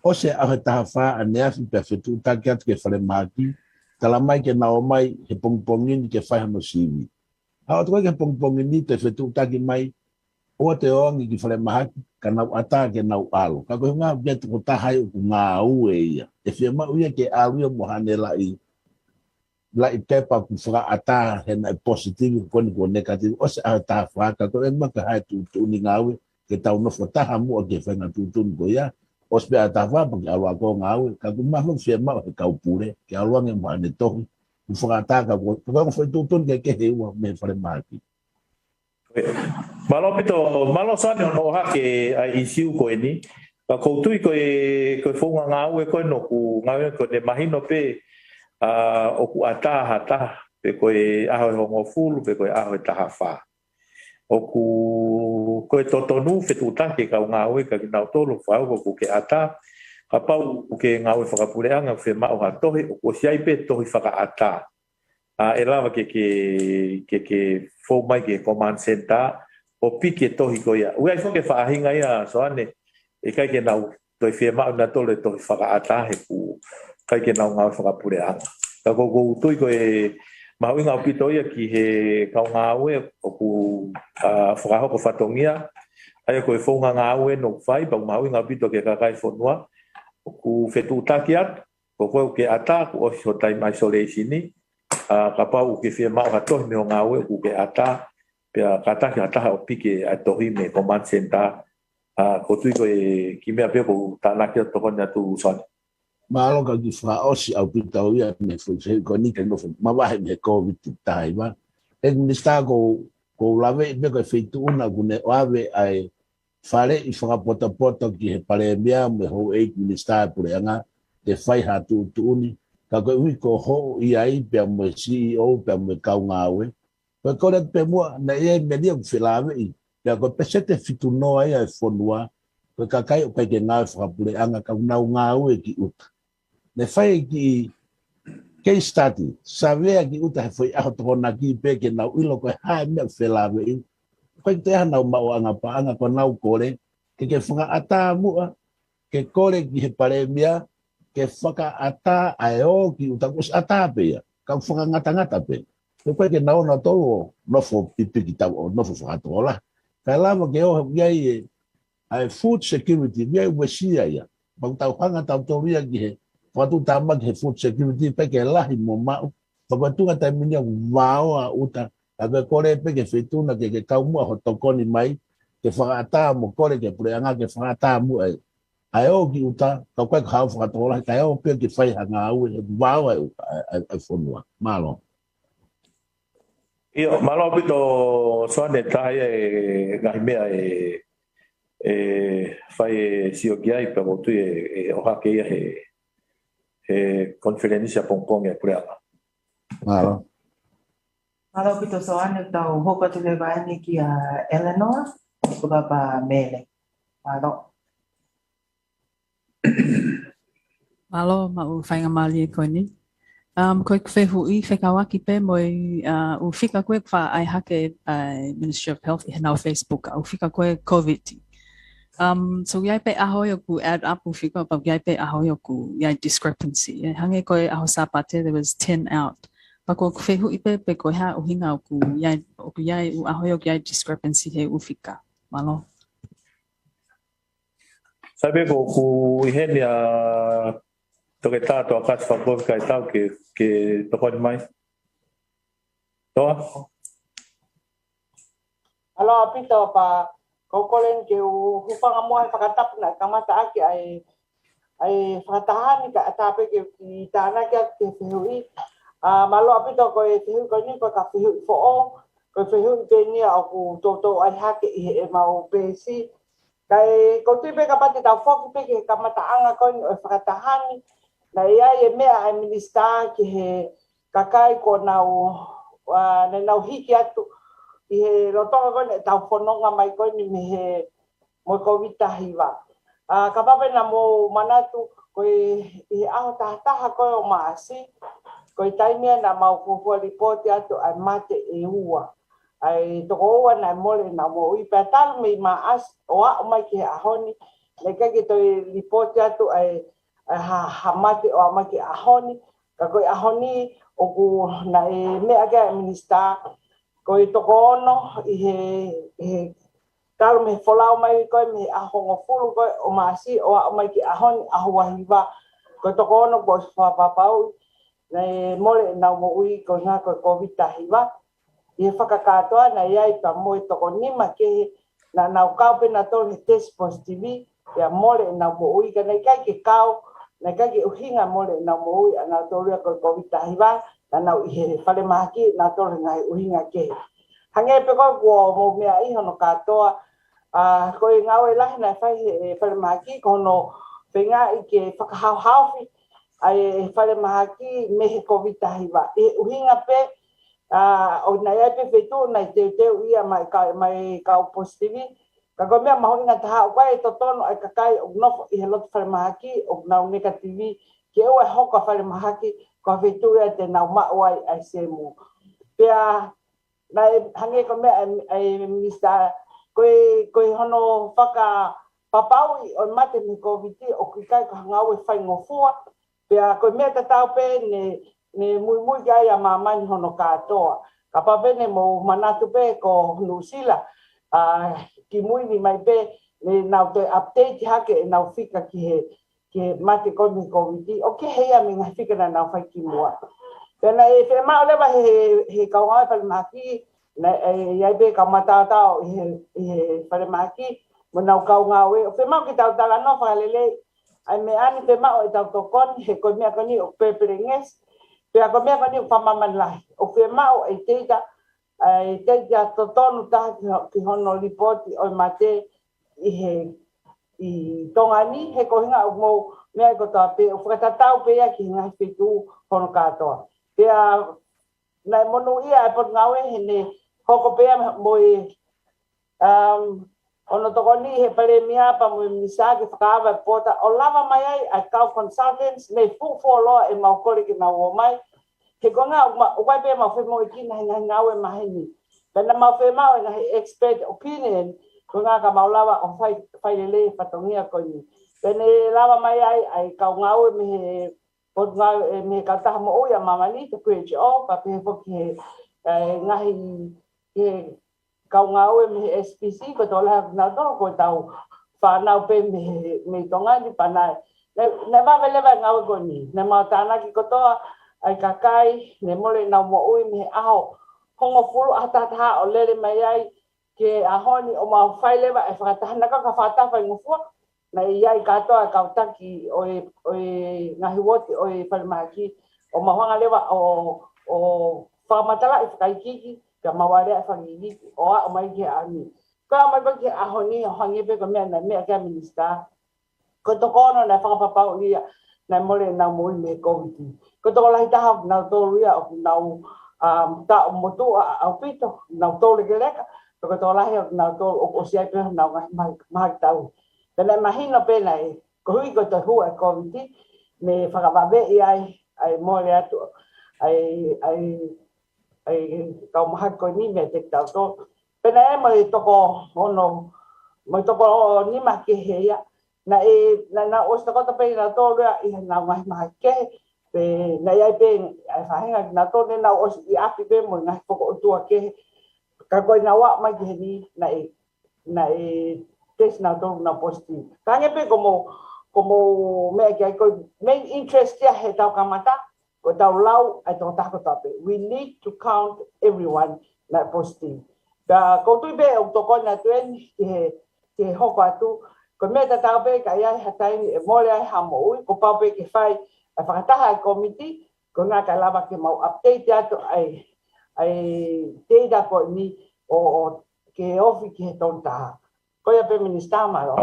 ʻOsi e ʻaho ʻe taha fā ʻaneafi pea fetuʻutaki atu ki he falemahaki, tala mai ke nau ō mai he pongipongi ni ke fai hano sivi. ʻA ʻo toko ki he pongipongi ni toe fetuʻutaki mai, ʻoua toe ō ange ki falemahaki, ka nau ʻatā ke nau ʻalu. Ka ko e ʻuhinga pē toko taha ia ʻoku ngāue ia. ʻE fiemaʻu ia ke ʻalu ia mo haʻane laʻi, laʻi pepa ʻoku fakaʻatā he naʻe positivi ko eni kuo negativi. ʻOsi e ʻaho ʻe taha fā ka ko e ʻe maʻu ha tuʻutuʻuni ngāue ke tau nofo taha muʻa ki he faʻahinga tuʻutuʻuni ko ia. ʻOsi pē ʻaho ʻe taha fā pea ke ʻalu ʻo ngāue. Ka ʻoku mahalo fiemaʻu he kau pule ke ʻalu ange mo haʻane tohi ʻoku fakaʻatā ka ko, ka ko e ongo foʻi tuʻutuʻuni kehekehe ua mei he falemahaki. Mālō ʻaupito, mālō Soane hono ʻohake ʻa e ʻīsiu ko eni. Ka ʻoku ou tui ko e, ko e founga ngāue ko eni ʻoku ngāue ko eni mahino pē, ʻa, ʻoku ʻatā ha taha, pe ko e ʻaho ʻe hongofulu, pe ko e ʻaho ʻe taha fā. ʻOku, ko e totonu fetuʻutaki e kau ngāue ka kinautolu, fakahoko ʻoku ke ʻatā, kapau ʻoku ke ngāue fakapuleʻanga ʻoku fiemaʻu ha tohi, ʻoku ʻosi ʻi ai pē tohi fakaʻatā. ʻA, ʻe lava ke, ke, ke, ke fou mai ki he command center, ʻo piki e tohi ko ia. ʻOku ʻi ai foki e faʻahinga ia, Soane, ʻikai ke nau toe fiemaʻu nautolu e tohi fakaʻatā he ʻoku ʻikai ke nau ngāue fakapuleʻanga. Ka ʻoku, ʻoku ou tui ko e mahuʻinga ʻaupito ia ki he kau ngāue ʻoku, ʻa, fakahoko fatongia, ʻa ia ko e founga ngāue ʻoku fai, pea ʻoku mahuʻinga ʻaupito ki he kakai fonua, ʻoku fetuʻutaki atu, ko koe ʻoku ke ʻatā, kuo ʻosi ho taimi isolation ni, ʻa, kapau ʻoku ke fiemaʻu ha tohi mei hoʻo ngāue ʻoku ke ʻatā, pea kātaki ha taha ʻo piki ʻa e tohi mei he command center, ʻa, ʻoku ou tui ko e kiʻi meʻa pē ʻoku ou tānaki atu tokoni atu Soane. Mālō ka kiʻi fakaʻosi ʻaupito ia mei he foʻi fehuʻi ko eni ke nofo mavahe mei he Covid taha hiva. ʻEiki Minisitā ʻoku, ʻoku ou laveʻi pē ko e feituʻu na ʻoku ne ʻoave ʻa e faleʻi fakapotopoto ki he Palēmia mo e houʻeiki minisitā e puleʻanga, ke fai ha tuʻutuʻuni, ka koeʻuhi ko hoʻo ʻi ai pea mo e C E O pea mo e kau ngāue. Ko e kole atu pē muʻa, naʻe ʻi ai e meʻa ʻoku felāveʻi, pea ko e peseti ʻe fitu noa ia e fonua, ko e kakai ʻoku ʻikai ke ngāue fakapuleʻanga ka ʻoku nau ngāue ki ʻuta. Ne fai e kiʻi case study, savea ki ʻuta he foʻi ʻaho Tokonaki pē ke nau ʻilo ko e hā e meʻa ʻoku felāveʻi. ʻOku ʻikai toe ʻi ai hanau maʻuʻanga paʻanga, ko ʻenau kole ke ke fakaʻatā muʻa, ke kole ki he Palēmia ke fakaʻatā ʻa e ō ki ʻuta, kuo ʻosi ʻatā pē ia, ka ʻoku fakangatangata pē. He ʻoku ʻikai ke nau ō nautolu ʻo nofo pipiki tau ʻo nofo fakatokolahi. Kae lava ke ō he ʻoku ʻi ai e ʻa e food security, ʻoku ʻi ai e uesia ia. Pea ʻoku tau hanga tautolu ia ki he fakatuʻutāmaki he food security, pea ke lahi mo maʻu. Pea ko e tuʻunga taimi ni ʻoku vao ʻa ʻuta, ka ko e kole pē ki he feituʻu na ke ke kau muʻa ho tokoni mai, ke fakaʻatā mo kole ki he puleʻanga ke fakaʻatā muʻa e, ʻa e ō ki ʻuta, ka ʻoku ʻikai ko haʻo fakatokolahi, kae ō pē ke fai ha ngāue, he vao ʻa e, ʻa e, ʻa e, ʻa e fonua. Mālō. ʻIo, mālō ʻaupito Soane, taha ia e ngaahi meʻa ʻe, ʻe fai e sio ki ai pea ʻoku ou tui ʻe, ʻe ʻohake ia he, he konifelenisi ʻapongipongi ʻa e puleʻanga. Mālō. Mālō ʻaupito Soane, tau hoko atu leva eni kia Eleanor, ko papa Mele. Mālō. Mālō maʻu faingamālie ko eni. Um, ko e fehuʻi fekauʻaki pē mo e uh, ʻū fika ko ē ʻoku faʻa ʻai hake ʻe he Ministry of Health ʻi heʻenau Facebook, ʻū fika ko ē COVID. Um, so ʻoku ʻi ai pē ʻaho ʻoku add up ʻū fika, pea ʻoku ʻi ai pē ʻaho ʻoku ʻi ai discrepancy. ʻE hangē ko e ʻaho Sāpate, there was ten out. Pea ko e fehuʻi pē pe ko e hā ʻuhinga ʻoku ʻi ai, ʻoku ʻi ai ʻū ʻaho ʻoku ʻi ai discrepancy he ʻū fika. Mālō. Sai pē ko ʻeku ʻi heni ʻa Toketā Toa Kasi Fakakovi kae tau ke, ke tokoni mai. Toa? Mālō ʻaupito pea ko e kole eni ke u hūfanga muʻa he fakatapu naʻe kamata ʻaki ʻa e, ʻa e fakataha ni kae ʻatā pē ke u kiʻi tānaki atu ki he fehuʻi. ʻA, mālō ʻaupito ko e fehuʻi ko eni ko e ka fehuʻi foʻou, ko e fehuʻi pē eni ia ʻoku toutou ʻai hake ʻi heʻemau peesi. Kae ʻoku ou tui pē kapau te tau foki pē ki he kamataʻanga ko eni ʻo e fakataha ni, naʻe ʻi ai e meʻa ʻa e minisitā ki he kakai kuo nau, ʻa, naʻa nau hiki atu ʻi he lolotonga ko eni ʻetau fononga mai ko eni mei he mo e COVID taha hiva. ʻA, kapau pē naʻa mou manatu, ko e, ʻi he ʻaho taha taha ko ē ʻo Maʻasi, ko e taimi ia naʻa mau fuofua lipooti atu ʻa e mate ʻe ua. ʻA e toko ua naʻe mole ʻenau moʻui, pea talu mei Maʻasi ʻo aʻu mai ki he ʻaho ni, naʻe ʻikai ke toe lipooti atu ʻa e, ʻa e ha, ha mate ʻo aʻu mai ki he ʻaho ni. Ka ko e ʻaho ni ʻoku naʻe meʻa ki ai e minisitā, ko e toko ono ʻi he, ʻi he talu mei he folau mai ko ē mei he ʻaho hongofulu ko ē ʻo Maʻasi ʻo aʻu mai ki he ʻaho ni, ʻaho ua hiva. Ko e toko ono kuo ʻosi fakapapauʻi naʻe mole ʻenau moʻui koeʻuhi ko e COVID taha hiva. ʻI he fakakātoa naʻe ʻi ai pea mo e toko nima kehe naʻa nau kau pē nautolu he test positive, pea mole ʻenau moʻui, ka naʻe ʻikai ke kau, naʻe ʻikai ke ʻuhinga mole ʻenau moʻui ʻanautolu ia ko e COVID taha hiva, naʻa nau ʻi he falemahaki ʻanautolu he ngaahi ʻuhinga kehe. Hangē pē ko ē kuo mou meaʻi hono kātoa, ʻa, ko e ngāue lahi naʻe fai he falemahaki, ko hono feingaʻi ke fakahaohaofi ʻa e falemahaki mei he COVID taha hiva. ʻI he ʻuhinga pē, ʻa, ʻo naʻe ʻi ai pē feituʻu naʻe teuteu ia mai ka, mai kau positivi. Ka ko e meʻa mahuʻinga taha ʻoku ʻi ai e totonu ʻa e kakai ʻoku nofo ʻi he loto falemahaki ʻoku nau nekativi, ke ʻoua ʻe hoko ʻa e falemahaki ko ha feituʻu ia te nau maʻu ai ʻa e sēmu. Pea naʻe hangē ko e meʻa ʻa e, ʻa e minisitā, ko e, ko e hono fakapapauʻi ʻo e mate mei he COVID ʻoku ʻikai ko ha ngāue faingofua, pea ko e meʻa tatau pē ne, ne muimui ki ai ʻa māmani hono kātoa. Kapau pē ne mou manatu pē ko Nuʻusila, ʻa, kimui ni mai pē, ne nau toe update hake ʻenau fika ki he, ki he mate ko ē mei he COVID, ʻoku kehe ia mei he ngaahi fika naʻa nau fai kimuʻa. Pea naʻe fiemaʻu leva he, he kau ngāue falemahaki, naʻe, ʻi ai pē kau mataotao ʻi he, ʻi he falemahaki, mo ʻenau kau ngāue, ʻoku fiemaʻu ke tau talanoa fakalelei, ʻa e meʻa ni fiemaʻu ʻetau tokoni, he ko e meʻa ko eni ʻoku pepelengesi, pea ko e meʻa ko eni ʻoku fakamāmani lahi. ʻOku fiemaʻu e teita, ʻa e teita totonu taha ki ho-, ki hono lipooti ʻo e mate ʻi he, ʻi Tonga ni, he ko e ʻuhinga ʻoku mou meaʻi kotoa pē, ʻoku fakatatau pē ia ki he ngaahi feituʻu hono kātoa. Pea naʻe monūʻia e potungāue he ne hoko pē ia mo e, um, hono tokoni he palēmia pea mo e minisitā ke fakaava e pōta ʻo lava mai ai ʻa e kau consultants mei fuʻu fuoloa ʻemau kole ke nau ō mai. He ko e ʻuhinga ʻoku ma-, ʻoku ʻi ai pē ʻemau femoʻuekina he ngaahi ngāue maheni. Pea naʻa mau fiemaʻu e ngaahi expert opinion, ko e ʻuhinga ka mau lava ʻo fai, fai lelei e fatongia ko eni. Pea ne lava mai ai ʻa e kau ngāue mei he potungāue, ʻe, mei he kautaha moʻui ʻa māmani, the W H O, pea pehē foki he, ʻe, ngaahi, he kau ngāue mei he S P C, ko e tokolahi ʻo kinautolu ko ʻetau fānau pē mei, mei Tonga ni pea naʻe, naʻe, naʻe vave leva e ngāue ko eni. Naʻa mau tānaki kotoa ʻa e kakai, ne mole ʻenau moʻui mei he ʻaho hongofulu, ʻaho taha taha ʻo lele mai ai ki he ʻaho ni ʻo mau fai leva e fakataha, naʻe ʻikai ko ha fakataha faingofua, naʻe ʻi ai kātoa e kau taki ʻo e, ʻo e ngaahi uooti ʻo e falemahaki, ʻo mau hanga leva ʻo, ʻo fakamatalaʻi fakaikiiki, pea mau alea e fakaikiiki, ʻo aʻu mai ki he ʻaho ni. Ko e aʻu mai ko ē ki he ʻaho ni, ʻo hangē pē ko e meʻa naʻe meʻa ki ai e minisitā, ko e toko ono naʻe fakapapauʻi ia, naʻe mole ʻenau moʻui mei he Covid. Ko e tokolahi taha ʻoku nau tolu ia ʻoku nau, um, taʻu motuʻa ʻaupito, nau tolu lekeleka, ko e tokolahi ʻoku nau tolu ʻoku ʻosi ʻi ai pē honau ngaahi mahi-, mahaki tauhi. Pea naʻe mahino pē naʻe, koeʻuhi ko e toe hū ʻa e Covid, ne fakavaveʻi ai, ʻa e mole atu, ʻa e, ʻa e, ʻa e kau mahaki ko eni meiate kitautolu. Pea naʻe mo e toko ono, mo e toko nima kehe ia, naʻe, naʻa nau ʻosi tokoto pē kinautolu ia ʻi heʻenau ngaahi mahaki kehe, pea naʻe ʻi ai pē ʻa e faʻahinga kinautolu ne nau ʻosi ʻi ʻapi pē mo e ngaahi fakaʻotua kehe. Ka ko ʻenau aʻu mai ki heni, naʻe, naʻe tesi nautolu ʻoku nau positive. Ka hangē pē ko hoʻomou, ko hoʻomou meʻa ki ai, ko e main interest ia heʻetau kamata, ko ʻetau lau ʻa e tokotaha kotoa pē. We need to count everyone naʻe positive. Ka ʻoku ou tui pē ʻoku tokoni atu eni ki he, ki he hoko atu. Ko e meʻa tatau pē ka ʻi ai ha taimi ʻe mole ai ha moʻui, kuo pau pē ke fai ʻa e fakataha ʻa e kōmiti, ko e ʻuhinga kae lava ke mau update atu ʻa e, ʻa e data ko eni ʻo, ʻo ke ofi ki he tolu taha. Ko ia pē Minisitā, mālō.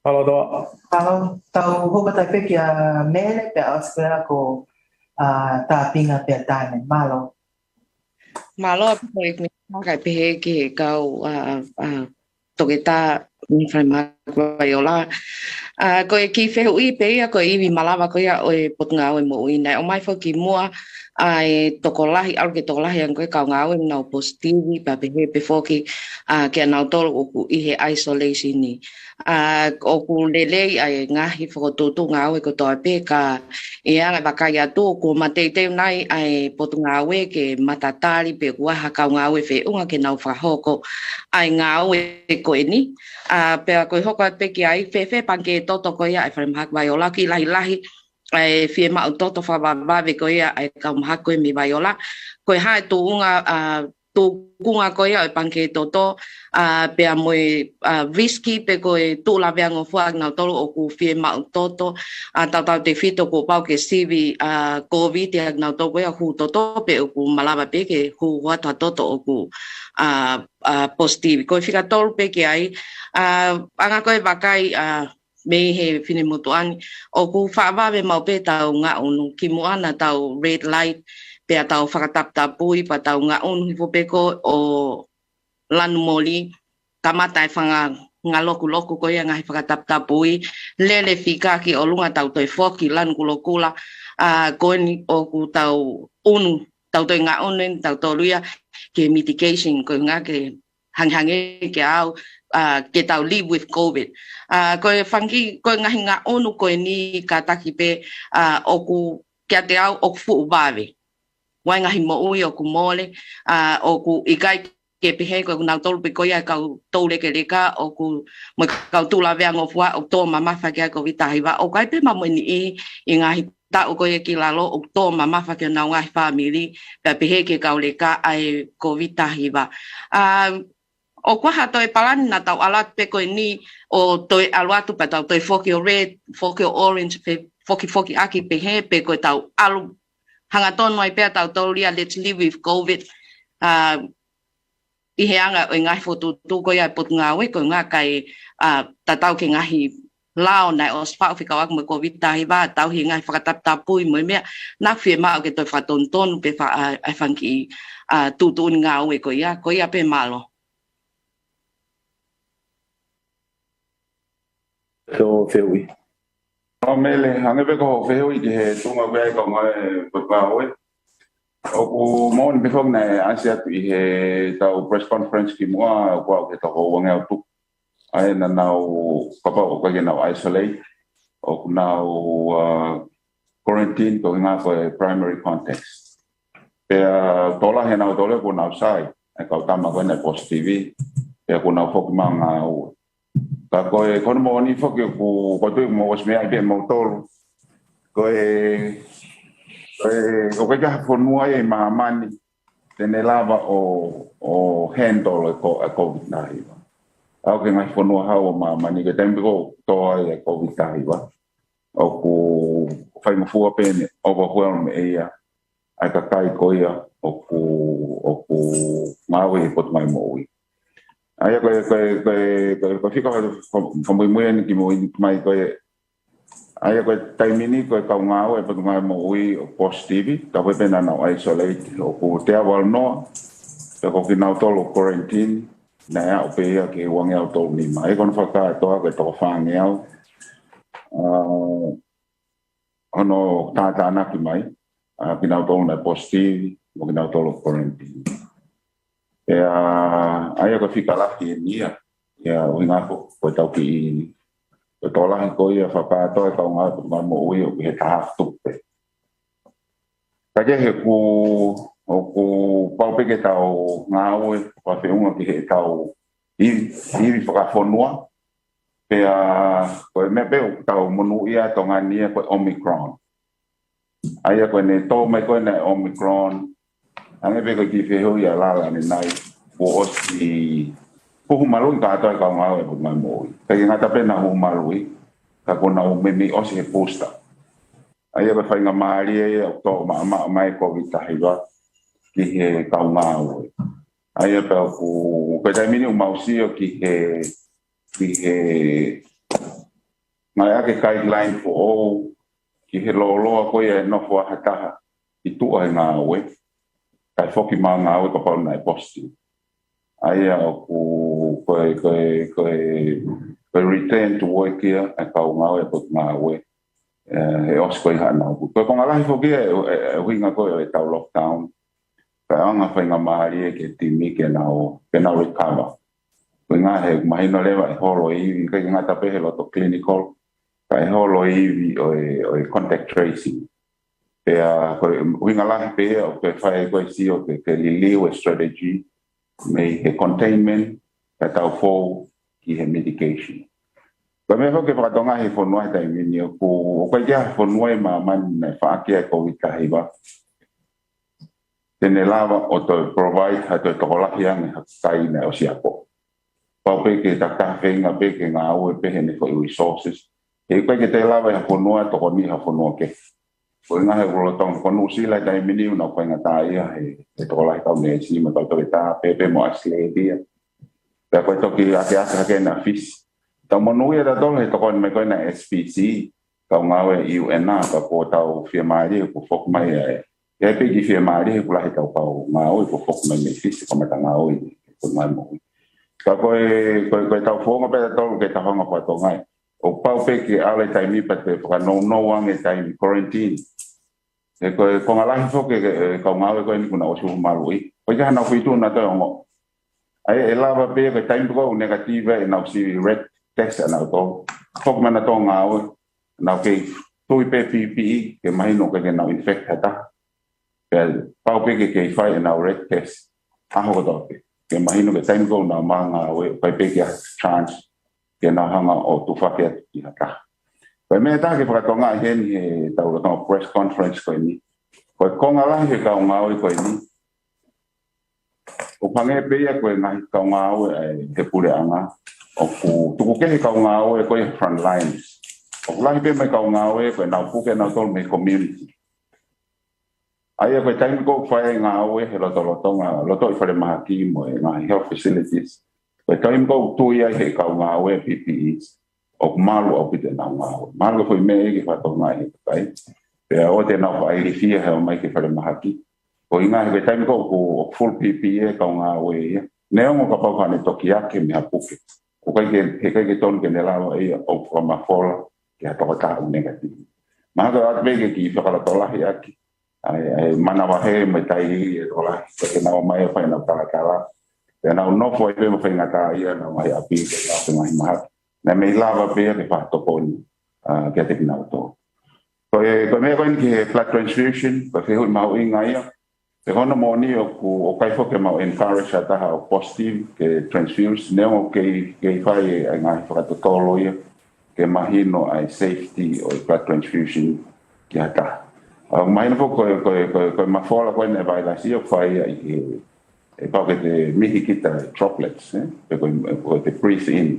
Mālō Toa. Mālō, tau hoko atu pē kia Mele, pea ʻosi ko ia ko, ā, Tāpinga pea Taime. Mālō. Mālō ʻaupito ʻEiki Minisitā, kae pehē ki he kau, ā, ā, toketā mei Falemahaki Vaiola. Ā, ko e kiʻi fehuʻi pē ia ko e ivi malava ko ia ʻo e Potungāue Moʻui, naʻe ʻomai foki kimuʻa ʻa e tokolahi, ʻalu ke tokolahi ange ko e kau ngāue ʻoku nau positivi, pea pehē pē foki, ā, kia nautolu ʻoku ʻi he isolation ni. Ā, ʻoku lelei ʻa e ngaahi fokotuʻutuʻu ngāue kotoa pē ka ʻi he anga e vakai atu, kuo mateuteu nai ʻa e Potungāue ke matatali pe kuo ʻi ai ha kau ngāue feʻunga ke nau fakahoko ʻa e ngāue ko eni. Ā, pea ko e hoko atu pē ki ai, fēfē pangikē toto ko ia ʻa e Falemahaki Vaiola, kiʻi lahilahi ʻa e fiemaʻu toto fakavavevave ko ia ʻa e kau mahaki ko ē mei Vaiola. Ko e hā e tuʻunga, ā, tuʻunga ko ia ʻo e pangikē toto, ā, pea mo e, ā, risk pe ko e tuʻu laveangofua ʻa kinautolu ʻoku fiemaʻu toto, ā, tautautefito kuo pau ke sivi, ā, Covid ʻa kinautolu ko ia ʻoku hū toto pe ʻoku malava pē ke hū atu ha toto ʻoku, ā, ā, positive. Ko e fika tolu pē ki ai, ā, anga ko e vakai, ā, mei he finemotuʻa ni, ʻoku fakavave maʻu pē ʻetau ngaʻunu, kimuʻa naʻa tau red light, pea tau fakataputapui, pea tau ngaʻunu hifo pē ko ē ʻo lanu moli, kamata e fanga ngalokuloku ko ia ngaahi fakataputapui, lele fika ki ʻolunga tau toe foki lanu kulokula, ā, ko eni ʻoku tau ʻunu, tau toe ngaʻunu eni tautolu ia ki he mitigation, ko e ʻuhinga ke hangehangē kia au, ā, ke tau live with Covid. Ā, ko e fanga kiʻi, ko e ngaahi ngaʻunu ko eni kātaki pē, ā, ʻoku kiate au ʻoku fuʻu vave. ʻOku ʻi ai e ngaahi moʻui ʻoku mole, ā, ʻoku ʻikai ke pehē ko e kinautolu pē ko ia e kau toulekeleka ʻoku, mo e kau tuʻu laveangofua ʻoku tō mamafa ki ai e Covid taha hiva. ʻOku ʻi ai pē mo e niʻihi ʻi he ngaahi taʻu ko ia ki lalo ʻoku tō mamafa ki honau ngaahi fāmili, pea pehē ki he kau leka ʻa e Covid taha hiva. Ā, ʻoku ʻi ai ha toe palani naʻa tau ʻalu atu pē ko eni ʻo toe ʻalu atu pea tau toe foki ʻo red, foki ʻo orange, pe fokifoki ʻaki pehē pe ko ʻetau ʻalu hangatonu ai pē ʻa tautolu ia, let's live with Covid. Ā, ʻi he anga ʻo e ngaahi fokotuʻutuʻu ko ia ʻa e Potungāue, ko e ʻuhinga kae, ā, tatau ki he ngaahi lao naʻe ʻosi faʻu fekauʻaki mo e Covid taha hiva, tauhi e ngaahi fakataputapui mo e meʻa, naʻa fiemaʻu ke toe fakatonutonu pē fa-, ā, ʻa e fanga kiʻi, ā, tuʻutuʻuni ngāue ko ia, ko ia pē, mālō. Ko e fehuʻi. ʻO Mele, hangē pē ko hoʻo fehuʻi ki he tuʻunga ʻoku ʻi ai e kau ngāue Potungāue. ʻOku moʻoni pē foki naʻe ʻasi atu ʻi heʻetau press conference kimuʻa, ʻoku aʻu ki he toko uangeau tupu ʻa ē naʻa nau, kapau ʻoku ʻikai ke nau isolate, ʻoku nau, ā, quarantine, ko e ʻuhinga ko e primary contacts. Pea tokolahi ʻenau tolu kuo nau sai, ʻa e kau tama ko ē naʻe positive, pea kuo nau foki mai ʻo ngāue. Ka ko e, ko hono moʻoni foki ʻoku, ʻoku ou tui ʻoku mou ʻosi meaʻi pē ʻe moutolu. Ko e, ko e, ʻoku ʻikai ha fonua ia ʻi māmani te ne lava ʻo, ʻo handle e ko-, e Covid taha hiva. Aʻu ki he ngaahi fonua hau ʻo māmani, ko e taimi pē ʻoku tō ai e Covid taha hiva, ʻoku faingofua pē ʻene overwhelm ʻe ia ʻa e kakai ko ia ʻoku, ʻoku ngāue ʻi he Potungāue Moʻui. ʻA ia ko e, ko e, ko e, ko e, ko e fika fakamuimui eni ki mui mai ko e, ʻa ia ko e taimi ni ko e kau ngāue ʻa e Potungāue Moʻui ʻoku positive, ka ko e pē naʻa nau isolate ʻoku teau valungofulu, pea ko kinautolu quarantine, naʻe aʻu pē ia ki he uangeau tolu nima. ʻA ia ko hono fakakātoa ko e toko fāngeau, ʻa, hono tātānaki mai, ʻa, kinautolu naʻe positive, mo kinautolu quarantine. Pea, ʻa ia ko e fika lahi eni ia, ia ʻuhinga ko, ko e tau ki, ko e tokolahi ko ia fakakātoa e kau ngāue Potungāue Moʻui ʻoku ʻi he taha afe tupu pē. Ka kehe ʻoku, ʻoku pau pē ke tau ngāue, ʻo feʻunga ki he tau ivi, ivi fakafonua, pea ko e meʻa pē ʻoku tau monūʻia ʻa Tonga ni ia ko e Omicron. ʻA ia ko ʻene tō mai ko ena e Omicron, hangē pē ko e kiʻi fehuʻi ʻa Lala ʻanenai, kuo ʻosi huhu maluʻi kātoa e kau ngāue ʻa e Potungāue Moʻui. ʻIkai ke ngata pē naʻa nau huhu maluʻi, ka kuo nau meimei ʻosi he booster. ʻA ia ko e faingamālie ia ʻoku tō maʻamaʻa mai e Covid taha hiva ki he kau ngāue. ʻA ia pea ʻoku, ko e taimi ni ʻoku mau sio ki he, ki he ngāueʻaki e guideline foʻou, ki he lōloa ko ia e nofo ʻa ha taha ʻi tuʻa he ngāue, kae foki mai ngāue kapau naʻe positive. ʻA ia ʻoku, ko e, ko e, ko e, ko e return to work ia e kau ngāue ʻa e Potungāue, ē, he ʻosi ko ia haʻanau. Ko e konga lahi foki ia e, e, e ʻuhinga ko ē ʻo e tau lockdown, kae ʻoange ha faingamālie ki he timi ke nau, ke nau recover. Ko e ʻuhinga he mahino leva e holo e ivi, ʻikai ke ngata pē he loto clinical, kae holo e ivi ʻo e, ʻo e contact tracing. Pea ko e ʻuhinga lahi pē ia ʻoku ke fai ko e sio ke, ke liliu e strategy mei he containment, kae tau fou ki he mitigation. Ko e meʻa foki faka-Tonga he fonua he taimi ni ʻoku, ʻoku ʻikai ke ʻi ai ha fonua ʻi māmani naʻe faʻaki ai e Covid taha hiva te ne lava ʻo toe provide ha toe tokolahi ange ha kai naʻe ʻosi ako. Pau pē ke takitaha feinga pē ke ngāue pē heʻene foʻi resources. He ʻikai ke toe lava ʻe ha fonua tokoni ha fonua kehe. Ko e ʻuhinga he ʻoku lolotonga ko Nuʻusila he taimi ni ʻoku nau faingataʻaʻia he, he tokolahi kau neesi mo e kau toketā, pehē pē mo ʻAositelēlia. Pea ko e toki akeake hake ena ʻa Fisi. Tau monūʻia tautolu he tokoni mai ko ena ʻa e S P C, kau ngāue ʻa e U N, ka kuo tau fiemālie kuo foki mai ai. ʻI ai pē e kiʻi fiemālie he ʻoku lahi ʻetau kau ngāue kuo foki mai mei Fisi, kamata ngāue ʻi he Potungāue Moʻui. Ka ko e, ko e, ko e tau founga pē tautolu ke tau hanga faka-Tonga ai. ʻOku pau pē ke ʻalu e taimi pea toe fakanounou ange e taimi quarantine. He ko e konga lahi foki e, e kau ngāue ko eni kuo nau ʻosi huhu maluʻi, ʻoku ʻikai haʻanau feituʻu naʻa toe ongoʻi. ʻA ia ʻe lava pē ko e taimi ko ē ʻoku negative ai ʻenau sivi red test ʻanautolu, foki mai nautolu ngāue, nau kei tui pē P P E ke mahino ʻoku ʻikai ke nau infect ha taha. Pea pau pē ke kei fai ʻenau red test ʻaho kotoa pē, ke mahino ko e taimi ko ē ʻoku nau maʻu ngāue, ʻoku ʻikai pē ke ʻi ai ha chance ke nau hanga ʻo tufaki atu ki ha taha. Ko e meʻa ʻe taha ke faka-Tonga heni he tau lolotonga press conference ko eni, ko e konga lahi he kau ngāue ko eni, ʻoku hangē pē ia ko e ngaahi kau ngāue ʻa e, he puleʻanga, ʻoku tuku kehe e kau ngāue ko e front lines. ʻOku lahi pē mo e kau ngāue ko ʻenau puke ʻanautolu mei he community. ʻA ia ko e taimi ko ē ʻoku fai ai e ngāue he lotolotonga, loto ʻi falemahaki mo e ngaahi health facilities, ko e taimi ko ē ʻoku tui ai he kau ngāue P P Es, ʻoku malu ʻaupito ʻenau ngāue. Malu e foʻi meʻa ia ke faka-Tonga he kakai. Pea ʻoua te nau faʻa ilifia he ō mai ki falemahaki. Ko e ʻuhinga he ko e taimi ko ē ʻoku, ʻoku full P P E e kau ngāue ia, neongo kapau ʻoku ne toki ake mei ha puke, ʻoku ʻikai ke, he ʻikai ke tonu ke ne lava ia ʻo fakamafola ki ha tokotaha ʻoku negative. Mahalo ʻoku ʻoatu pē ke kiʻi fakalotolahi ʻaki ʻa e, ʻa e manavahē mo e tailiili e tokolahi, ke nau ō mai ʻo fai ʻenau talatala, pea nau nofo ai pē mo faingataʻaʻia ʻenau ngaahi ʻapi, pea nau fengaahi mahaki. Naʻe mei lava pē ia ke fakatokoni, ʻa, kiate kinautolu. Ko e, ko e meʻa ko eni ki he blood transfusion, ko e fehuʻi mahuʻinga ia. Pea ko hono moʻoni ʻoku, ʻoku ʻikai foki ke mau encourage ha taha ʻo positive ke transfuse, neongo ʻoku kei, kei fai e, e ngaahi fakatotolo ia ke mahino ʻa e safety ʻo e blood transfusion ki ha taha. ʻA, mahino foki ko e, ko e, ko e, ko e mafola ko eni e vailasi ʻoku fai ia ʻi he, ʻe pau ke te mihi kita droplets, ē? Pe ko e, ko e te breathe in.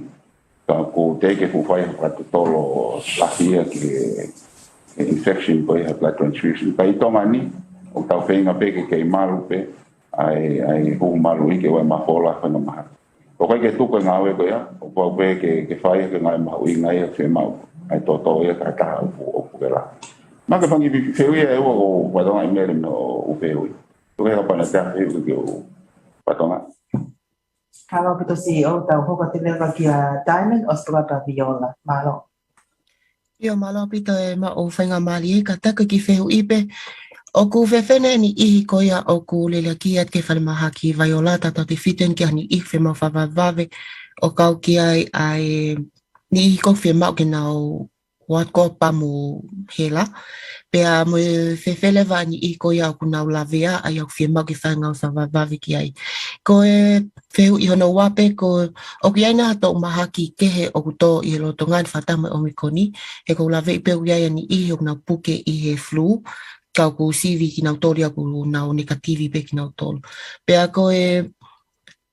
Ka ʻoku teʻeki ke fuʻu fai ha fakatotolo lahi ia ki he, he infection ko ia he blood transfusion. Ka ʻi Tonga ni, ʻoku tau feinga pē ke kei malu pē ʻa e, ʻa e huhu maluʻi ke ʻoua ʻe mafola ha faingamālie. ʻOku ʻikai ke tuku e ngāue ko ia, ʻoku pau pē ke, ke fai ke ngāue mahuʻinga ia ke maʻu ai toto ia ka taha ʻoku, ʻoku ke la. Ma ke fangi fehuʻi ʻe ua ʻoku fatongia ʻe Mele mo ʻoku fehuʻi. Tuku he hapa na te fehuʻi ke ʻoku fatongia. Mālō ʻaupito, C E O. Tau hoko atu leva kia Diamond, ʻosi tuku atu ʻa Viola. Mālō. ʻIo, mālō ʻaupito e maʻu faingamālie ka taku ki he fehuʻi pē. ʻOku fēfē ʻa e niʻihi ko ia ʻoku lele ki ai ki he falemahaki Viola, tautefito ki ha niʻihi fiemaʻu fakavavevave ʻo kau ki ai ʻa e niʻihi ʻoku fiemaʻu ke nau ʻoatu ko e pamu hela. Pea mo e fēfē leva ʻa e niʻihi ko ia ʻoku nau lavea ai ʻoku fiemaʻu ke fai ngāue fakavavevave ki ai. Ko e fehuʻi hono ua pē ko ʻoku ʻi ai nai ha toʻu mahaki kehe ʻoku tō ʻi he lolotonga ni fakataha mo e Omicron, he ʻoku ou laveʻi pē ʻoku ʻi ai ʻa e niʻihi ʻoku nau puke ʻi he flu, ka ʻoku sivi kinautolu ia ʻoku nau negative pē kinautolu. Pea ko e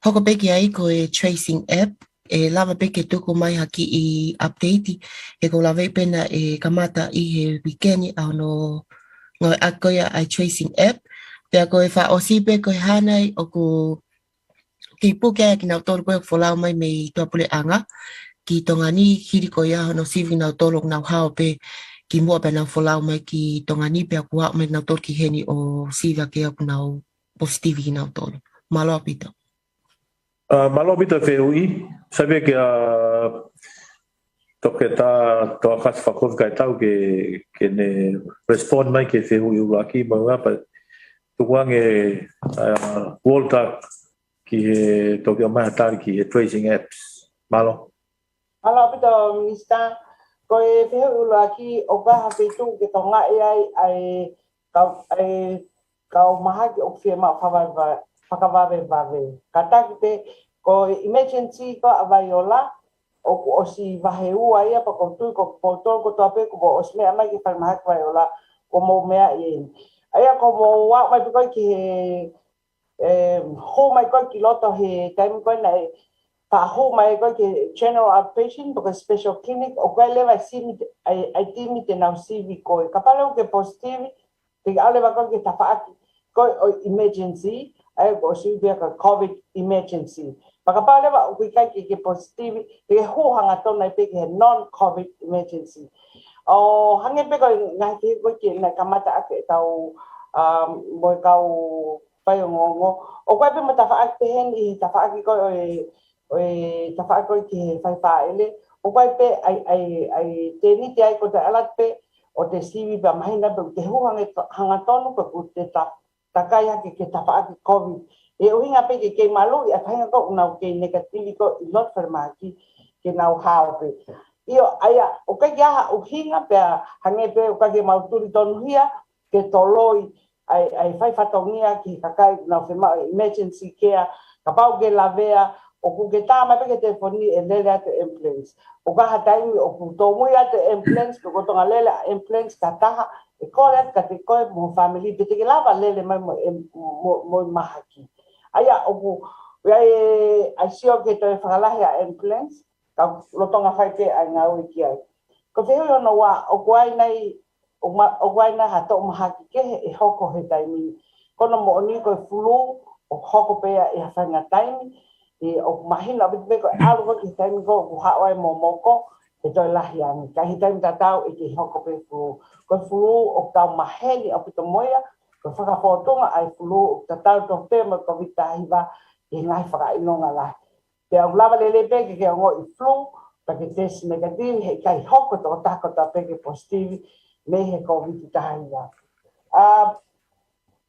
hoko pē ki ai ko e tracing app, ʻe lava pē ke tuku mai ha kiʻi update, he ʻoku ou laveʻi pē naʻe kamata ʻi he weekend ʻa hono ngāueʻaki ko ia ʻa e tracing app. Pea ko e fakaʻosi pē ko e hā nai ʻoku kei puke ai kinautolu ko ē ʻoku folau mai mei tuʻapuleʻanga ki Tonga ni, hili ko ia hono sivi kinautolu ʻoku nau hao pē kimuʻa pea nau folau mai ki Tonga ni, pea kuo aʻu mai kinautolu ki heni ʻo sivi hake ʻoku nau positive kinautolu. Mālō ʻaupito. Uh, mālō ʻaupito fehuʻi. Sai pē kia Toketā Toakasi Fakofi kae tau ke, ke ne respond mai ki he fehuʻi ʻuluaki, mau apa tukuange uh, Walter ki he toki ʻomai ha tali ki he tracing apps. Mālō. Mālō ʻaupito Minisitā. Ko e fehuʻi ʻuluaki, ʻoku ʻi ai ha feituʻu ke tokangaʻi ai ʻa e kau, ʻa e kau mahaki ʻoku fiemaʻu fakavavevave. Kātaki pē, ko e emergency ko ē ʻa Viola, ʻoku ʻosi vahe ua ia pea ʻoku ou tui ko kimoutolu kotoa pē kuo mou ʻosi meʻa mai ki he falemahaki Viola, kuo mou meʻa ʻi heni. ʻA ia kuo mou aʻu mai pē ko ē ki he, ʻe, hū mai ko ē ki loto he taimi ko ē naʻe faʻa hū mai ko ē ki he general outpatient, pe ko e special clinic, ʻoku ʻi ai leva ʻa e simi, ʻa e, ʻa e timi te nau sivi koe. Kapau leva ʻoku ke positive, te ke ʻalu leva koe ki he tafaʻaki ko ē ʻo e emergency, ʻa ia ʻoku ʻosi ui pē ko e COVID emergency. Pea kapau leva ʻoku ʻikai ke ke positive, te ke hū hangatonu ai pē ki he non-COVID emergency. ʻO hangē pē ko e ngaahi kehe ko ē naʻe kamata ʻaki ʻetau, um, mo e kau faiongoongo. ʻOku ʻi ai pē mo e tafaʻaki pehē ni ʻi he tafaʻaki ko ē ʻo e ʻo e tafaʻaki ko ē ki he faifāʻele, ʻoku ʻi ai pē ʻa e, ʻa e, ʻa e tēniti ai ko e te ʻalu atu pē ʻo te sivi pea mahino pē ʻoku te hū hange-, hangatonu pea ʻoku te ta-, takai hake ki he tafaʻaki COVID. ʻE ʻuhinga pē ke kei maluʻi ʻa e faʻahinga ko ē ʻoku nau kei negative ko ē ʻi loto falemahaki ke nau hao pē. ʻIo, ʻa ia, ʻoku ʻikai ke ʻi ai ha ʻuhinga pea hangē pē ʻoku ʻikai ke mau tuli tonuhia ke toloi ʻa e, ʻa e fai fatongia ki he kakai ʻoku nau fiemaʻu e emergency care, kapau ʻoku ke lavea, ʻoku ke tā mai pē ki he telefoni ʻe lele atu e ambulance. ʻOku ʻi ai ha taimi ʻoku tōmui atu e ambulance, pe ko e tonga lele ʻa e ambulance ki ha taha, ʻe kole atu kiate koe mo ho family, pe te ke lava lele mai mo e, mo, mo e mahaki. ʻA ia ʻoku, ʻi ai e, ʻa e sio ki he toe fakalahi ʻa e ambulance, ka lolotonga fai pē ʻa e ngāue ki ai. Ko e fehuʻi hono ua, ʻoku ʻi ai nai, ʻoku ma-, ʻoku ʻi ai nai ha toʻu mahaki kehe ʻe hoko he taimi ni. Ko hono moʻoni ko e flu, ʻoku hoko pē ia ʻi ha faʻahinga taimi, ʻe, ʻoku mahino ʻaupito pē ko e ʻalu ko ē ki he taimi ko ē ʻoku haʻu ai e momoko, ʻe toe lahi ange. Ka ʻi he taimi tatau ʻe kei hoko pē flu. Ko e flu ʻoku tau maheni ʻaupito mo ia, ko e fakafōtunga ʻa e flu ʻoku tatau tofu pē mo e COVID taha hiva ʻi he ngaahi fakaʻilonga lahi. Pea ʻoku lava lelei pē ke ke ongoʻi flu, pea ke test negative, heʻikai hoko e tokotaha kotoa pē ke positive mei he COVID taha hiva. ʻA,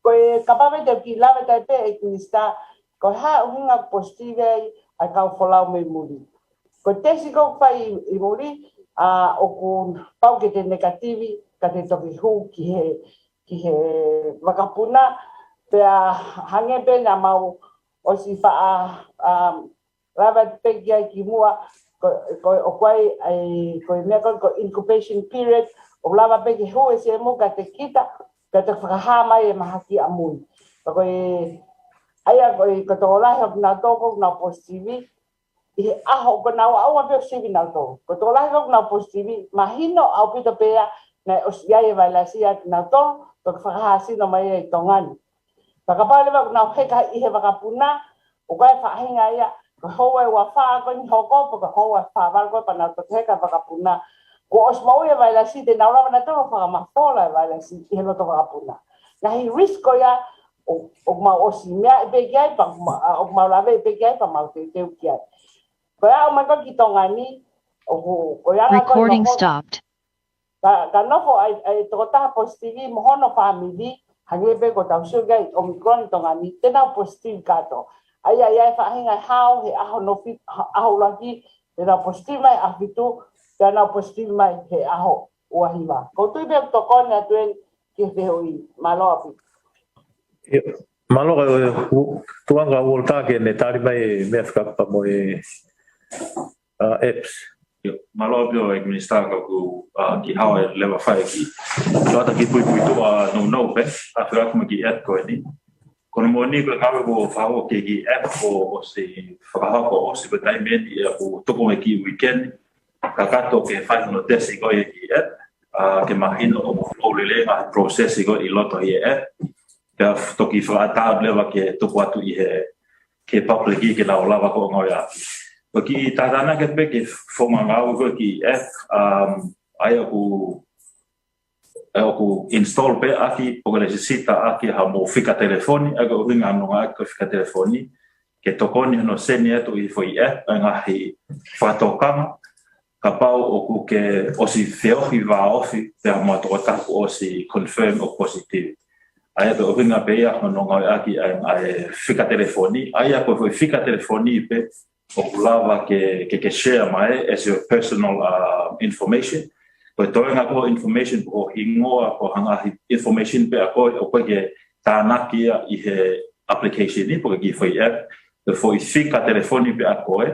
ko e kapau pē te u kiʻi lave atu ai pē ʻEiki Minisitā, ko e hā e ʻuhinga ʻoku positive ai ʻa e kau folau mei muli. Ko e tesi ko ē ʻoku fai ʻi, ʻi muli, ʻa, ʻoku pau ke te negative, ka te toki hū ki he, ki he vakapuna, pea hangē pē naʻa mau ʻosi faʻa, um, lava pē ki ai kimuʻa, ko, ko, ʻoku ʻi ai, ʻa e, ko e meʻa ko ē, ko e incubation period, ʻoku lava pē ke hū e C M kiate kita, pea te fakahā mai e mahaki ʻamui. Pea ko e, ʻa ia ko e, ko e tokolahi ʻoku nau tō ko ē ʻoku nau positive, ʻi he ʻaho ko ē naʻa nau aʻu pē ʻo sivi kinautolu. Ko e tokolahi ko ē ʻoku nau positive, mahino ʻaupito pē ia, naʻe ʻosi ʻi ai e vailasi ʻiate kinautolu, toki fakahā sino mai ia ʻi Tonga ni. Pea kapau leva ʻoku nau heka ʻi he vakapuna, ʻoku ʻi ai e faʻahinga ia, Ko e houa ʻe uofulu mā fā ko eni hoko, pe ko e houa ʻe fā valu ko ē pea nau toki heka e vakapuna. Kuo ʻosi moʻui e vailasi, te nau lava nautolu ʻo fakamafola e vailasi ʻi he loto vakapuna. Ngaahi risk ko ia, ʻo, ʻoku mau ʻosi meaʻi pē ki ai, pea ʻoku ma-, ʻoku mau lave pē ki ai, pea mau teuteu ki ai. Ko e aʻu mai ko ē ki Tonga ni, ʻoku, ko e anga ko ē Recording nofo stopped. Ka, ka nofo ai, ai tokotaha positivi mo hono fāmili, hangē pē ko ʻetau sio ki ai Omicron Tonga ni, te nau positivi kātoa. ʻA ia, ʻa ia e faʻahinga e hao he ʻaho nofi-, ha-, ʻaho ʻuluaki, te nau positivi mai ʻaho fitu, te nau positivi mai he ʻaho ua hiva. Ko u tui pē ʻoku tokoni atu eni ki he fehuʻi. Mālō ʻaupito. ʻIo, mālō, ʻe, u-, tuanga Walter ke ne tali mai e meʻa fekauʻaki mo e, ʻa, apps. ʻIo, mālō ʻaupito ʻEiki Minisitā, ka ʻoku, ʻa, kiʻi hao e leva fai ki. Tuata ki puipuituʻa nounou pē, ʻa, fekauʻaki mo e kiʻi app ko eni. Ko hono moʻoni ko e ngāue kuo fakahoko ki he kiʻi app kuo ʻosi fakahoko ʻosi ko e taimi eni ia kuo tuku mai ki he weekend. Kakato ke fai hono tesi ko ē ki he app, ʻa, ke mahino ʻoku flow lelei e ngaahi process ko ē ʻi loto ʻi he app. Pea f-, toki fakaʻatā leva ke tuku atu ʻi he, ki he public ke nau lava ko ē ʻo ngāueʻaki. Ko e kiʻi tātānaki pē ki he founga ngāue ko ē ki he app, um, ʻa ia ʻoku, ʻa ia ʻoku install pē ʻaki, pe ko e lēsisita ʻaki haʻamou fika telefoni, ʻa ia ko e ʻuhinga hono ngāueʻaki ko e fika telefoni, ke tokoni hono send atu ʻi he foʻi app, ʻa e ngaahi fakatokanga, kapau ʻoku ke ʻosi feohi vāofi, pea mo e tokotaha kuo ʻosi confirm ʻoku positive. ʻA ia ko e ʻuhinga pē ia hono ngāueʻaki ʻa e, ʻa e fika telefoni, ʻa ia ko e foʻi fika telefoni pē, ʻoku lava ke, ke, ke share mai as your personal, uh, information. Ko e toenga ko ē ho information, ko ho hingoa, ko ha ngaahi information pē ʻa koe, ʻoku ʻikai ke tānaki ia ʻi he application ni, pe ko e kiʻi foʻi app, ko e foʻi fika telefoni pē ʻa koe,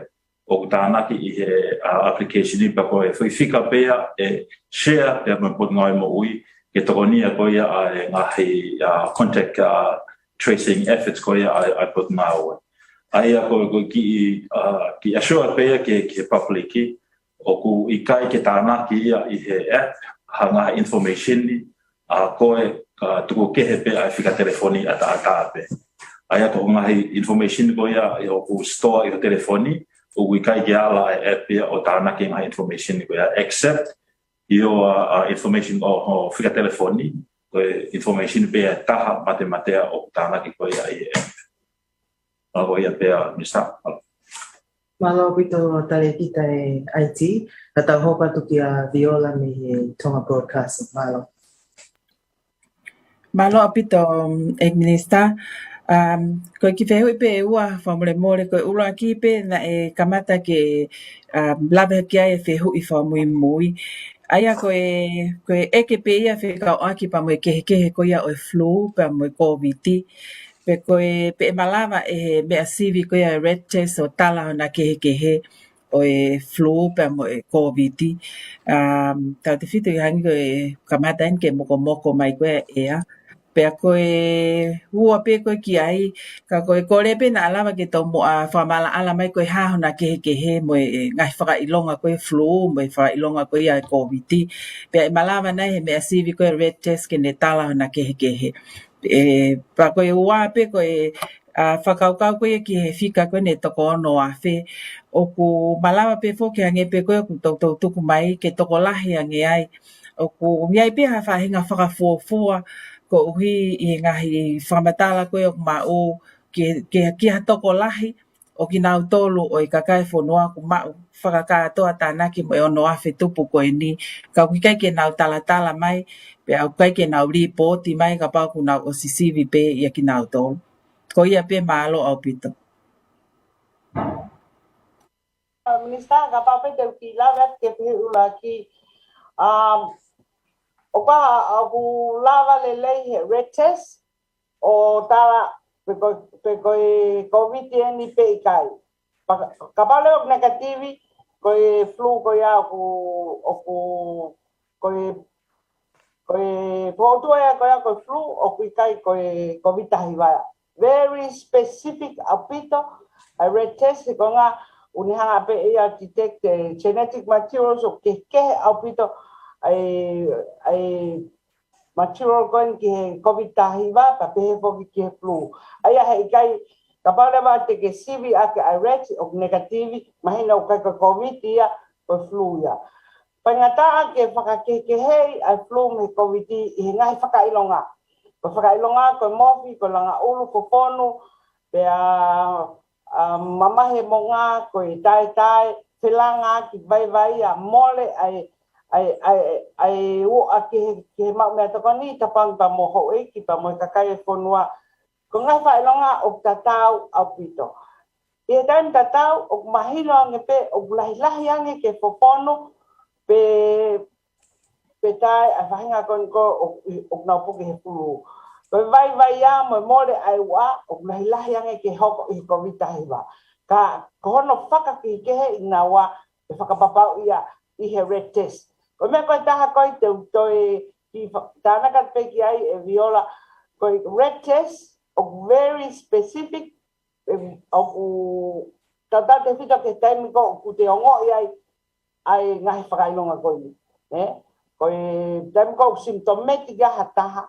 ʻoku tānaki ʻi he, uh, application ni pea ko e foʻi fika pē ia ʻe share pea mo e Potungāue Moʻui, ke tokoni ʻa koe ia ʻa e ngaahi, uh, contact, uh, tracing efforts ko ia ʻa e, ʻa e Potungāue. ʻA ia ko e, ko e kiʻi, uh, kiʻi assure pē ia ki he, ki he public, ʻoku ʻikai ke tānaki ia ʻi he app ha ngaahi information ni, ʻa koe, ka tuku kehe pē ʻa e fika telefoni ʻataʻatā pē. ʻA ia ko e ngaahi information ko ia ʻoku store ʻi ho telefoni, ʻoku ʻikai ke ala ʻa e app ia ʻo tānaki e ngaahi information ko ia except ʻio ʻa, ʻa information ʻo, ʻo fika telefoni, ko e information pē ia ʻe taha matemateʻi ʻoku tānaki ko ia ʻi he app. Mālō ia pē ʻa Minisitā. Mālō ʻaupito Talēkita e I T, ka tau hoko atu kia Viola mei he Tonga Broadcasting. Mālō. Mālō ʻaupito, um, ʻEiki Minisitā. Um, ko e kiʻi fehuʻi pē ʻe ua fakamolemole, ko e ʻuluaki pē naʻe kamata ke, um, lave ki ai e fehuʻi fakamuimui. ʻA ia ko e, ko e ʻeke pē ia fekauʻaki pea mo e kehekehe ko ia ʻo e flu pea mo e Kōviti. Pe ko e, pe ʻe malava ʻe he meʻa sivi ko ia red test ʻo tala hona kehekehe ʻo e flu pea mo e Kōviti. Um, tautefito ki he hangē ko e kamata eni ke mokomoko mai ko ē ʻea. Pea ko e ua pē ko ē ki ai, ka ko e kole pē naʻa lava ke tau mo-, ʻa, fakamaʻalaʻala mai ko e hā hona kehekehe mo e ngaahi fakaʻilonga ko ē flu, mo e fakaʻilonga ko ia e Kōviti. Pea ʻe malava nai he meʻa sivi ko ē red test ke ne tala hona kehekehe. ʻE, pea ko e ua pē ko e, ʻa, fakakaukau ko ia ki he fika ko eni ʻe toko ono afe. ʻOku malava pē foki hangē pē ko ē ʻoku toutou tuku mai ke tokolahi ange ai. ʻOku ʻi ai pē ha faʻahinga fakafuofua koeʻuhi ʻi he ngaahi fakamatala ko ē ʻoku maʻu ki, ki, ki ha tokolahi ʻo kinautolu ʻo e kakai e fonua ʻoku maʻu fakakātoa tānaki mo e ono afe tupu ko eni. Ka ʻoku ʻikai ke nau talatala mai, pea ʻoku ʻikai ke nau lipooti mai kapau ʻoku nau ʻosi sivi pē ia kinautolu. Ko ia pē, mālō ʻaupito. Minisitā, kapau pē te u kiʻi lave atu ki he fehuʻi ʻuluaki. Um, ʻoku, ʻoku lava lelei he red test ʻo tala pe ko, pe ko e Kōviti eni pe ʻikai. Pa-, kapau leva ʻoku negative, ko e flu ko ia ʻoku, ʻoku, ko e, ko e fakaʻuto ia ko ia ko e flu, ʻoku ʻikai ko e Kōviti taha hiva ia. Very specific ʻaupito, ʻa e red test, he ko e ʻuhinga ʻoku ne hanga pē ia ʻo detect e genetic materials ʻoku kehekehe ʻaupito ʻa e, ʻa e material ko eni ki he Kōviti taha hiva, pea pehē foki ki he flu. ʻA ia heʻikai, Kapau leva te ke sivi ʻaki ʻa e reti ʻoku negative, mahino ʻoku ʻikai ko e Covid ia, ko e flu ia. Faingataʻa ke fakakehekeheʻi ʻa e flu mo e Covid ʻi he ngaahi fakaʻilonga. Ko e fakaʻilonga, ko e mofi, ko e langa ʻulu, ko e fonu, pea, ʻa, mamahi e monga, ko e taetae, felanga ki vaivai, ʻa mole ʻa e, ʻa e, ʻa e, ʻa e uʻa ki he, ki he maʻu meʻatokoni, tapangi pea mo houʻeiki, pea mo e kakai e fonua. Ko e ngaahi fakaʻilonga ʻoku tatau ʻaupito. ʻI he taimi tatau, ʻoku mahino ange pē, ʻoku lahilahi ange ke fofonu, pe, pe tae ʻa e faʻahinga ko eni ko ē ʻoku, ʻoku nau puke he flu. Ko e vaivai ia mo e mole ʻa e uʻa, ʻoku lahilahi ange ke hoko ʻi he Covid taha hiva. Ka, ko hono fakakehekeheʻi naua, ʻe fakapapauʻi ia ʻi he red test. Ko e meʻa ko ē taha ko ē te u toe ki fa-, tānaki atu pē ki ai ʻe Viola, ko e red test, ʻoku very specific, ʻe, ʻoku tautautefito ki he taimi ko ē ʻoku te ongoʻi ai ʻa e ngaahi fakaʻilonga ko eni. ʻE? Ko e taimi ko ē ʻoku symptomatic ia ha taha,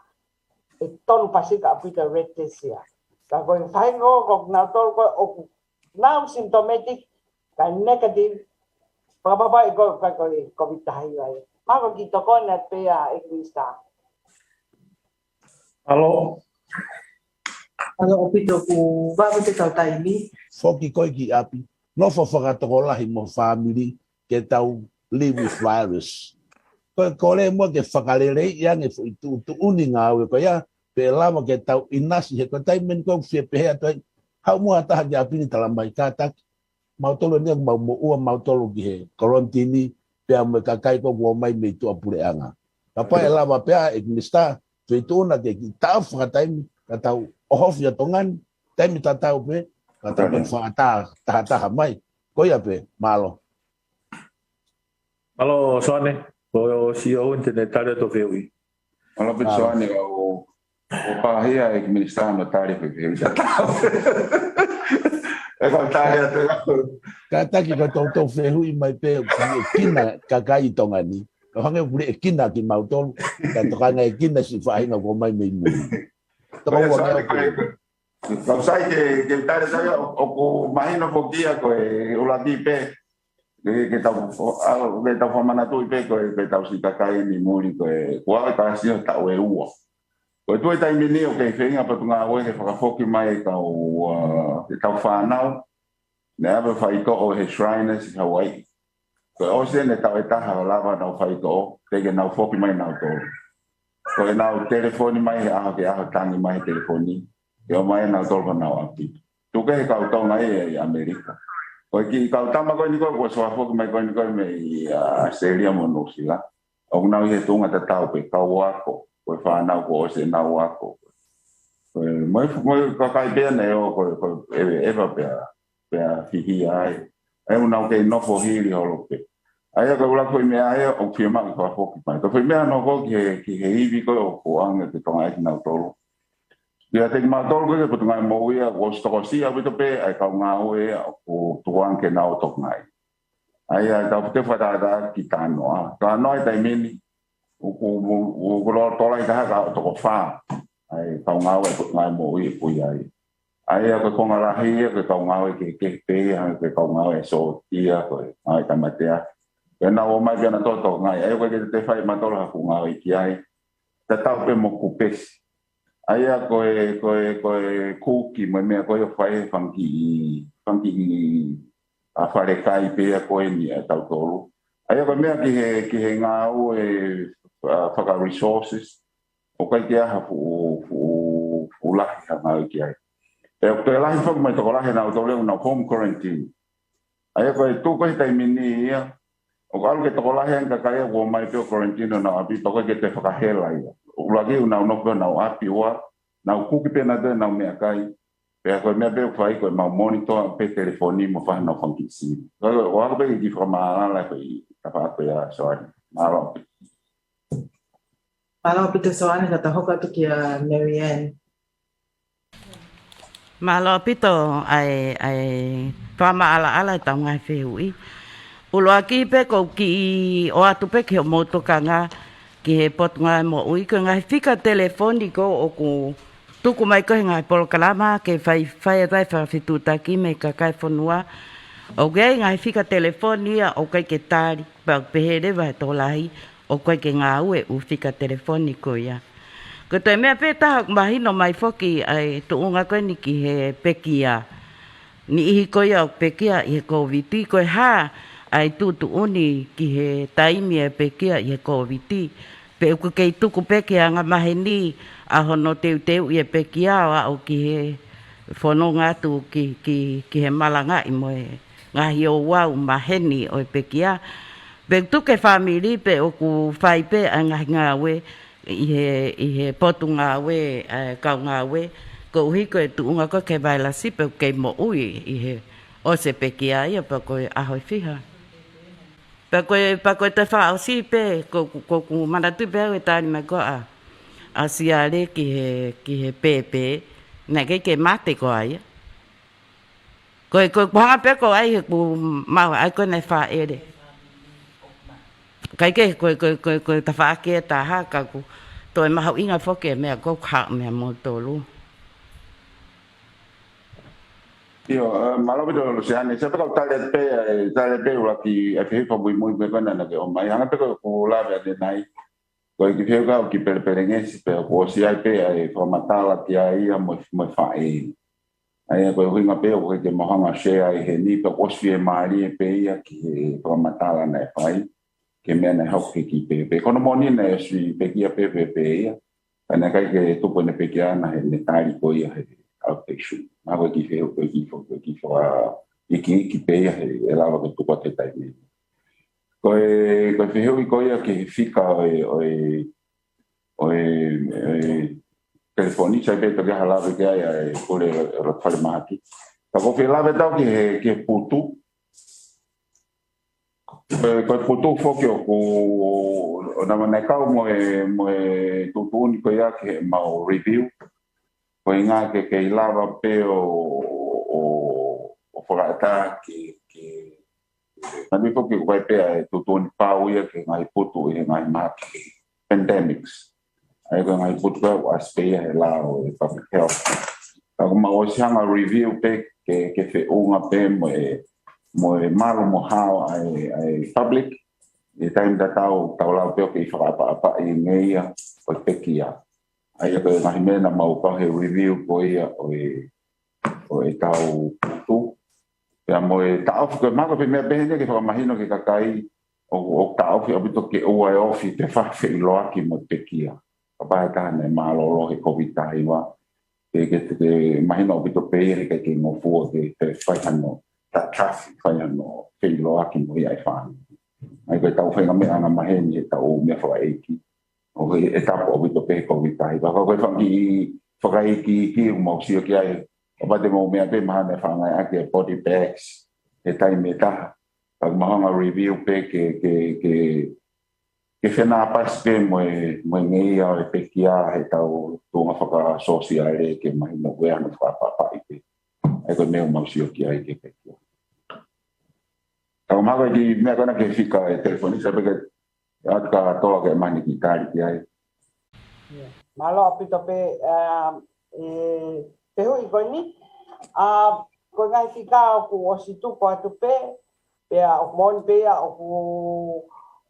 ʻe tonu pasika ʻaupito red test ia. Ka ko e faʻahinga ko ē ʻoku nau tolu ko ē ʻoku nau symptomatic, ka negative, fakapapauʻi ko ē ʻoku ʻikai ko e Covid taha hiva ia. Mahalo kiʻi tokoni atu pē ia ʻEiki Minisitā. Mālō. Mālō ʻaupito, ʻoku vave pē ʻetau taimi. Foki koe ki ʻapi. Nofo fakatokolahi mo e fāmili ke tau live with virus. Ko e kole muʻa ke fakaleleiʻi ange foʻi tuʻutuʻuni ngāue ko ia, pea lava ke tau ʻinasi he ko e taimi eni ko ē ʻoku fie pehē atu ai. Haʻu muʻa ha taha ki ʻapi ni, tala mai kātaki. Mautolu eni ʻoku mau moʻua mautolu ki he kolonitini, pea mo e kakai ko ē ʻoku ō mai mei tuʻapuleʻanga. Kapau ʻe lava pē ʻEiki Minisitā, feituʻu na ke kiʻi taʻofi fakataimi, ka tau ʻohofi ʻa Tonga ni, taimi tatau pē, ka tau kiʻi fakataha, taha, taha mai. Ko ia pē, mālō. Mālō, Soane, ko Sione te ne tali atu e fehuʻi. Mālō pē Soane, ʻo, ʻo pāhia ʻEiki Minisitā ʻo tali e fehuʻi tatau. ʻE kau tali atu. Kātaki ka toutou fehuʻi mai pē ʻoku liʻekina kakai ʻi Tonga ni. ʻO hangē ʻoku liʻekina kimautolu, ka toka ngā ʻekina siʻi faʻahinga ʻoku ʻomai mei muli. Toko ua Soane, ngā ko e, kau sai ke, ke tali sai ʻo, ʻoku mahino foki ia ko e ʻuluaki pē. Ke, ke tau, ʻa, ke tau fakamanatuʻi pē ko e, ko e tau siʻi kakai ni muli ko e, kuo ʻave ka sio taʻu ʻe ua. Ko e tuʻu he taimi ni ʻoku kei feinga Potungāue ke fakafoki mai e kau, ʻa, e kau fānau, ne ʻave faitoʻo he Shriners ʻi Hawaii. Ko e ʻosi eni e taʻu ʻe taha ʻo lava ʻenau faitoʻo, teʻeki ke nau foki mai nautolu. Ko ʻenau telefoni mai he ʻaho ki he ʻaho, tangi mai he telefoni, ke ō mai nautolu ki honau ʻapi. Tuku kehe e kau Tonga ʻi, ʻi ʻAmelika. Ko e kiʻi kau tama ko eni ko ē, kuo ʻosi fakafoki mai ko eni ko ē mei, ʻa, ʻAositelēlia mo Nuʻusila. ʻOku nau ʻi he tuʻunga tatau pē, kau ako, ko e fānau kuo ʻosi ʻenau ako. Ko e, mo e, mo e kakai pē eni ʻo, ko e, ko e, ʻeva, ʻeva pē, pea fihia ai. ʻE ʻoku nau kei nofo hili holo pē. ʻA ia ko e ʻuluaki foʻi meʻa ia ʻoku fiemaʻu ke fakafoki mai. Ko e foʻi meʻa naʻe hoko ki he, ki he ivi ko ē ʻoku ʻoange ki he Tonga ʻe kinautolu. Pea teʻeki mautolu ko ē ki he Potungāue Moʻui ia, kuo ʻosi tokosiʻi ʻaupito pē ʻa e kau ngāue ia ʻoku tukuange ke nau ō Tonga ai. ʻA ia, tau te fakatātā ki Tānoa. Tānoa he taimi ni, ʻoku, ʻoku, ʻoku lolotonga ʻi taha ka toko fā. ʻA e kau ngāue, kau ngāue moʻui ʻoku ʻi ai. ʻA ia ko e konga lahi ia, ko e kau ngāue kehekehe pē ia, hangē ko e kau ngāue ʻa e sōtia, ko e ngāue tāmateʻi. Ko ʻenau ō mai pē ʻanautolu ki Tonga ai. ʻA ia ko e ke te fai mautolu ha fuʻu ngāue ki ai. Tatau pē mo Kupesi. ʻA ia ko e, ko e, ko e kuki mo e meʻa ko ē ʻoku fai he fanga kiʻi, fanga kiʻi, ʻa, fale kai pē ia ko eni ʻa tautolu. ʻA ia ko e meʻa ki he, ki he ngāue, ʻa, faka-resources, ʻoku ʻikai ke ʻi ai ha fuʻu, fuʻu, fuʻu lahi ha ngāue ki ai. Pea ʻoku toe lahi foki mo e tokolahi ʻanautolu ʻoku nau home quarantine. ʻA ia ko e tuʻu ko ē he taimi ni ia, ʻoku ʻalu ke tokolahi ange kakai ia kuo ō mai pē ʻo quarantine ʻi honau ʻapi, pea ʻoku ʻikai ke toe fakahela ia. ʻUluaki ʻoku nau nofo pē ʻi honau ʻapi, ua, nau kuki pē ʻanautolu ʻenau meʻakai. Pea ko e meʻa pē ʻoku fai ko e mau monitor pē telefoni mo fai honau fanga kiʻi sivi. Ko e, ʻoku ʻalu pē kiʻi fakamaʻalaʻala ko e tafaʻaki ia Soane. Mālō. Mālō ʻaupito Soane, ka tau hoko atu kia Mary Ann. Mālō ʻaupito ʻa e, ʻa e fakamaʻalaʻala ʻetau ngaahi fehuʻi. ʻUluaki pē ʻoku ou kiʻi ʻoatu pē ki hoʻomou tokanga ki he Potungāue Moʻui, ko e ngaahi fika telefoni ko ē ʻoku Tuku mai ko e ngaahi polokalama ke fai, fai atu ai fakafetuʻutaki mei he kakai e fonua. ʻOku ʻi ai e ngaahi fika telefoni ia ʻoku ʻikai ke tali, pea ʻoku pehē leva he tokolahi ʻoku ʻikai ke ngāue e ʻū fika telefoni ko ia. Ko e toe meʻa pē taha ʻoku mahino mai foki ʻa e tuʻunga ko eni ki he pekia. Niʻihi ko ia ʻoku pekia ʻi he Kōviti, ko e hā ʻa e tuʻutuʻuni ki he taimi e pekia ʻi he Kōviti? Pe ʻoku kei tuku pē ki he anga maheni ʻa hono teuteuʻi e pekia ʻo aʻu ki he fononga atu ki, ki, ki he malangaʻi mo e ngaahi ouau maheni ʻo e pekia. Pe ʻoku tuku e fāmili pe ʻoku fai pē ʻa e ngaahi ngāue ʻi he, ʻi he potungāue, ʻa e kau ngāue, koeʻuhi ko e tuʻunga ko ē ki he vailasi pe ʻoku kei moʻui ʻi he ʻosi e pekia ia pe ko e ʻaho ʻe fiha. Pea ko e, pea ko e toe fakaʻosi pē, ko, ko, ko ʻeku manatuʻi pē au e tali mai ko ē ʻa, ʻa Siale ki he, ki he pēpē, naʻe ʻikai ke mate koā ia. Ko e, ko e, ko e hanga pē ko ē ʻai he ʻoku mau ʻai ko ē naʻe fāʻele. ʻIkai ke, ko e, ko e, ko e, ko e tafaʻaki ʻe taha ka ʻoku toe mahuʻinga foki e meʻa ko ē ʻoku haʻu meiate kimoutolu. ʻIo, ē, mālō ʻaupito Lusiane, sai pē kau tali pē, ē, tali pē ʻuluaki, ē, fehuʻi fakamuimui pē ko ena naʻa ke ʻomai. Hangē pē ko ʻeku lave ʻanenai. Ko e kiʻi fehuʻi ko ē ki Pelepelengesi pē, kuo ʻosi ʻi ai pē ʻa e fakamatala ki ai ia mo, mo e faʻē. ʻA ia ko e ʻuhinga pē ʻoku ʻikai ke mau hanga ʻo share ai heni, pea kuo ʻosi fiemālie pē ia ki he fakamatala naʻe fai, ki he meʻa naʻe hoko ki he kiʻi pēpē. Ko hono moʻoni naʻe ʻosi pekia pē pēpē ia, ka naʻe ʻikai ke tupu ʻene pekia ʻana heʻene tali ko ia he outpatient. Mahalo ko e kiʻi fehuʻi, ko e kiʻi fo-, ko e kiʻi fakaikiiki pē ia he ʻe lava ke tuku atu he taimi. Ko e, ko e fehuʻi ko ia ki he fika ʻo e, ʻo e, ʻo e, ʻo e telefoni, sai pē toki ha lave ki ai ʻa e Pule Lotofalemahaki. Ka ko e fie lave atu ki he, ki he putu. Ko e, ko e putu foki ʻoku, ʻo naʻa, naʻe kau mo e, mo e tuʻutuʻuni ko ia ki heʻemau review. Ko e ʻuhinga ke kei lava pē ʻo, ʻo, ʻo fakaʻatā ki, ki, Naʻe foki ʻoku ʻi ai pē ʻa e tuʻutuʻuni pau ia ki he ngaahi putu ʻi he ngaahi mahaki pandemics. ʻA ia ko e ngaahi putu ko ē ʻoku ʻasi pē ia he lao ʻo e public health. Ka ʻoku mau ʻosi hanga ʻo review pē ke, ke feʻunga pē mo e, mo e malu mo hao ʻa e, ʻa e public. ʻI he taimi tatau tau lava pē ʻo kei fakaʻapaʻapaʻi e ngeia ʻo e pekia. ʻA ia ko e ngaahi meʻa naʻa mau kau he review ko ia ʻo e, ʻo e tau putu. Pea mo e taʻofi ko e mahalo pē meʻa pehē ni ke fakamahino ki he kakai ʻoku, ʻoku taʻofi ʻaupito ke ʻoua ʻe ofi pe fakafeʻiloaki mo e pekia. Kapau ʻe taha naʻe mālōlō he Kōviti taha hiva, ke, ke, ke mahino ʻaupito pē ia he ʻikai ke ngofua ke, ke fai hano, ta tafi, fai hano feʻiloaki mo ia e fānau. ʻA ia ko e tau faʻahinga meʻa anga maheni he tau meʻa fakaʻeiki. ʻO ke, ʻe tapu ʻaupito pē he Kōviti taha hiva. Ka ko e fanga kiʻi fakaikiiki ʻoku mau sio ki ai. Kapau te mau meʻa pē mahalo naʻe fakangaiʻaki e body bags he taimi ʻe taha. Ka ʻoku mau hanga ʻo review pē ke, ke, ke, ke fenāpasi pē mo e, mo e ngeia ʻo e pekia he tau tuʻunga fakasōsiale ke mahino ko e hano fakaʻapaʻapaʻi pē. ʻA ia ko e meʻa ʻoku mau sio ki ai ki he pekia. Ka ʻoku mahalo ko e kiʻi meʻa ko ena ki he fika e telefoni, sai pē ke ʻoatu kātoa ke mahino ki he tali ki ai. ʻIo. Mālō ʻaupito pē, ā, e fehuʻi ko eni. Ā, ko e ngaahi fika ʻoku ʻosi tuku atu pē, pea ʻoku moʻoni pē ia ʻoku,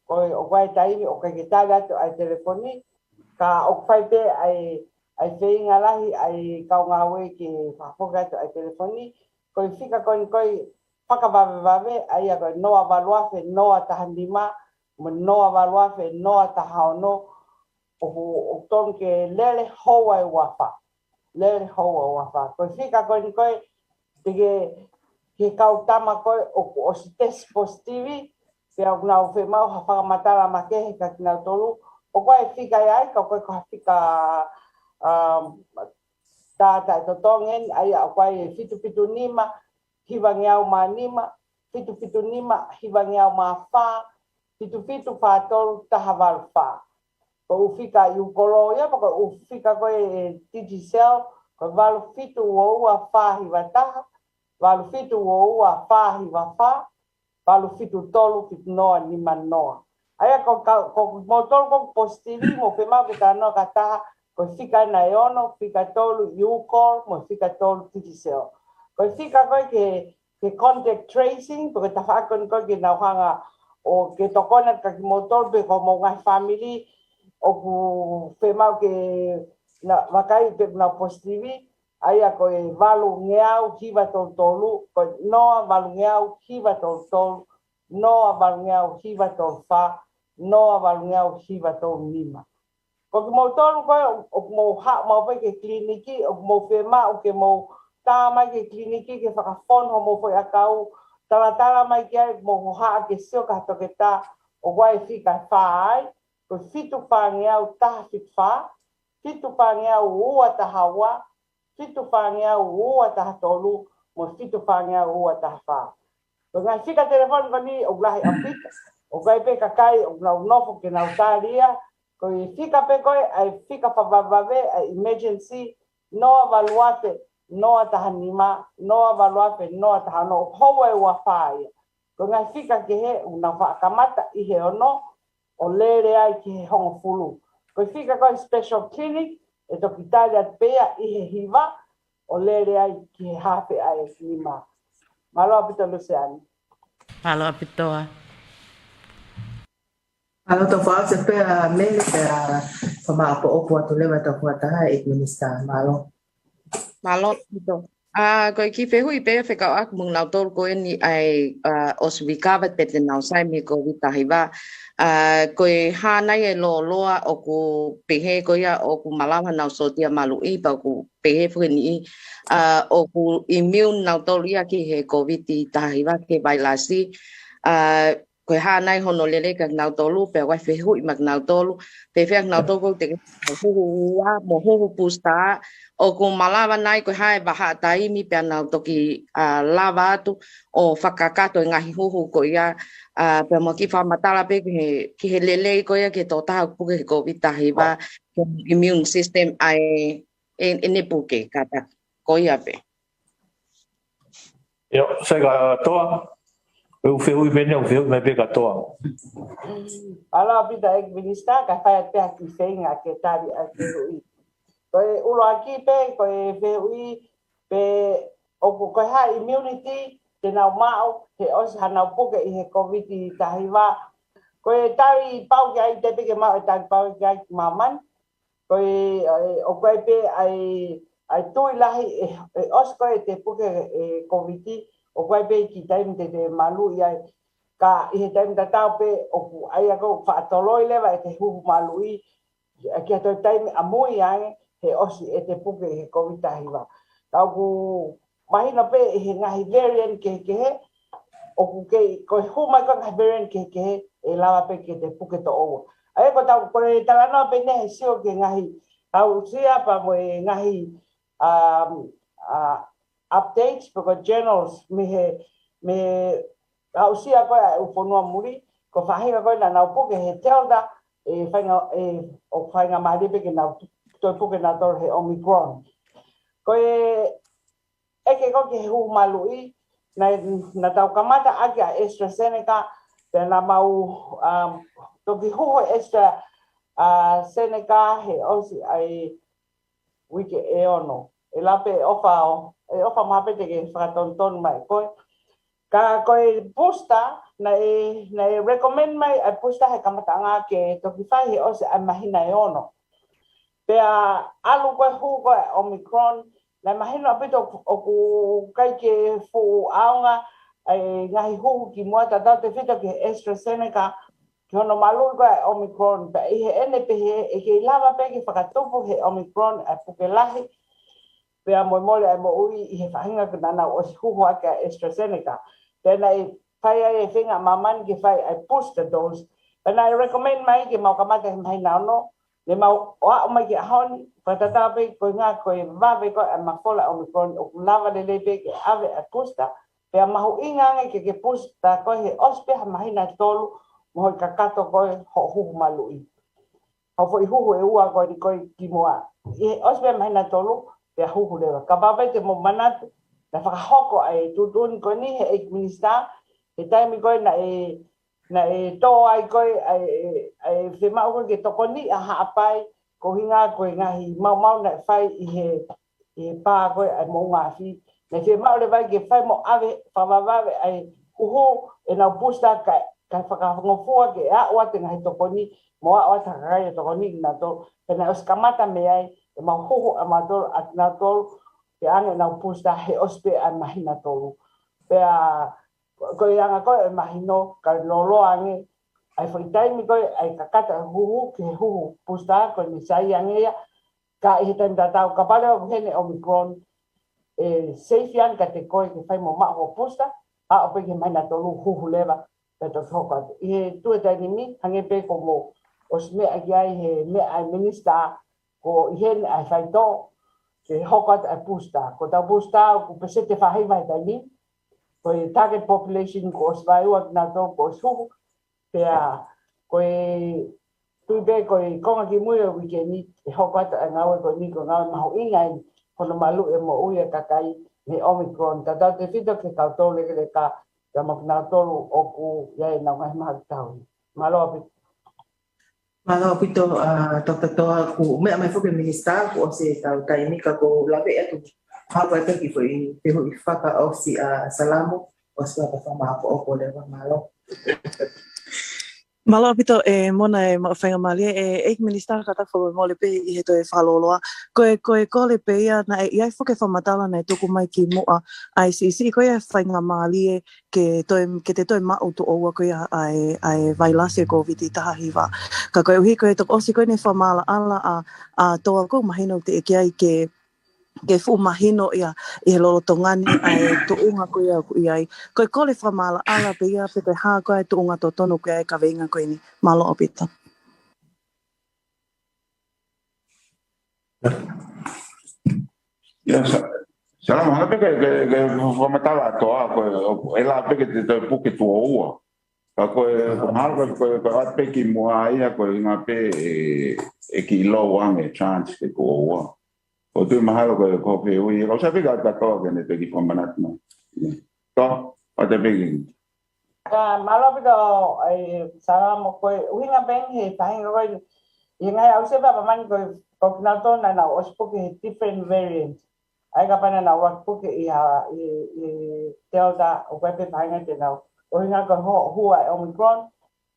ko e, ʻoku ʻi ai e taimi ʻoku ʻikai ke tali atu ʻa e telefoni, ka ʻoku fai pē ʻa e, ʻa e feinga lahi ʻa e kau ngāue ke fakafoki atu ʻa e telefoni. Ko e fika ko eni ko e fakavavevave, ʻa ia ko e noa valu afe noa taha nima, mo e noa valu afe noa taha ono, ʻoku, ʻoku tonu ke lele houa ʻe ua fā. Lele houa ʻe ua fā. Ko e fika ko eni ko e, te ke, ke kau tama ko ē ʻoku ʻosi tesi positivi, pea ʻoku nau fiemaʻu ha fakamatala makehe kia kinautolu, ʻoku ʻi ai e fika ia ai, ka ko e ko ha fika, um, tā taʻetotongi eni, ʻa ia ʻoku ʻi ai e fitu fitu nima, hiva ngeau mā nima, fitu fitu nima, hiva ngeau mā fā, fitu fitu fā tolu, taha valu fā. Ko e ʻū fika ʻi ʻū kolo ia, pea ko e ʻū fika ko ē Digicel, ko e valu fitu ua ua fā hiva taha, valu fitu ua ua fā hiva fā, valu fitu tolu fitu noa nima noa. ʻA ia ko ka, ko kimoutolu ʻoku positivi mo fiemaʻu ke talanoa ki ha taha, Ko e fika ena ʻe ono, fika tolu ʻi ʻūkolo, mo e fika tolu Digicel. Ko e fika ko ē ke, ke contact tracing, pe ko e tafaʻaki ko ē ke nau hanga ʻo ke tokoni atu kia kimoutolu pe ko homou ngaahi fāmili ʻoku fiemaʻu ke nau vakai pe nau positive, ʻa ia ko e valu ngeau hiva tolu tolu, ko e noa valu ngeau hiva tolu tolu, noa valu ngeau hiva tolu fā, noa valu ngeau hiva tolu nima. Ko kimoutolu ko ē ʻoku mou haʻu maʻu pē ki he kiliniki, ʻoku mou fiemaʻu ke mou tā mai ki he kiliniki ke fakafonu homou foʻi ʻakau, talatala mai ki ai, mou hohaʻa ke sio ki ha toketā, ʻoku ʻi ai e fika ʻe fā ai, ko e fitu fā ngeau taha fitu fā, fitu fā ngeau ua taha ua, fitu fā ngeau ua taha tolu, mo e fitu fā ngeau ua taha fā. Ko e ngaahi fika telefoni ko eni ʻoku lahi ʻaupito, ʻoku ʻi ai pē kakai ʻoku nau nofo ke nau tali ia, ko e fika pē ko ē, ʻa e fika fakavavevave, ʻa e emergency, noa valu afe, noa taha nima, noa valu afe, noa taha ono, ʻoku houa ʻe ua fā ia. Ko e ngaahi fika kehe, ʻoku nau faʻa kamata ʻi he ono, ʻo lele ai ki he hongofulu. Ko e fika ko ē special clinic, ʻe toki tali atu pē ia ʻi he hiva, ʻo lele ai ki he haafe ʻa e nima. Mālō ʻaupito Luseane. Mālō ʻaupito ā. Mālō Tofa, ʻosi pē ʻa Mele, pea fakamāʻopoʻopo atu leva ʻetau fakataha, ʻEiki Minisitā. Mālō. Mālō ʻaupito. ʻA, ko e kiʻi fehuʻi pē fekauʻaki mo kinautolu ko eni ʻa e, ʻa, ʻosi recover pe te nau sai mei he Kōviti taha hiva. ʻA, ko e hā nai e lōloa ʻoku pehē ko ia ʻoku malava nau sōtia maluʻi pea ʻoku pehē foki eni, ʻa, ʻoku immune nautolu ia ki he Kōviti taha hiva, ki he vailasi. ʻA, ko e hā nai hono lelei kia kinautolu, pea ʻoku ʻi ai e fehuʻi maʻa kinautolu, pea fēfē kinautolu ʻoku teʻeki ke huhu ua, mo huhu booster, ʻoku malava nai ko e hā e vahaʻa taimi pea nau toki, ʻa, lava atu ʻo fakakakato e ngaahi huhu ko ia, ʻa, pea mo e kiʻi fakamatala pē ki he, ki he lelei ko ia ki he tokotaha ʻoku puke he Kōviti taha hiva, ki he immune system ʻa e, ʻe, ʻene puke, kātaki. Ko ia pē. ʻIo, sai kātoa, ʻoku fehuʻi pē eni, ʻoku fehuʻi mai pē kātoa. Mālō ʻaupito ʻEiki Minisitā, ka fai atu pē ha kiʻi feinga ke tali ʻa e fehuʻi. Ko e ʻuluaki pē, ko e fehuʻi pē ʻoku ko e hā e immunity te nau maʻu, he ʻosi haʻanau puke ʻi he Kōviti taha hiva. Ko e tali pau ki ai, te pē ke maʻu e tali pau ki ai ki māmani. Ko e, ʻa e, ʻoku ʻi ai pē ʻa e, ʻa e tui lahi ʻe, ʻe ʻosi ko ē ʻete puke e Kōviti, ʻoku ʻi ai pē kiʻi taimi te te maluʻi ai. Ka ʻi he taimi tatau pē ʻoku ʻi ai ʻa e kau faʻa toloi leva ʻete huhu maluʻi, ʻa e kiʻi toe taimi ʻamui ange, he ʻosi ʻete puke he Kōviti taha hiva. Ka ʻoku mahino pē ʻi he ngaahi variant kehekehe, ʻoku kei, ko e hū mai ko ē ngaahi variant kehekehe, ʻe lava pē ke te puke toʻoua. ʻA ia ko ʻetau, ko e talanoa pē eni he sio ki he ngaahi aʻusia pea mo e ngaahi, um, uh, updates, pe ko e journals, mei he, mei he aʻusia ko ē ʻa e ʻū fonua muli, ko e faʻahinga ko ē naʻa nau puke he Delta, ʻe fainga, ʻe, ʻoku faingamālie pē ke nau toe puke nautolu he Omicron. Ko e ʻeke ko ē ki he huhu maluʻi, naʻe, naʻa tau kamata ʻaki ʻa e AstraZeneca, pea naʻa mau, um, toki huhu e Astra, uh, Zeneca he ʻosi ʻa e uike ʻe ono. ʻE lava pē ʻe ʻofa ʻo, ʻe ʻofa maha pē te ke fakatonutonu mai koe. Ka ko e booster, naʻe, naʻe recommend mai ʻa e booster he kamataʻanga ke toki fai he ʻosi ʻa e māhina ʻe ono. Pea ʻalu ko ē hū ko ē Omicron, naʻe mahino ʻaupito ʻoku ʻikai ke fuʻu ʻaonga ʻa e ngaahi huhu kimuʻa, tautautefito ki he AstraZeneca, ki hono maluʻi ko ē Omicron, pea ʻi heʻene pehē, ʻe kei lava pē ke fakatupu he Omicron ʻa e puke lahi, pea mo e mole ʻa e moʻui ʻi he faʻahinga ko ē naʻa nau ʻosi huhu ʻaki ʻa e AstraZeneca. Pea naʻe fai ai e feinga ʻa māmani ke fai ʻa e booster dose. Pea naʻe recommend mai ke mau kamata he māhina ono, ne mau ō ʻo aʻu mai ki he ʻaho ni, fakatatau pē ko e ʻuhinga ko e vave ko ē ʻa e mafola Omicron ʻoku lava lelei pē ke ʻave ʻa e booster, pea mahuʻinga ange ke ke booster koe he ʻosi pē ha māhina ʻe tolu mo hoʻo kakato ko ē hoʻo huhu maluʻi. Hoʻo foʻi huhu ʻe ua ko eni ko ē kimuʻa. ʻI he ʻosi pē māhina ʻe tolu, pea huhu leva. Kapau pē te mou manatu, naʻe fakahoko ʻa e tuʻutuʻuni ko eni he ʻEiki Minisitā, he taimi ko ē naʻe, naʻe tō ai ko ē ʻa e, ʻa e fiemaʻu ko ē ke tokoniʻi ʻa Haʻapai, ko e ʻuhinga ko e ngaahi maumau naʻe fai ʻi he, ʻi he pā ko ē ʻa e moʻunga afi. Naʻe fiemaʻu leva ke fai mo ʻave, fakavavevave ʻa e huhu ʻenau booster kae, kae fakangofua ke aʻu atu e ngaahi tokoni, mo aʻu atu ha kakai ʻo tokoniʻi kinautolu. Pea naʻe ʻosi kamata mei ai ʻemau huhu ʻamautolu, ʻa kinautolu, pea ʻoange ʻenau booster he ʻosi pē ʻa e māhina ʻe tolu. Pea ko, ko e anga ko ē ʻo e mahino, ka loloa ange ʻa e foʻi taimi ko ē ʻa e kakato ʻa e huhu ki he huhu booster ko eni sai ange ia, ka ʻi he taimi tatau, kapau leva ʻoku ʻi heni e Omicron, ʻe safe ange kiate koe ke fai mo maʻu hoʻo booster, aʻu pē ki he māhina ʻe tolu huhu leva, pea toki hoko atu. ʻI he tuʻu he taimi ni, hangē pē ko hoʻomou ʻosi meʻa ki ai he meʻa ʻa e minisitā, ko ʻi heni ʻa e faitoʻo ke hoko atu ʻa e booster. Ko ʻetau booster ʻoku peseti ʻe fāhiva he taimi ni, ko e target population kuo ʻosi vaeua kinautolu kuo ʻosi huhu, pea ko e tui pē ko e konga kimui ʻo e uike ni ʻe hoko atu ʻa e ngāue ko eni, ko e ngāue mahuʻinga eni hono maluʻi e moʻui ʻa e kakai mei he Omicron, tautautefito ki he kau toulekeleka, pea mo kinautolu ʻoku ʻi ai ʻenau ngaahi mahaki tauhi. Mālō ʻaupito. Mālō ʻaupito, ʻa, Doctor Toa, kuo meʻa mai foki e minisitā, kuo ʻosi ʻetau taimi ka ʻoku ou lave atu. Haʻu ai pē ki he foʻi fehuʻi fakaʻosi ʻa Salamo, ʻosi pea ka fakamāʻopoʻopo leva, mālō. Mālō ʻaupito, ē, Mona, ē, maʻu faingamālie, ē, ʻEiki Minisitā, ka ta fakamole pē ʻi he toe fakaloloa. Ko e, ko e kole pē ia naʻe ʻi ai foki e fakamatala naʻe tuku mai kimuʻa ʻa e siʻisiʻi ko ia e faingamālie ke toe, ke te toe maʻu tuʻo ua ko ia ʻa e, ʻa e vailasi e Kōviti taha hiva. Ka koeʻuhi ko e toki ʻosi ko eni e fakamaʻalaʻala ʻa, ʻa Toa, ʻoku mahino teʻeki ai ke, ke fuʻu mahino ia ʻi he lolotonga ni ʻa e tuʻunga ko ia ʻoku ʻi ai. Ko e kole fakamaʻalaʻala pē ia pe ko e hā ko ā e tuʻunga totonu ʻoku ʻi ai e kaveinga ko eni. Mālō ʻaupito. ʻIa, sa-, Salamo, hanga pē ke, ke, ke fakamatala ʻa Toa, ko e, ʻo, ʻe lava pē ke te toe puke tuʻo ua. Ka ko e, ko e mahalo ko e, ko e, ko e ʻoatu pē kimuʻa ia, ko e ʻuhinga pē ʻe, ʻe kiʻi low ange e chance ke tuʻo ua. ʻOku ou tui mahalo ko e, ko e fehuʻi, ka ʻoku sai pē ka ta Toa ke ne pē kiʻi fakamanatu mai. Toa, ʻoatu pē ki. Ka mālō ʻaupito, ē, Salamo, ko e ʻuhinga pē eni he faʻahinga ko ē, ʻi he ngaahi aʻusia pē ʻa māmani ko e, ko kinautolu naʻa nau ʻosi puke he different variant. ʻA ia kapau naʻa nau ʻosi puke ʻi ha, ʻi, ʻi Delta, ʻoku ʻi ai pē faʻahinga te nau. ʻUhinga ko e ho-, hua e Omicron,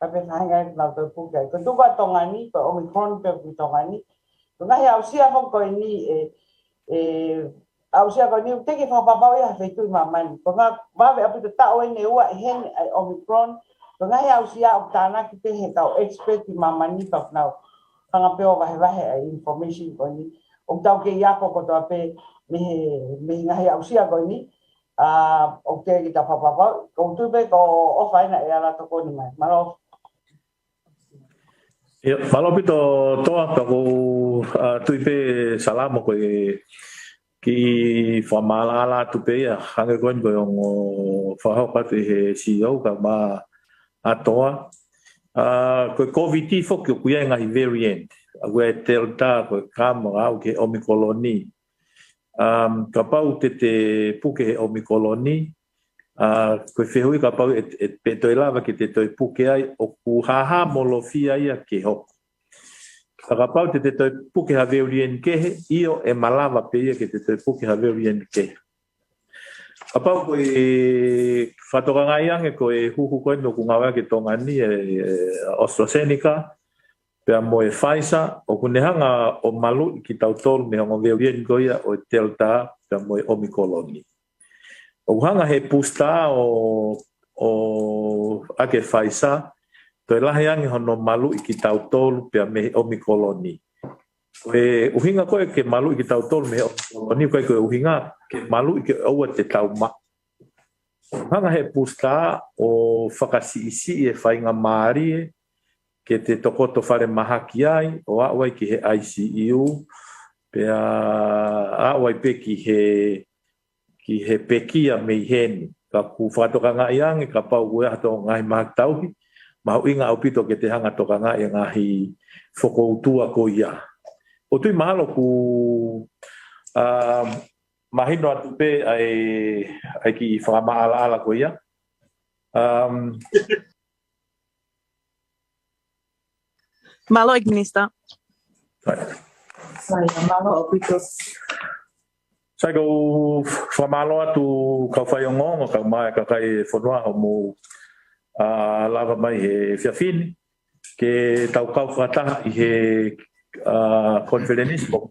ka ʻi ai pē faʻahinga te nau toe puke ai. Ko e tuʻu ko ē ʻa Tonga ni, ko e Omicron pē ʻoku ʻi Tonga ni. Ko e ngaahi aʻusia foki ko eni, ē, ē, aʻusia ko eni, ʻoku teʻeki fakapapauʻi ia he feituʻu ʻi māmani. Ko e ngaahi vave ʻaupito taʻu eni ʻe ua ʻi heni ʻa e Omicron. Ko e ngaahi aʻusia ʻoku tānaki pē he kau expert ʻi māmani pea nau hanga pē ʻo vahevahe ʻa e information ko eni. ʻOku tau kei ako kotoa pē mei he, mei he ngaahi aʻusia ko eni. ʻA, ʻoku teʻeki ke ta fakapapauʻi. ʻOku ou tui pē ko e ʻofa ena ʻe ala tokoni mai. Mālō. ʻIa, mālō ʻaupito Toa, ka ʻoku ou, ʻa, tui pē Salamo ko e kiʻi fakamaʻalaʻala atu pē ia, hangē ko eni ko e ongo fakahoko atu ʻe he C E O kae ʻumaʻā ʻa Toa. ʻA, ko e Kōviti foki ʻoku ʻi ai e ngaahi variant, ʻa, ʻoku ʻi ai e Delta, ko e Gamma, aʻu ki he Omikoloni. Um, kapau te te puke he Omikoloni, ʻa, ko e fehuʻi kapau ʻe, ʻe, pe toe lava ke te toe puke ai, ʻoku hāhāmolofia ia ke hoko. Ka kapau te te toe puke ha variant kehe, ʻio ʻe malava pē ia ke te toe puke ha variant kehe. Kapau ko e fakatokangaʻi ange ko e huhu ko eni ʻoku ngāueʻaki ʻi Tonga ni, ē, ē, AstraZeneca, pea mo e Pfizer, ʻoku ne hanga ʻo maluʻi kitautolu mei he ongo variant ko ia ʻo e Delta, pea mo e Omikoloni. ʻOku hanga he booster ʻo, ʻo ʻaki e Pfizer, toe lahi ange hono maluʻi kitautolu pea mei he Omikoloni. Ko e ʻuhinga ko ē ke maluʻi kitautolu mei he Omikoloni, ʻoku ʻikai ko e ʻuhinga ke maluʻi ke ʻoua te tau maʻu. Hanga he booster ʻo fakasiʻisiʻi e faingamālie ke te tokoto falemahaki ai, ʻo aʻu ai ki he I C U, pea aʻu ai pē ki he, ki he pekia mei heni. Ka ʻoku fakatokangaʻi ange kapau ʻoku ʻi ai hato ngaahi mahaki tauhi, mahuʻinga ʻaupito ke te hanga tokangaʻi e ngaahi fokoutua ko ia. ʻOku ou tui mahalo ʻoku, ʻa, mahino atu pē ʻa e, ʻa e kiʻi fakamaʻalaʻala ko ia. Um, Mālō ʻEiki Minisitā. Sai, mālō ʻaupito. Sai, ʻoku ou fakamālō atu kau faiongoongo, kau mai kakai e fonua hoʻomou, ʻa, lava mai he efiafi ni ke tau kau fakataha ʻi he, ʻa, konifelenisi mo.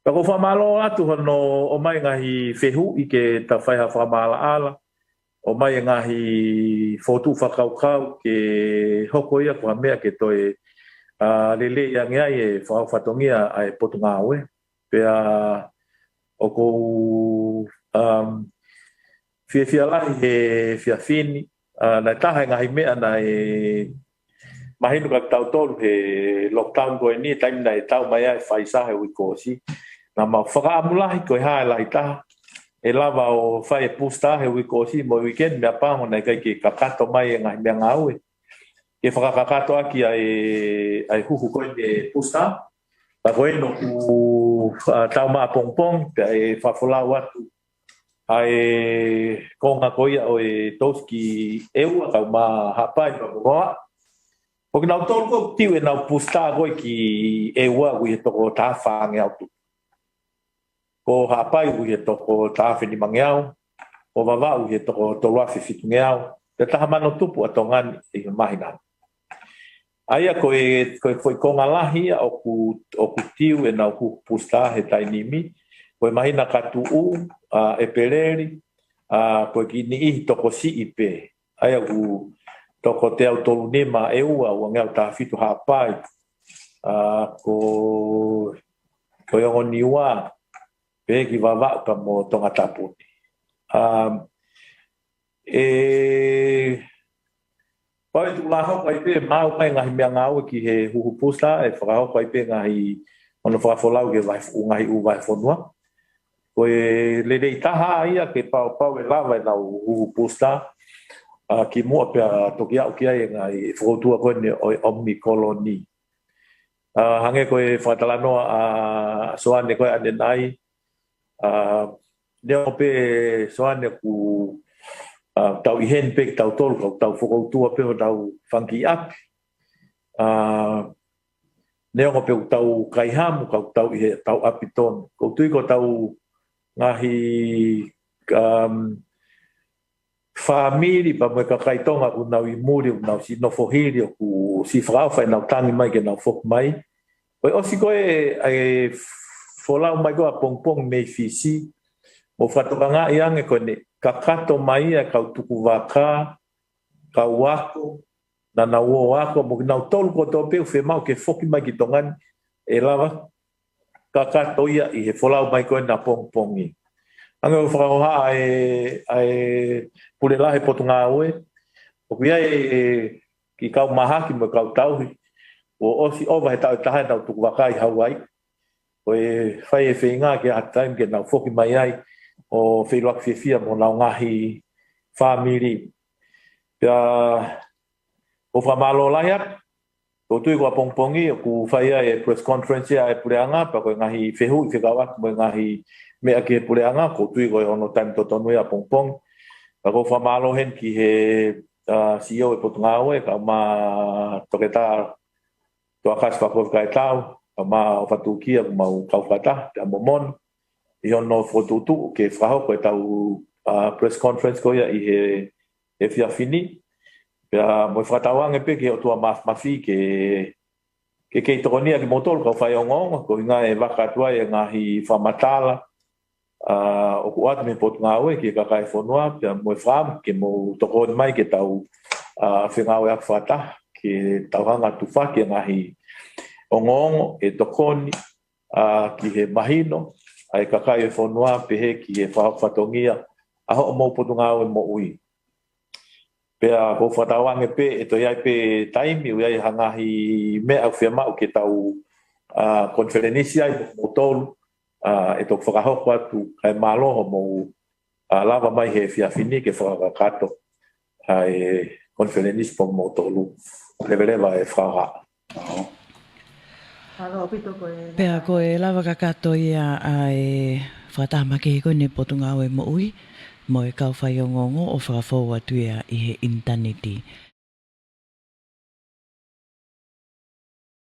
Pea ʻoku ou fakamālō atu hono ʻomai ngaahi fehuʻi ke tau fai ha fakamaʻalaʻala, ʻomai e ngaahi fokotuʻu fakakaukau ke hoko ia ko ha meʻa ke toe, ʻa, lelei ange ai e fakahoko fatongia ʻa e potungāue. Pea ʻoku ou, um, fiefia lahi he efiafi ni, ʻa, naʻe taha e ngaahi meʻa naʻe mahino kia kitautolu he lockdown ko eni, taimi naʻe tau mai ai e Pfizer he uike kuo ʻosi. Naʻa mau fakaʻamu lahi ko e hā e lahi taha ʻe lava ʻo fai e booster he uike kuo ʻosi mo e uike ni, meʻapango naʻe ʻikai ke kakato mai e ngaahi meʻangāue ke fakakakato ʻaki ʻa e, ʻa e huhu ko eni e booster. Pea ko eni ʻoku, ʻa, tau maʻapongipongi, pea ʻe fakafolau atu ʻa e konga ko ia ʻo e tousi ki ʻEua, kae ʻumaʻā Haʻapai pea mo Vavaʻu. Ko kinautolu ko ē ʻoku tiu ʻenau booster ko ē ki ʻEua ʻoku ʻi he toko taha fāngeau tupu. Ko Haʻapai ʻoku ʻi he toko taha afe nimangeau, ko Vavaʻu ʻi he toko tolu afe fitungeau, pea taha mano tupu ʻa Tonga ni ʻi he māhina ni. ʻA ia ko e, ko e foʻi konga lahi ia ʻoku, ʻoku tiu ʻenau huhu booster he taimi ni, ko e māhina ka tuʻu, ʻa, ʻEpeleli, ʻa, ko e kiʻi niʻihi tokosiʻi pē. ʻA ia ʻoku toko teau tolu nima ʻEua, uangeau taha fitu Haʻapai, ʻa, ko, ko e ongo Niua, pehē ki Vavaʻu pea mo Tongatapu ni. ʻA, ʻe, pau ʻe tuʻu lā hoko ai pē, maʻu mai ngaahi meʻangāue ki he huhu booster, ʻe fakahoko ai pē ngaahi, hono fakafolau ki he vahe, ʻū ngaahi ʻū vahefonua. Ko e lelei taha ia ke pau, pau ʻe lava ʻenau huhu booster, ʻa, kimuʻa pea toki aʻu ki ai e ngaahi fokotuʻu ko eni ʻo e Omicron ni. ʻA, hangē ko e fakatalanoa ʻa Soane ko ē ʻanenai, ʻa, neongo pē Soane ʻoku, ʻa, tau ʻi heni pē kitautolu, ka ʻoku tau fokotuʻu pē hotau fanga kiʻi ʻapi. ʻA, neongo pē ʻoku tau kaihamu, ka ʻoku tau ʻi heʻetau ʻapi tonu. ʻOku ou tui ko ʻetau ngaahi, um, fāmili pea mo e kakai Tonga ʻoku nau ʻi muli, ʻoku nau siʻi nofo hili, ʻoku siʻi fakaʻofa ʻenau tangi mai ke nau foki mai. Ko e ʻosi ko ē ʻa e folau mai ko ē ʻapongipongi mei Fisi, mou fakatokangaʻi ange ko ʻene kakato mai ʻa e kau tukuvaka, kau ako, naʻa nau ō ʻo ako, mo kinautolu kotoa pē ʻoku fiemaʻu ke foki mai ki Tonga ni, ʻe lava kakato ia ʻi he folau mai ko ē ʻapongipongi. Hangē ko e fakahohaʻa ʻa e, ʻa e Pule Lahi Potungāue, ʻoku ʻi ai e kiʻi kau mahaki mo e kau tauhi, kuo ʻosi ʻova he taʻu ʻe taha ʻenau tukuvaka ʻi Hauaiʻi. Ko e fai e feinga ke ʻi ai ha taimi ke nau foki mai ai ʻo feʻiloaki fiefia mo honau ngaahi fāmili. Pea ʻoku ou fakamālō lahi atu. ʻOku ou tui ko ʻapongipongi ʻoku fai ai e press conference ʻa e puleʻanga, pea ko e ngaahi fehuʻi fekauʻaki mo e ngaahi meʻa ki he puleʻanga, ʻoku ou tui ko hono taimi totonu ia ʻapongipongi. Pea ʻoku ou fakamālō heni ki he, ʻa, C E O e Potungāue, kae ʻumaʻā Toketā Toakasi Fakakovi Kaitau, kae ʻumaʻā ʻOfa Tukia, ʻoku mau kau fakataha, pea mo Mono, ʻi hono fokotuʻutuʻu ke fakahoko ʻetau, ʻa, press conference ko ia ʻi he, he efiafi ni. Pea mo e fakatauange pē ki he ʻOtua Māfimafi ke, ke kei tokonia kimoutolu kau faiongoongo, koeʻuhi ʻe vaka atu ai e ngaahi fakamatala, ʻa, ʻoku ʻoatu mei he Potungāue ki he kakai e fonua, pea mo e fakaʻamu ke mou tokoni mai ke tau, ʻa, fengāueʻaki fakataha, ke tau hanga ʻo tufaki e ngaahi ongoongo ʻe tokoni, ʻa, ki he mahino ʻa e kakai e fonua, pehē ki he fakahoko fatongia ʻa hoʻomou Potungāue Moʻui. Pea ʻoku ou fakatauange pē ʻe toe ʻi ai pē taimi, ʻoku ʻi ai ha ngaahi meʻa ʻoku fiemaʻu ke tau, ʻa, konifelenisi ai mo kimoutolu, ʻa, ʻe toki fakahoko atu, kae mālō hoʻomou, ʻa, lava mai he efiafi ni ke fakakakato ʻa e konifelenisi pea mo kimoutolu. Leveleva e fakahā. Mālō ʻaupito ko e. Pea ko e lava kakato ia ʻa e fakataha makehe ko eni Potungāue Moʻui mo e kau faiongoongo ʻo fakafou atu ia ʻi he ʻinitaneti.